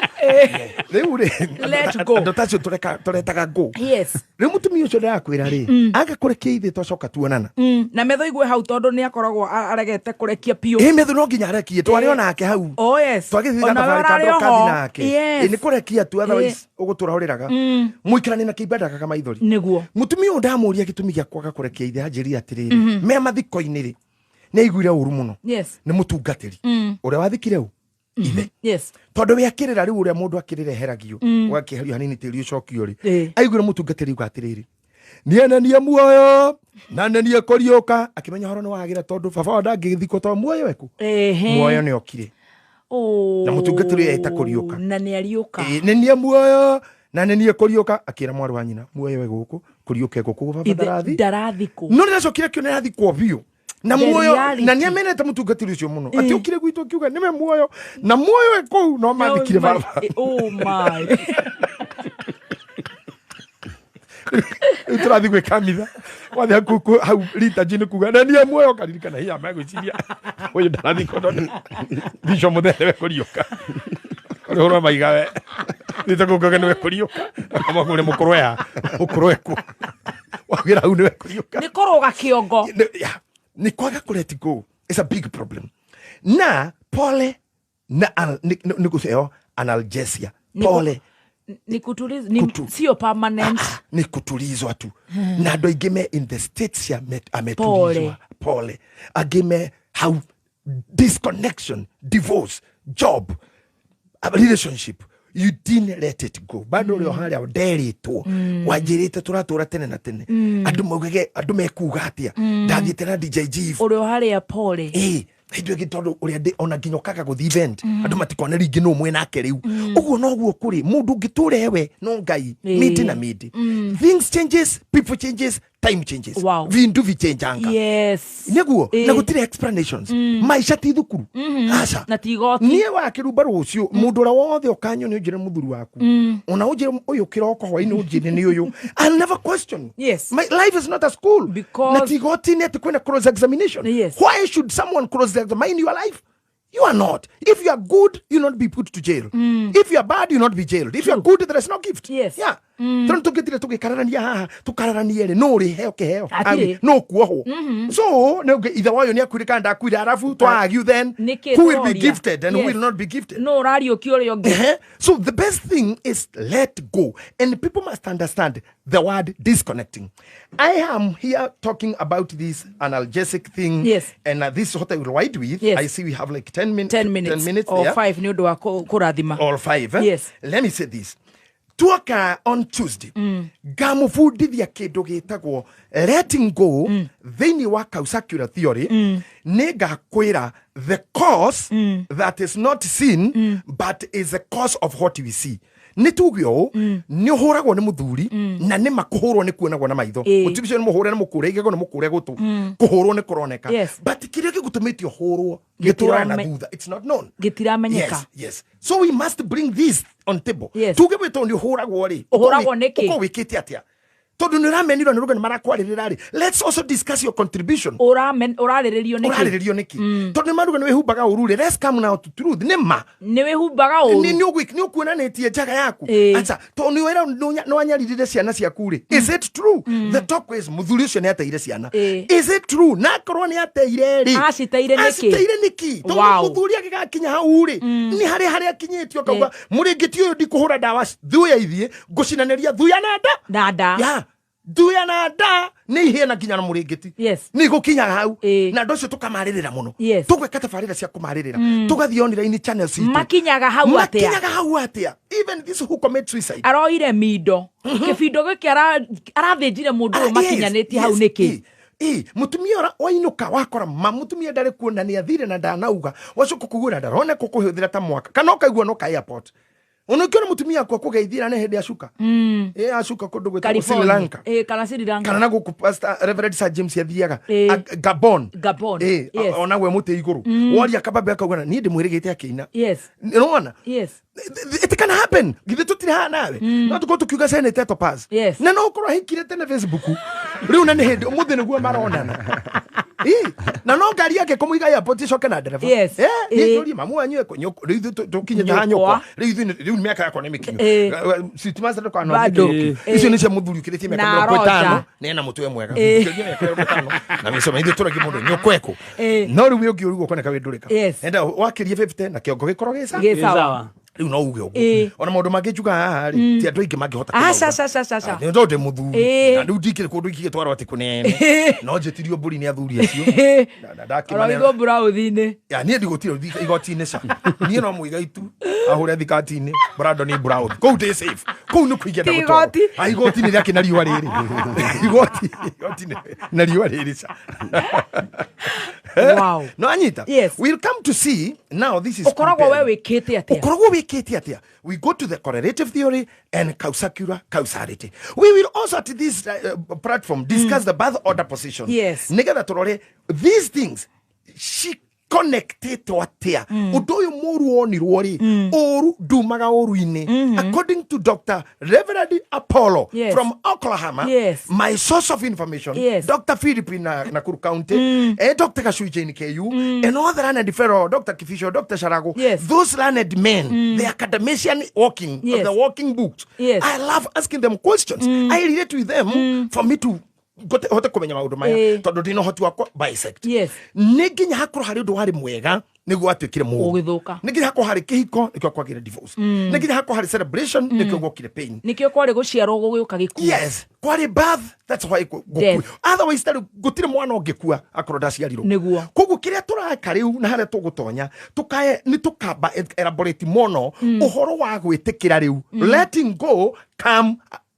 Rĩu rĩ, Let go. andũ ta acio tũretaga go. Yes. Rĩu mũtumia ũcio ndĩrakwĩra rĩ, aga kũrekia ithe twacoka tuonana. Na Methu igue hau tondũ nĩ akoragwo aregete kũrekia biũ. Methu no nginya arekie, twarĩ onake hau. Oh yes. Twagĩthiĩ Ona we gathabarĩ ka ũrarĩ Ndorokathi oho. nake. Yes. Nĩ kũrekia tu, otherwise ũgũtũra ũrĩraga. Mũikaranie na kĩimba ndagaga maithori. Nĩguo. Mũtumia ũyũ ndamũria gĩtũmi gĩa kwaga kũrekia ithe, anjĩrire atĩrĩrĩ, me mathiko-inĩ rĩ, nĩ aiguire ũru mũno. Yes. Nĩ mũtungatĩri ũrĩa wathikire ũ ithe. Yes. Tondũ we akĩrĩra rĩu ũrĩa mũndũ akĩrĩra eheragio, ũgakĩeherio hanini tĩri ũcokio rĩ, aiguire mũtungatĩri uga atĩrĩrĩ, niĩ nĩ niĩ muoyo na nĩ niĩ kũriũka. Akĩmenya ũhoro nĩ wagĩra tondũ baba wao ndangĩgĩthikwo tondũ muoyo eku. Muoyo nĩ okire. Na mũtungatĩri eta kũriũka. Na nĩ ariũka. Nĩ niĩ muoyo na nĩ niĩ kũriũka. Akĩra mwarĩ wa nyina, muoyo e gũkũ, kũriũka e gũkũ, baba ndarathi. Ndarathikwo. No nĩracokire kĩo nĩrathikwo biũ. Na The muoyo, reality. na nĩamenete mũtungatĩri ũcio mũno. Atĩ ũkire gwitũ akiuga nĩwe muoyo na muoyo e kũu, no mathikire baba. Oh my. Rĩu tũrathiĩ gwĩka mitha, wathiĩ hau liturgy-inĩ kuga na niĩ muoyo, ũkaririkana hinya megwĩciria ũyũ ndarathikwo tondũ Bishop Mũthee nĩwe kũriũka. Ũrĩa ũrĩa maiga we. Thiĩte kũu ukauga nĩwe kũriũka. Akamwĩra mũkũrũ eha, mũkũrũ ekuo. Waugĩra hau nĩwe kũriũka. Nĩ kũrũga kĩongo. Nĩ kwaga kũ let go is a big problem. Na pole na nĩ gũceo analgesia. Pole. Ni kutuliza, ni sio permanent. Ni kutulizwa tu. Na andũ aingĩ me in the states ya ametulizwa. Pole. Angĩ me hau disconnection, divorce, job, relationship. You didn't let it go. Bado uri haria nderitwo wanjirite turatura tene na tene. Andu maugage andu mekuga atia ndathiete na DJ G uri haria pole. Hindu ĩngĩ tondũ ũrĩa ndĩ ona nginya ũkaga gũthiĩ event andũ matikone rĩngĩ nũ mwĩ nake rĩu ũguo noguo kũrĩ mũndũ ũngĩtũra ewe no Ngai mĩndĩ na mĩndĩ. Things changes, people changes, time changes. Wow. Vindu vichenjanga. Yes. Nĩguo na gũtirĩ explanations. Maisha ti thukuru. Aca. Na ti igoti. Niĩ wakĩrumba rũciũ mũndũ ũrĩa wothe ũkanyona ũnjĩre mũthuri waku. Ona ũnjĩre ũyũ kĩroko hwaĩ-inĩ ũnjĩre nĩ ũyũ. I'll never question. Yes. My life is not a school. Because na ti igoti-inĩ atĩ kwĩna cross examination. Yes. Why should someone cross examine your life? You are not. If you are good, you not be put to jail. If you are bad, you not be jailed. If you are good, there is no gift. Yes. Yeah. Tondũ tũngĩtire tũgĩkararania haha tũkararanie rĩ no ũrĩheo kĩheo no kuohwo. So ithe wayo nĩ akuire kana ndakuire arabu twa argue then who will be gifted and who will not be gifted. No ũrariũkio ũrĩa ũngĩ. So the best thing is let go, and people must understand the word disconnecting. I am here talking about this analgesic thing. Yes. And this is what I will write with. Yes. I see we have like 10 minutes. 10 minutes. 10 minutes or yeah. 5 nĩ ũndũ wa kũrathima. Or 5. Eh? Yes. Let me say this. Tuoka on Tuesday ngamũbundithia kĩndũ gĩtagwo letting go thĩinĩ wa Kausacular theory. Nĩ ngakwĩra the cause that is not seen but is the cause of what we see. Nĩ tuge ũũ nĩ ũhũragwo nĩ mũthuri na nĩ ma kũhũrwo nĩ kuonagwo na maitho. Mũtumia ũcio nĩ mũhũre na mũkũre igego nĩ mũkũre gũtũ kũhũrwo nĩ kũroneka. Yes. But kĩrĩa gĩgũtũmĩte ũhũrwo gĩtũraga na thutha. It's not known. Gĩtiramenyeka. Yes, yes. So we must bring this on table. Yes. Tuge bwĩtwo nĩ ũhũragwo rĩ Ũhũragwo nĩkĩ? ũkorwo wĩkĩte atĩa tondũ nĩ ũramenirwo nĩ rũgano marakwarĩrĩra rĩ. Let's also discuss your contribution. Ũrarĩrĩrio nĩkĩ? Ũrarĩrĩrio nĩkĩ? Tondũ nĩ maruga nĩ wĩhumbaga ũru rĩ. Let's come now to truth. Nĩ ma nĩ wĩhumbaga ũru. Nĩ ũkuonanĩtie njaga yaku. Aca tondũ nĩ wĩra nĩ wanyaririre ciana ciaku rĩ. Is it true? The talk is mũthuri ũcio nĩ ateire ciana. Is it true? Na akorwo nĩ ateire rĩ. Aciteire nĩkĩ? Aciteire nĩkĩ? Tondũ mũthuri agĩgakinya hau rĩ nĩ harĩa harĩa akinyĩtio akauga mũrĩngĩti ũyũ ndikũhũra ndawa thuya ithiĩ ngũcinanĩria thuya na nda. Na nda. Yeah. Thuya na nda nĩ ihĩana nginya na mũrĩngĩti. Yes. Nĩ gũkinya hau na andũ acio tũkamarĩrĩra mũno. Yes. Tũgwĩka tabarĩra cia kũmarĩrĩra tũgathiĩ online channels itũ. Makinyaga hau atĩa? Makinyaga hau atĩa? Even this who commit suicide. Aroire mindo. Kĩbindo gĩkĩ arathĩnjire mũndũ ũyũ makinyanĩtie hau nĩkĩ? Mũtumia ũrĩa wainũka wakora ma mũtumia ndarĩ kuo na nĩ athire na ndanauga wacoka kũgũra ndarona kũkũhũthĩra ta mwaka kana ũkaigua no ka airport. Unakiona mutumia akwa kugeithira na hĩndĩ acuka. Acuka kũndũ gwĩtagwo Sri Lanka. Kana Sri Lanka. Kana na gũkũ Pastor Reverend Sir James athiaga Gabon. Gabon. Yes. Ona we mũtĩ igũrũ. Woria kababe akauga niĩ ndĩmwĩrĩgĩte akĩina. Yes. Nĩwona? Yes. It can happen. Githĩ tũtirĩ haha nawe. No tũkorwo tũkiuga Senator Topaz. Yes. Na no ũkorwo ahikire tene Facebook. Rĩu na nĩ hĩndĩ ũmũthĩ nĩguo maronana. Na no ngari yake kũmũiga airport icoke na ndereba. Yes. Nĩ njũrie mamu wanyu eko nyũkwa rĩu ithuĩ tũkinyĩte haha nyũkwa rĩu ithuĩ rĩu mĩaka yakwa nĩ mĩkinyu. City Master ndũkana icio nĩ cia mũthuri ũkĩrĩtie mĩaka 50 na ena mũtwe mwega. Ũkĩrĩtie mĩaka 50 na mĩcoma ithuĩ tũragia mũndũ nyũkwa eko. No rĩu wĩ ũngĩ ũrigwo ũkoneka wĩ ndũrĩka. Enda wakĩrie 50 na kĩongo gĩkorwo gĩ sawa. Rĩu no uge ũguo. Ona maũndũ mangĩ njuga haha rĩ ti andũ aingĩ mangĩhota kũmauga. Aca. Nĩ tondũ ndĩ mũthuri. Na rĩu ndikĩrĩ kũndũ ingĩgĩtwarwo atĩ kũnene. No njĩtirio mbũri nĩ athuri acio. Na ndakĩmanena. Ũroigwo buraũthi-inĩ. Ya niĩ ndigũtirwo igoti-inĩ ca. Niĩ no mũiga itu ahũre thikati-inĩ Brandon Brown. Kũu ndĩ safe. Kũu nĩ kũingĩenda gũtwarwo. Igoti. Igoti-inĩ rĩake na riũa rĩrĩ. Igoti-inĩ na riũa rĩrĩ ca. Wow. No anyita. Yes. We'll come to see now this is Ũkoragwo we wĩkĩte atĩa? Ũkoragwo wĩkĩte atĩa? We go to the correlative theory and causacular causality. We will also at this platform discuss the birth order position. Yes. Nĩgetha tũrore these things she connected atia. Ũndũ ũyũ mũru wonirwo rĩ ũru ndumaga ũru-inĩ. According to Dr. Reverend Apollo yes. from Oklahoma, yes. my source of information, yes. Dr. Philip in Nakuru County, Dr. Kashuije in KU, and all the learned fellow, Dr. Kifisho, Dr. Sharago, yes. those learned men, the academician walking, yes. the walking books. Yes. I love asking them questions. I relate with them for me to hote kumenya maundu maya tondu ndina hoti wakwa bisect. Yes. Nĩ nginya hakorwo harĩ ũndũ warĩ mwega Nĩguo atuĩkire mũũru. Ũgĩthũka. Nĩ nginya hakorwo harĩ kĩhiko nĩkĩo kwagĩire divorce. Nĩ nginya hakorwo harĩ celebration nĩkĩo gwokire pain. Nĩkĩo kwarĩ gũciarwo gũgĩũka gĩkuũ. Yes, kwarĩ birth, that's why gũkua. Otherwise tarĩ gũtirĩ mwana ũngĩkua akorwo ndaciarirwo. Nĩguo. Koguo kĩrĩa tũraka rĩu na harĩa tũgũtonya tũkae nĩ tũkamba elaborate mũno ũhoro wa gwĩtĩkĩra rĩu. Letting go come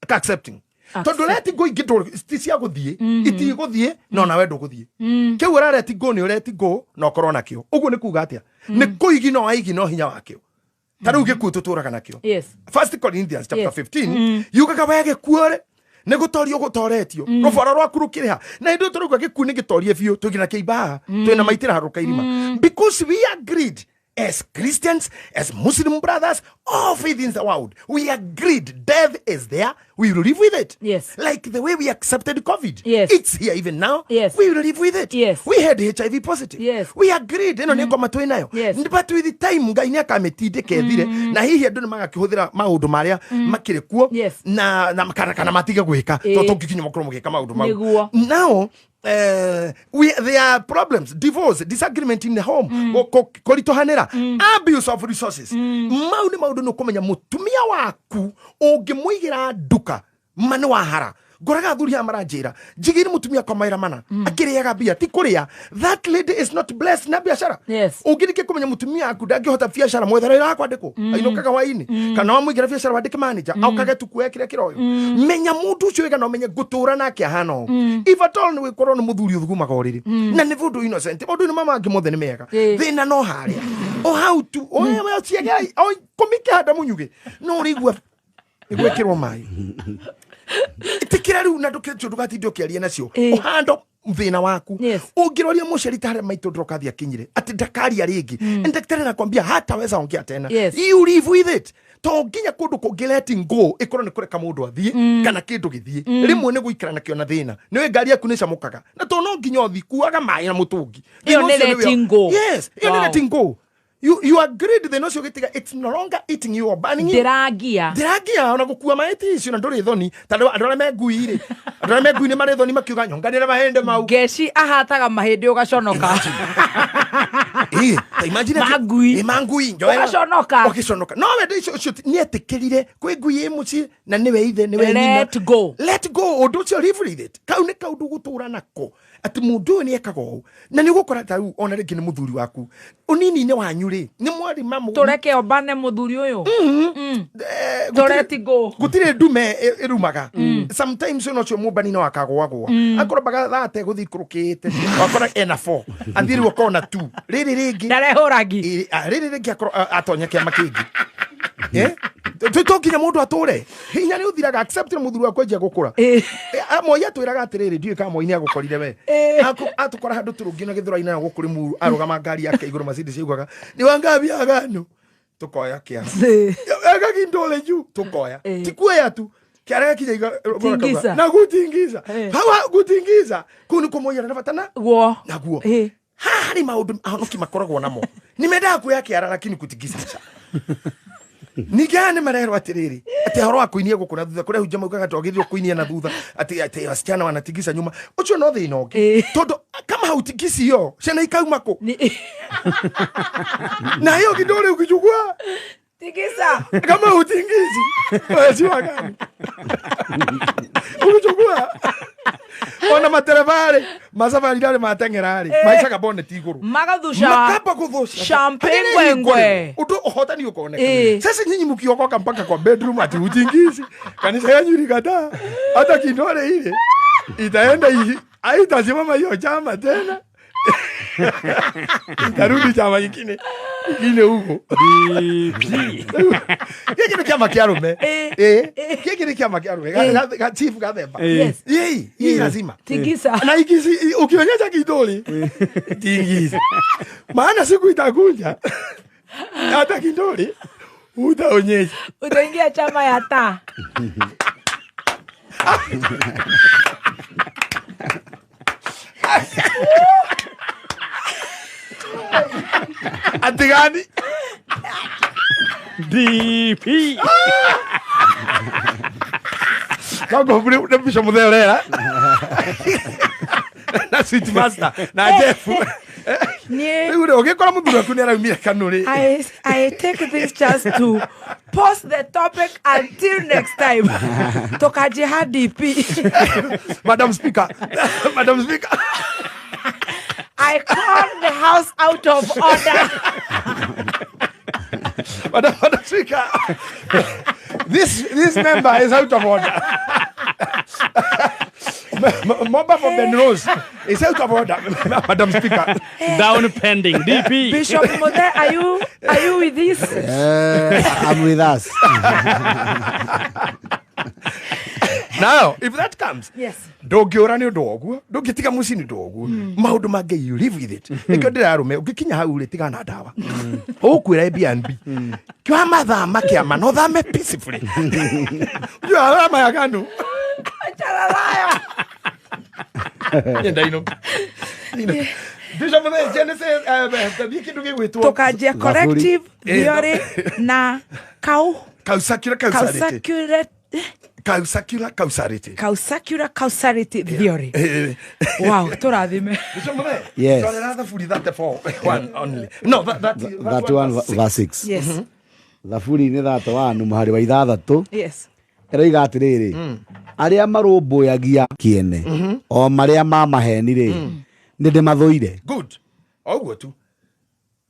accepting. Tondũ letting go ingĩ ti cia gũthiĩ, itigũthiĩ no nawe ndũgũthiĩ. Kĩu ũra letting go nĩ ũreti go na ũkorwo nakĩo. Ũguo nĩ kuga atĩa? Nĩ kũigino waigino hinya wakĩo. Ta rĩu gĩkuũ tũtũraga nakĩo. Yes. 1 Corinthians chapter 15 yugaga we gĩkuũ rĩ nĩ gũtorio gũtoretio rũboro rwaku rũkĩrĩha na hĩndĩ ĩyo tũrauga gĩkuũ nĩ gĩtorie biũ tũgina kĩimba twĩna maitĩra harũka irima because we agreed as Christians, as Muslim brothers, all faith in the world, we agreed death is there, we will live with it. Yes. Like the way we accepted COVID. Yes. It's here even now. Yes. We will live with it. Yes. We had HIV positive. Yes. We agreed. Eno nĩ ngoma twĩ nayo. Yes. But with the time Ngai nĩ akamĩtindĩka ĩthire na hihi andũ nĩ magakĩhũthĩra maũndũ marĩa makĩrĩ kuo Yes. na kana matige gwĩka tondũ tũngĩkinya makorwo mũgĩka maũndũ mau. Nĩguo. Now there are problems, divorce, disagreement in the home, kũritũhanĩra, abuse of resources. Mau nĩ maũndũ nĩ ũkũmenya mũtumia waku ũngĩmũigĩra nduka ma nĩ wahara. Ngoraga athuri aya maranjĩra njigĩire mũtumia kwa mawĩra mana akĩrĩaga mbia ti kũrĩa. That lady is not blessed na biacara. Yes. Ũngĩrĩkia kũmenya mũtumia waku ndangĩhota biacara mwethere wĩra wa kwandĩkwo ainũkaga hwaĩ-inĩ kana wamũigĩra biacara wandĩke manager aukage tu kuoya kĩrĩa kĩroyo. Menya mũndũ ũcio wega na ũmenye ngũtũra nake ahana ũũ. If at all nĩ wĩkorwo nĩ mũthuri ũthugumaga ũrĩrĩ na nĩ mũndũ innocent maũndũ-inĩ maya mangĩ mothe nĩ mega thĩna no harĩa o hau tu ciegera o ikũmi kĩhanda mũnyugĩ no ũrĩigua nĩgwĩkĩrwo maĩ. Itikira riu na nduketio ndugatinde ukiaria nacio uhando thina waku. Ungiroria muciari ta haria maitũ ndroka thia kinyire ati ndakaria ringi ndagitari anakwambia hataweza ongea tena. You live with it. To nginya kundu kungi letting go ikorwo ni kureka mundu athie kana kindu githie rimwe ni guikara nakio na thina niwe ngari yaku ni camukaga na to no nginya uthi kuaga mai na mutungi. Iyo ni letting go. Yes, iyo ni letting go. You agreed the nocio gitiga it's no longer eating you or burning you. Ndiragia ona gukua maiti icio na nduri thoni ta andu aria me ngui ri andu aria me ngui ni mari thoni makiuga nyonganira mahende mau ngeci ahataga mahindi ugaconoka. Ta imagine mangui mangui njoera ugaconoka ugiconoka no we icio ni etikirire kwi ngui muci na niwe ithe niwe nyina. Let go, let go undu ucio live with it. Kau ni kaundu gutura nako ati mundu uyu ni ekaga ũũ na ni gukora ta riu ona ringi ni muthuri waku unini-inĩ wanyu ri ni mwari mamu tureke obane muthuri uyu tureti go gutire ndume irumaga sometimes uno cio mumbani no akagwagwa akorwo baga thate guthi kurukite wakora ena 4 athiri wakona 2 riri ringi ndarehũrangi riri ringi akorwo atonya kiama kingi to nginya mundu ature hinya ni uthiraga accept muthuri waku enjia gukura Moi atwiraga atiriri ndiuĩ kana Moi ni agukorire we atukora handu turungi na githura-inĩ na gũkũ Limuru arũgama ngari yake igũrũ Mercedes yaugaga ni wangapi agano tukoya kĩara agagindole juu tukoya ti kuoya tu kĩara gĩkinya igũrũ na gutingiza hawa gutingiza kũu nĩ kũmũiyara na bata naguo naguo haha harĩ maũndũ ahonoki makoragwo namo nĩ mendaga kuoya kĩara lakini kutingiza ningĩ aya nĩ marerwo atĩrĩrĩ atĩ ũhoro wa kũinia gũkũ na thutha kũrĩa hunja maugaga twagĩrĩirwo kũinia na thutha atĩ atĩ wasichana wanatigisa nyuma ũcio no thĩna ũngĩ tondũ kama hautigisi yo ciana ikauma kũ na hiyo kidole ukichukua tigisa kama hutingisi waciwa gani ukichukua ona matereba macabari rĩ mateng'era rĩ maicaga bonnet igũrũ magathusha makamba gũthusha champagne ngwengwe undu ũhotani ũkoneka. Sasa nyinyi mkiokoka mpaka kwa bedroom ati utingizi kanisa yanyu ilikataa hata kidole ile itaenda haitasimama hiyo chama tena itarudi chama kingine ingine huko. Gĩkĩ nĩ kĩama kĩa arũme. Gĩkĩ nĩ kĩama kĩa arũme ga chief gathemba. Hii lazima tigisa na ikisi ukionyesha kidole tingisa maana siku itakuja hata kidole utaonyesha utaingia chama ya taa. Atigani DP Kago ne bisho muthe na Sweet Master na Jeff. Niĩ Rĩu rĩ, ũngĩkora mũthuri waku nĩ araumire kanũrĩ. I take this chance to pause the topic until next time. Tokajiha DP. Madam Speaker, Madam Speaker. I call the house out of order. Madam Speaker, this member is out of order. Member for Ben Rose is out of order, Madam Speaker. Down pending DP. Bishop Mothe, are you with this? I'm with us. Now, if that comes, yes, ndũngĩũra nĩ ũndũ wa ũguo, ndũngĩtiga mũciĩ nĩ ũndũ wa ũguo, maũndũ mangĩ you live with it. Nĩkĩo ndĩrarũme ũngĩkinya hau rĩ, tigana na ndawa. Ũgũkwĩra Airbnb. Kĩoya mathaa makĩama na ũthame peacefully. Ũyũ maya kanu. Nyenda Bishop Mothe, Genesis, thiĩ kĩndũ gĩgwĩtwo Tũkanjia corrective theory na Causacular causality. Causacular causality. Causacular causality theory. Wow, tũrathime. Bishop Mothe, Yes. Sorry, Thaburi 34 one only. No, that That one verse 6. Yes. Thaburi-inĩ 31 mũhari wa 6. Yes. Ĩroiga atĩrĩrĩ, arĩa marũmbũyagia kĩene o marĩa ma maheni rĩ, nĩ ndĩmathũire. Good. Oguo tu.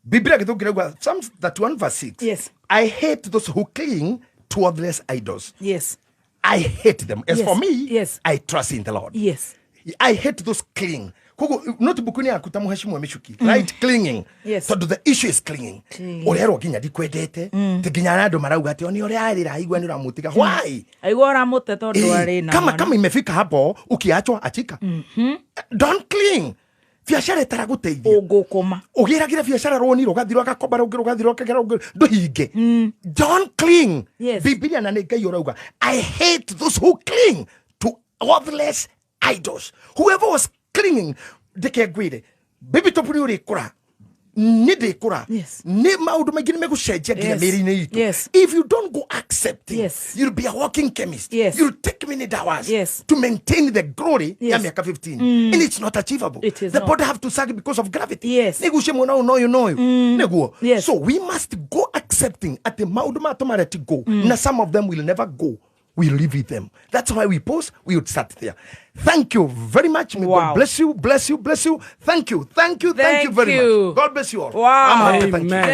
Biblia gĩthũngũ kĩrauga Psalms 31 verse 6. Yes. I hate those who cling to worthless idols. Yes. I hate them. As Yes. for me, Yes. I trust in the Lord. Yes. I hate those cling. Koguo notebook-inĩ yaku ta mũhecimwa mĩcuki. Right clinging. Yes. Tondũ the issue is clinging. Clinging. Ũrerwo nginya ndikwendete. Ti nginya arĩa andũ marauga atĩ oni ũrĩa arĩra aigua nĩ ũramũtiga. Why? Aigua ũramũte tondũ arĩ na Kama mwana. kama imefika hapo ukiachwa achika. Don't cling. Biacara ĩtaragũteithia. Ũngũkũma. Ũgĩragĩra biacara rũni rũgathira ũgakomba rũngĩ rũgathira ũkagera rũngĩ ndũhinge. Don't cling. Yes. Bibilia na nĩ Ngai ũrauga I hate those who cling to worthless idols. Whoever was clinging, ndeke ngwĩre, baby top nĩ ũrĩkũra, nĩ ndĩkũra, Yes. nĩ maũndũ maingĩ nĩ megũcenjia nginya Yes. mĩĩrĩ-inĩ itũ. Yes. If you don't go accepting, Yes. you'll be a walking chemist. Yes. You'll take many hours Yes. to maintain the glory ya Yes. mĩaka 15. And it's not achievable. It is the not. body have to sag because of gravity. Yes. Nĩgucie mwena ũyũ na ũyũ na ũyũ. Nĩguo. Yes. So we must go accepting atĩ maũndũ maya tũma go. Na some of them will never go. We live with them. That's why we pause. We would start there. Thank you very much. May Wow. God bless you, bless you, bless you. Thank you, thank you, thank you Thank very you. much. God bless you all. Wow. I'm happy. Thank you. Amen.